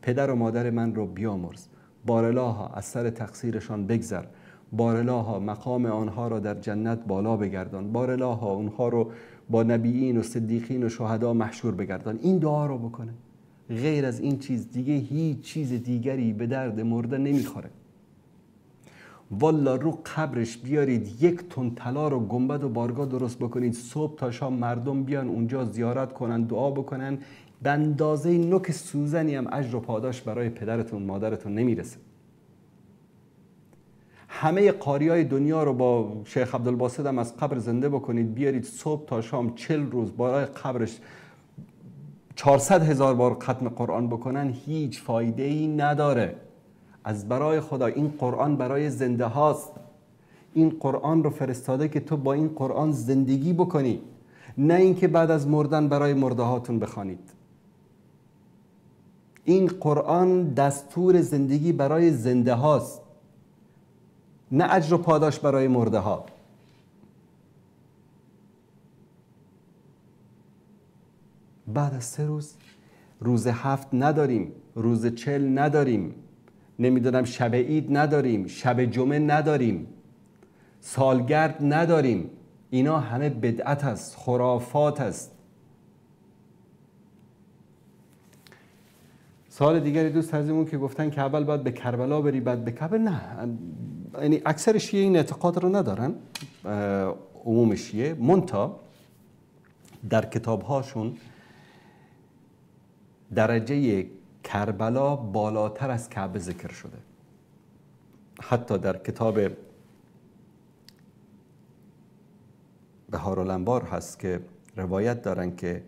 پدر و مادر من رو بیامرز، بارالله از سر تقصیرشان بگذر، بارالله مقام آنها را در جنت بالا بگردان، بارالله اونها رو با نبیین و صدیقین و شهدا محشور بگردان. این دعا رو بکنه. غیر از این چیز دیگه هیچ چیز دیگری به درد مرده نمیخوره. والا رو قبرش بیارید 1 تن طلا رو گنبد و بارگاه درست بکنید، صبح تا شام مردم بیان اونجا زیارت کنن، دعا بکنن، به اندازه نوک سوزنی هم اجر و پاداش برای پدرتون مادرتون نمیرسه. همه قاریای دنیا رو با شیخ عبدالباسط هم از قبر زنده بکنید، بیارید صبح تا شام 40 روز بالای قبرش 400,000 بار ختم قرآن بکنن، هیچ فایده ای نداره. از برای خدا این قرآن برای زنده هاست. این قرآن رو فرستاده که تو با این قرآن زندگی بکنی، نه اینکه بعد از مردن برای مرده هاتون بخوانید. این قرآن دستور زندگی برای زنده هاست، نه اجر و پاداش برای مرده ها. بعد از 3 روز، روز 7 نداریم، روز 40 نداریم، نمیدونم شب عید نداریم، شب جمعه نداریم، سالگرد نداریم. اینا همه بدعت است، خرافات است. سوال دیگری دوست عزیزمون که گفتن که اول باید به کربلا بری بعد به کعبه، نه، یعنی اکثر شیعه این اعتقاد رو ندارن، عموم شیعه، منتها در کتابهاشون درجه کربلا بالاتر از کعبه ذکر شده. حتی در کتاب بحارالانوار هست که روایت دارن که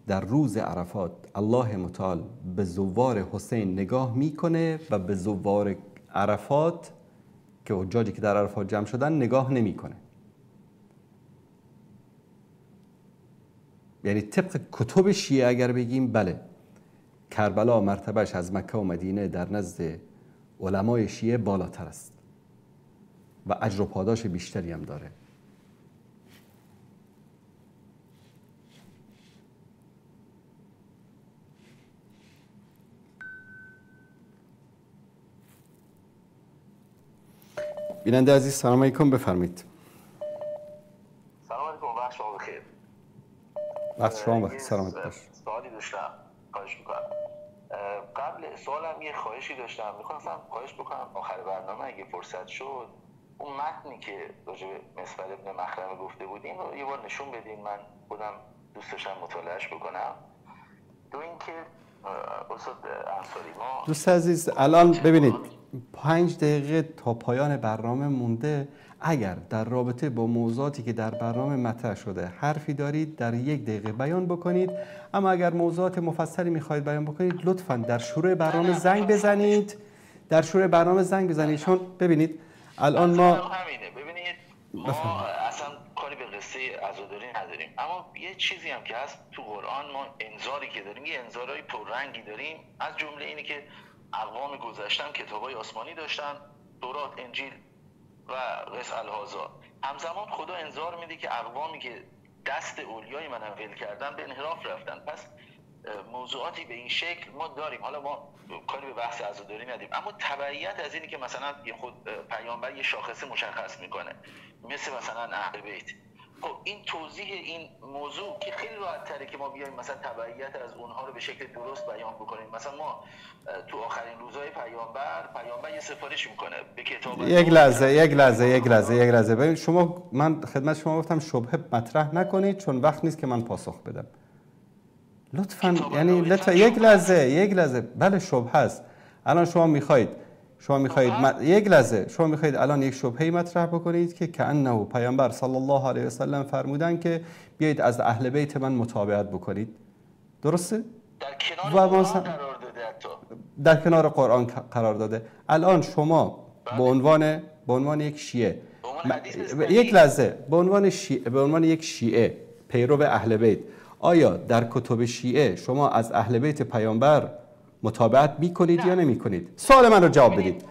در روز عرفات الله متعال به زوار حسین نگاه میکنه و به زوار عرفات که حجاجی که در عرفات جمع شدن نگاه نمیکنه. یعنی طبق کتب شیعه اگر بگیم بله، کربلا مرتبهش از مکه و مدینه در نزد علمای شیعه بالاتر است و اجر و پاداش بیشتری هم داره. بیننده عزیز سلام علیکم، بفرمایید. سلام علیکم، وقت شما بخیر. وقت شما بخیر، سلامت باش. سوالی داشتم، خواهش میکنم. قبل سوالم یه خواهشی داشتم، میخواستم خواهش بکنم آخر برنامه اگه فرصت شد اون متنی که راجع به مسور ابن مخرمه گفته بودین رو یه بار نشون بدین، من خودم دوست داشتم مطالعهش بکنم. دو اینکه استاد انصاری، ما دوست عزیز الان ببینید 5 دقیقه تا پایان برنامه مونده. اگر در رابطه با موضوعاتی که در برنامه مطرح شده حرفی دارید در 1 دقیقه بیان بکنید، اما اگر موضوعات مفصلی میخواید بیان بکنید لطفاً در شروع برنامه زنگ بزنید. در شروع برنامه زنگ بزنید، چون ببینید الان ما همینه. ببینید ما اصلا کاری به قصه عزاداری نداریم، اما یه چیزی هم که هست تو قرآن، ما انذاری که داریم یه انذارای پررنگی داریم، از جمله اینه که اقوام گذشتن کتابای آسمانی داشتن، تورات، انجیل و قس الهازا. همزمان خدا انذار میده که اقوامی که دست اولیای منم ول کردن به انحراف رفتن. پس موضوعاتی به این شکل ما داریم. حالا ما کاری به بحث عزاداری نداریم، اما تبعیت از اینی که مثلا خود پیامبر یه شاخصه مشخص میکنه، مثل مثلا اهل بیت. خب این توضیح این موضوع که خیلی راحت تره که ما بیایم مثلا تبعیت از اونها رو به شکل درست بیان بکنیم. مثلا ما تو آخرین روزهای پیامبر یه سفارش میکنه به کتاب. یک لحظه ببین شما، من خدمت شما گفتم شبهه مطرح نکنید چون وقت نیست که من پاسخ بدم. لطفاً، یعنی لطفاً یک لحظه. بله شبهه است. الان شما میخواید یک لحظه، شما میخواید الان یک شبهه مطرح بکنید که کأنه پیامبر صلی الله علیه و سلم فرمودن که بیایید از اهل بیت من متابعت بکنید، درسته؟ در کنار قرآن قرار داده، حتی در کنار قرآن قرار داده. الان شما به عنوان یک شیعه، یک لحظه، به عنوان یک شیعه پیرو اهل بیت، آیا در کتب شیعه شما از اهل بیت پیامبر متابعت میکنید یا نمیکنید؟ سوال من رو جواب بدید.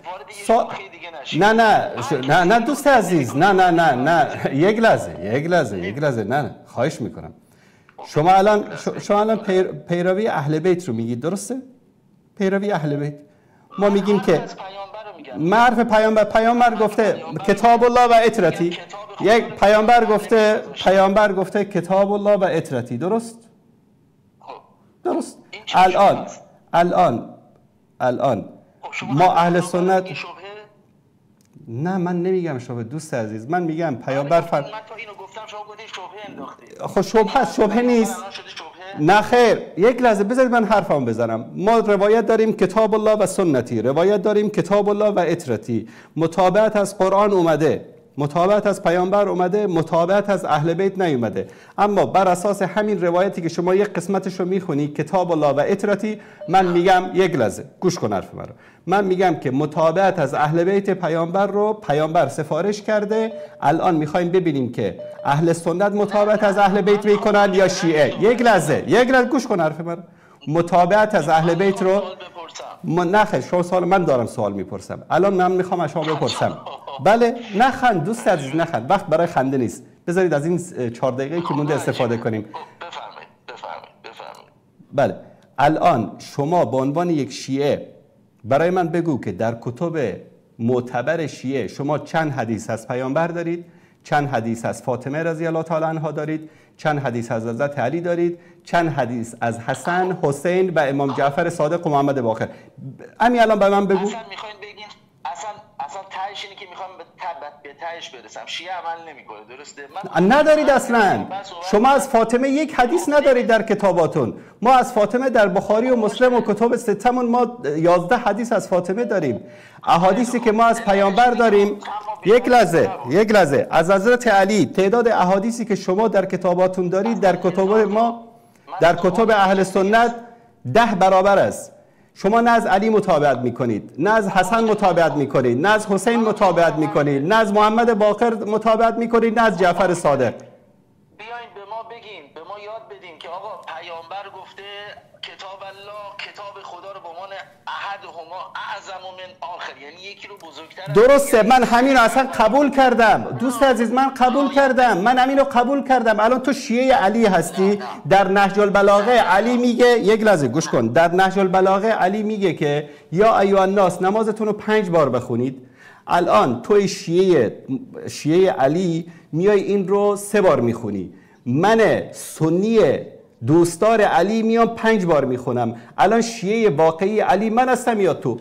نه نه نه نه دوست عزیز، نه نه نه نه، یک لحظه، نه خواهش میکنم. شما الان پیروی اهل بیت رو میگید، درسته؟ پیروی اهل بیت. ما میگیم که معرف پیامبر گفته کتاب الله و عترتی. یک پیامبر گفته کتاب الله و عترتی، درست؟ درست. الان ما اهل سنت، نه من نمیگم شبهه دوست عزیز، من میگم پیامبر من تا اینو گفتم شما گفتید شبهه انداختید. خب شبهه شبهه نیست. نه خیر، یک لحظه بذارید من حرفم بزنم. ما روایت داریم کتاب الله و سنتی، روایت داریم کتاب الله و عترتی. متابعت از قرآن اومده، متابعت از پیامبر اومده، متابعت از اهل بیت نیومده. اما بر اساس همین روایتی که شما یک قسمتش رو میخونی کتاب الله و عترتی، من میگم یک لحظه گوش کن حرف من رو. من میگم که متابعت از اهل بیت پیامبر رو پیامبر سفارش کرده. الان میخوایم ببینیم که اهل سنت متابعت از اهل بیت میکنن یا شیعه. یک لحظه گوش کن حرف من. متابعت از اهل بیت رو نه خیر، شما سوال، من دارم سوال میپرسم. الان من میخوام از شما بپرسم. بله نخند دوست عزیز، نخند، وقت برای خنده نیست. بذارید از این 4 دقیقه که مونده استفاده کنیم. بفرمایید بفرمایید بفرمایید. بله الان شما به عنوان یک شیعه برای من بگو که در کتب معتبر شیعه شما چند حدیث از پیامبر دارید، چند حدیث از فاطمه رضی الله تعالی عنها دارید، چند حدیث از حضرت علی دارید، چند حدیث از حسن، حسین و امام جعفر صادق و محمد باقر. همین الان به من بگو. اصلا میخواین بگین اصلا تهش اینه که میخوام به تهش برسم. شیعه عمل نمیکنه، درسته؟ من ندارید اصلا. شما از فاطمه یک حدیث ندارید در کتاباتون. ما از فاطمه در بخاری و مسلم و کتب ستمون ما 11 حدیث از فاطمه داریم. احادیثی که ما از پیامبر داریم، یک لحظه، یک لحظه، از حضرت علی تعداد احادیثی که شما در کتاباتون دارید در کتب ما، در کتب اهل سنت 10 برابر است. شما نه از علی متابعت میکنید، نه از حسن متابعت میکنید، نه از حسین متابعت میکنید، نه از محمد باقر متابعت میکنید، نه از جعفر صادق. بیاین به ما بگین، به ما یاد بدین که آقا پیامبر گفته کتاب الله، کتاب خدا رو به عنوان احدهما اعظم من آخر، یعنی یکی رو بزرگتر. درسته، من همین رو اصلا قبول کردم دوست عزیز، من قبول کردم، من همین رو قبول کردم. الان تو شیعه علی هستی. در نهج البلاغه علی میگه، یک لحظه گوش کن، در نهج البلاغه علی میگه که یا ایها الناس نمازتون رو 5 بار بخونید. الان تو شیعه علی میای این رو 3 بار میخونی. من سنی دوستدار علی میام 5 بار میخونم. الان شیعه واقعی علی من هستم یا تو؟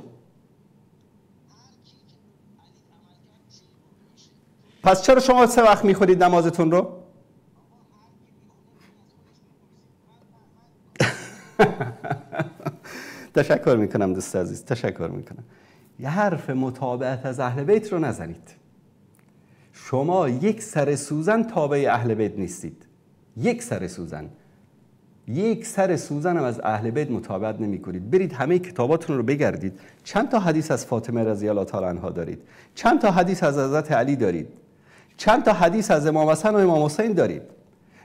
پس چرا شما 3 وقت میخونید نمازتون رو؟ تشکر میکنم دوست عزیز، تشکر میکنم. یه حرف متابعت از اهل بیت رو نزنید. شما یک سر سوزن تابع اهل بیت نیستید. یک سر سوزن، یک سر سوزن هم از اهل بیت متابعت نمی کنید. برید همه کتاباتون رو بگردید، چند تا حدیث از فاطمه رضی الله تعالی عنها دارید، چند تا حدیث از حضرت علی دارید، چند تا حدیث از امام حسن و امام حسین دارید،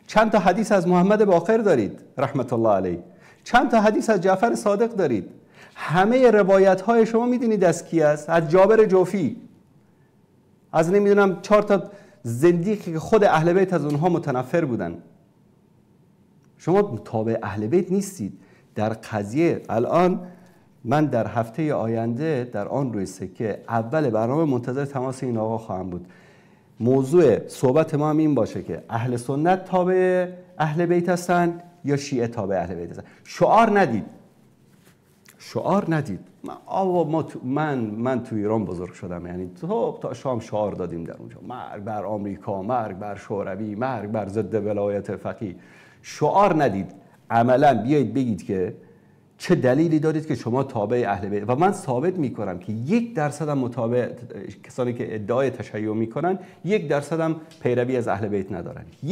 چند تا حدیث از محمد باقر دارید رحمت الله علیه، چند تا حدیث از جعفر صادق دارید. همه روایت های شما میدونید از کی است؟ از جابر جوفی، از نمیدونم 4 تا زندیقی که خود اهل بیت از اونها متنفر بودن. شما تابع اهل بیت نیستید در قضیه. الان من در هفته آینده در آن روی سکه اول برنامه منتظر تماس این آقا خواهم بود. موضوع صحبت ما هم این باشه که اهل سنت تابع اهل بیت هستند یا شیعه تابع اهل بیت هستند. شعار ندید، شعار ندید. من تو ایران بزرگ شدم، یعنی تا شام شعار دادیم در اونجا، مرگ بر آمریکا، مرگ بر شوروی، مرگ بر ضد ولایت فقیه. شعار ندید، عملا بیایید بگید که چه دلیلی دارید که شما تابع اهل بیت. و من ثابت میکنم که 1% هم متابع کسانی که ادعای تشیع میکنن 1% هم پیروی از اهل بیت ندارن. 1%.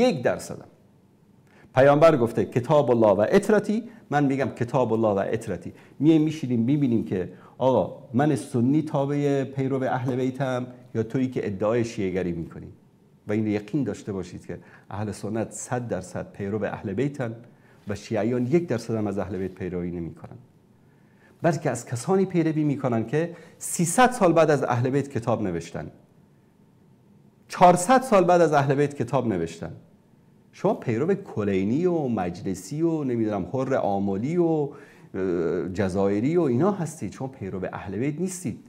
پیامبر گفته کتاب الله و عترتی، من میگم کتاب الله و عترتی. میایم میشینیم میبینیم که آقا من سنی تابع پیرو اهل بیتم یا تویی که ادعای شیعه گری میکنی. و این یقین داشته باشید که اهل سنت 100% پیرو اهل بیتن و شیعیان 1% هم از اهل بیت پیروی نمیکنن، بلکه از کسانی پیروی میکنن که 300 سال بعد از اهل بیت کتاب نوشتن، 400 سال بعد از اهل بیت کتاب نوشتن. شما پیرو کلینی و مجلسی و نمیدونم حر آملی و جزایری و اینا هستید. شما پیرو اهل بیت نیستید،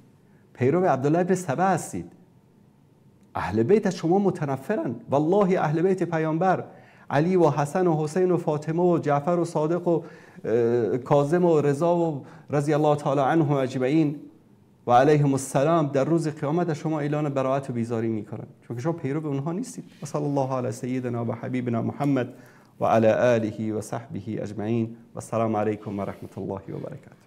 پیرو عبدالله بن سبا هستید. اهل بیت از شما متنفرن. والله اهل بیت پیامبر علی و حسن و حسین و فاطمه و جعفر و صادق و کاظم و رضا و رضی الله تعالی عنهم اجمعین و علیهم السلام در روز قیامت از شما اعلان براءت و بیزاری میکنن، چون که شما پیرو به اونها نیستید. و صلی الله علی سیدنا و حبیبنا محمد و علی آله و صحبه اجمعین و السلام علیکم و رحمت الله و برکاته.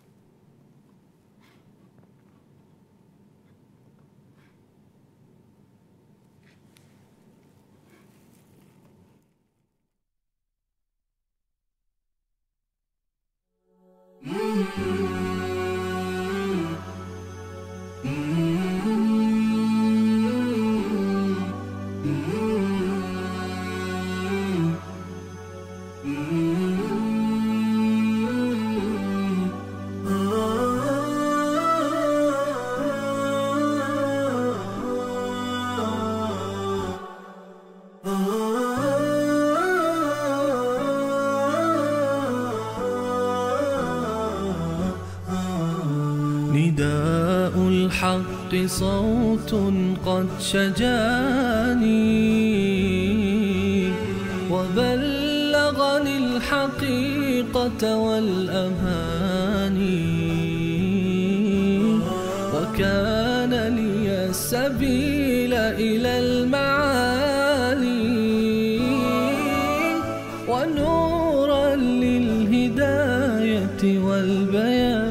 نداء الحق صوت قد شجاني، وبلغني الحقيقة والأماني، وكان لي السبيل إلى المعالي، ونورا للهداية والبيان.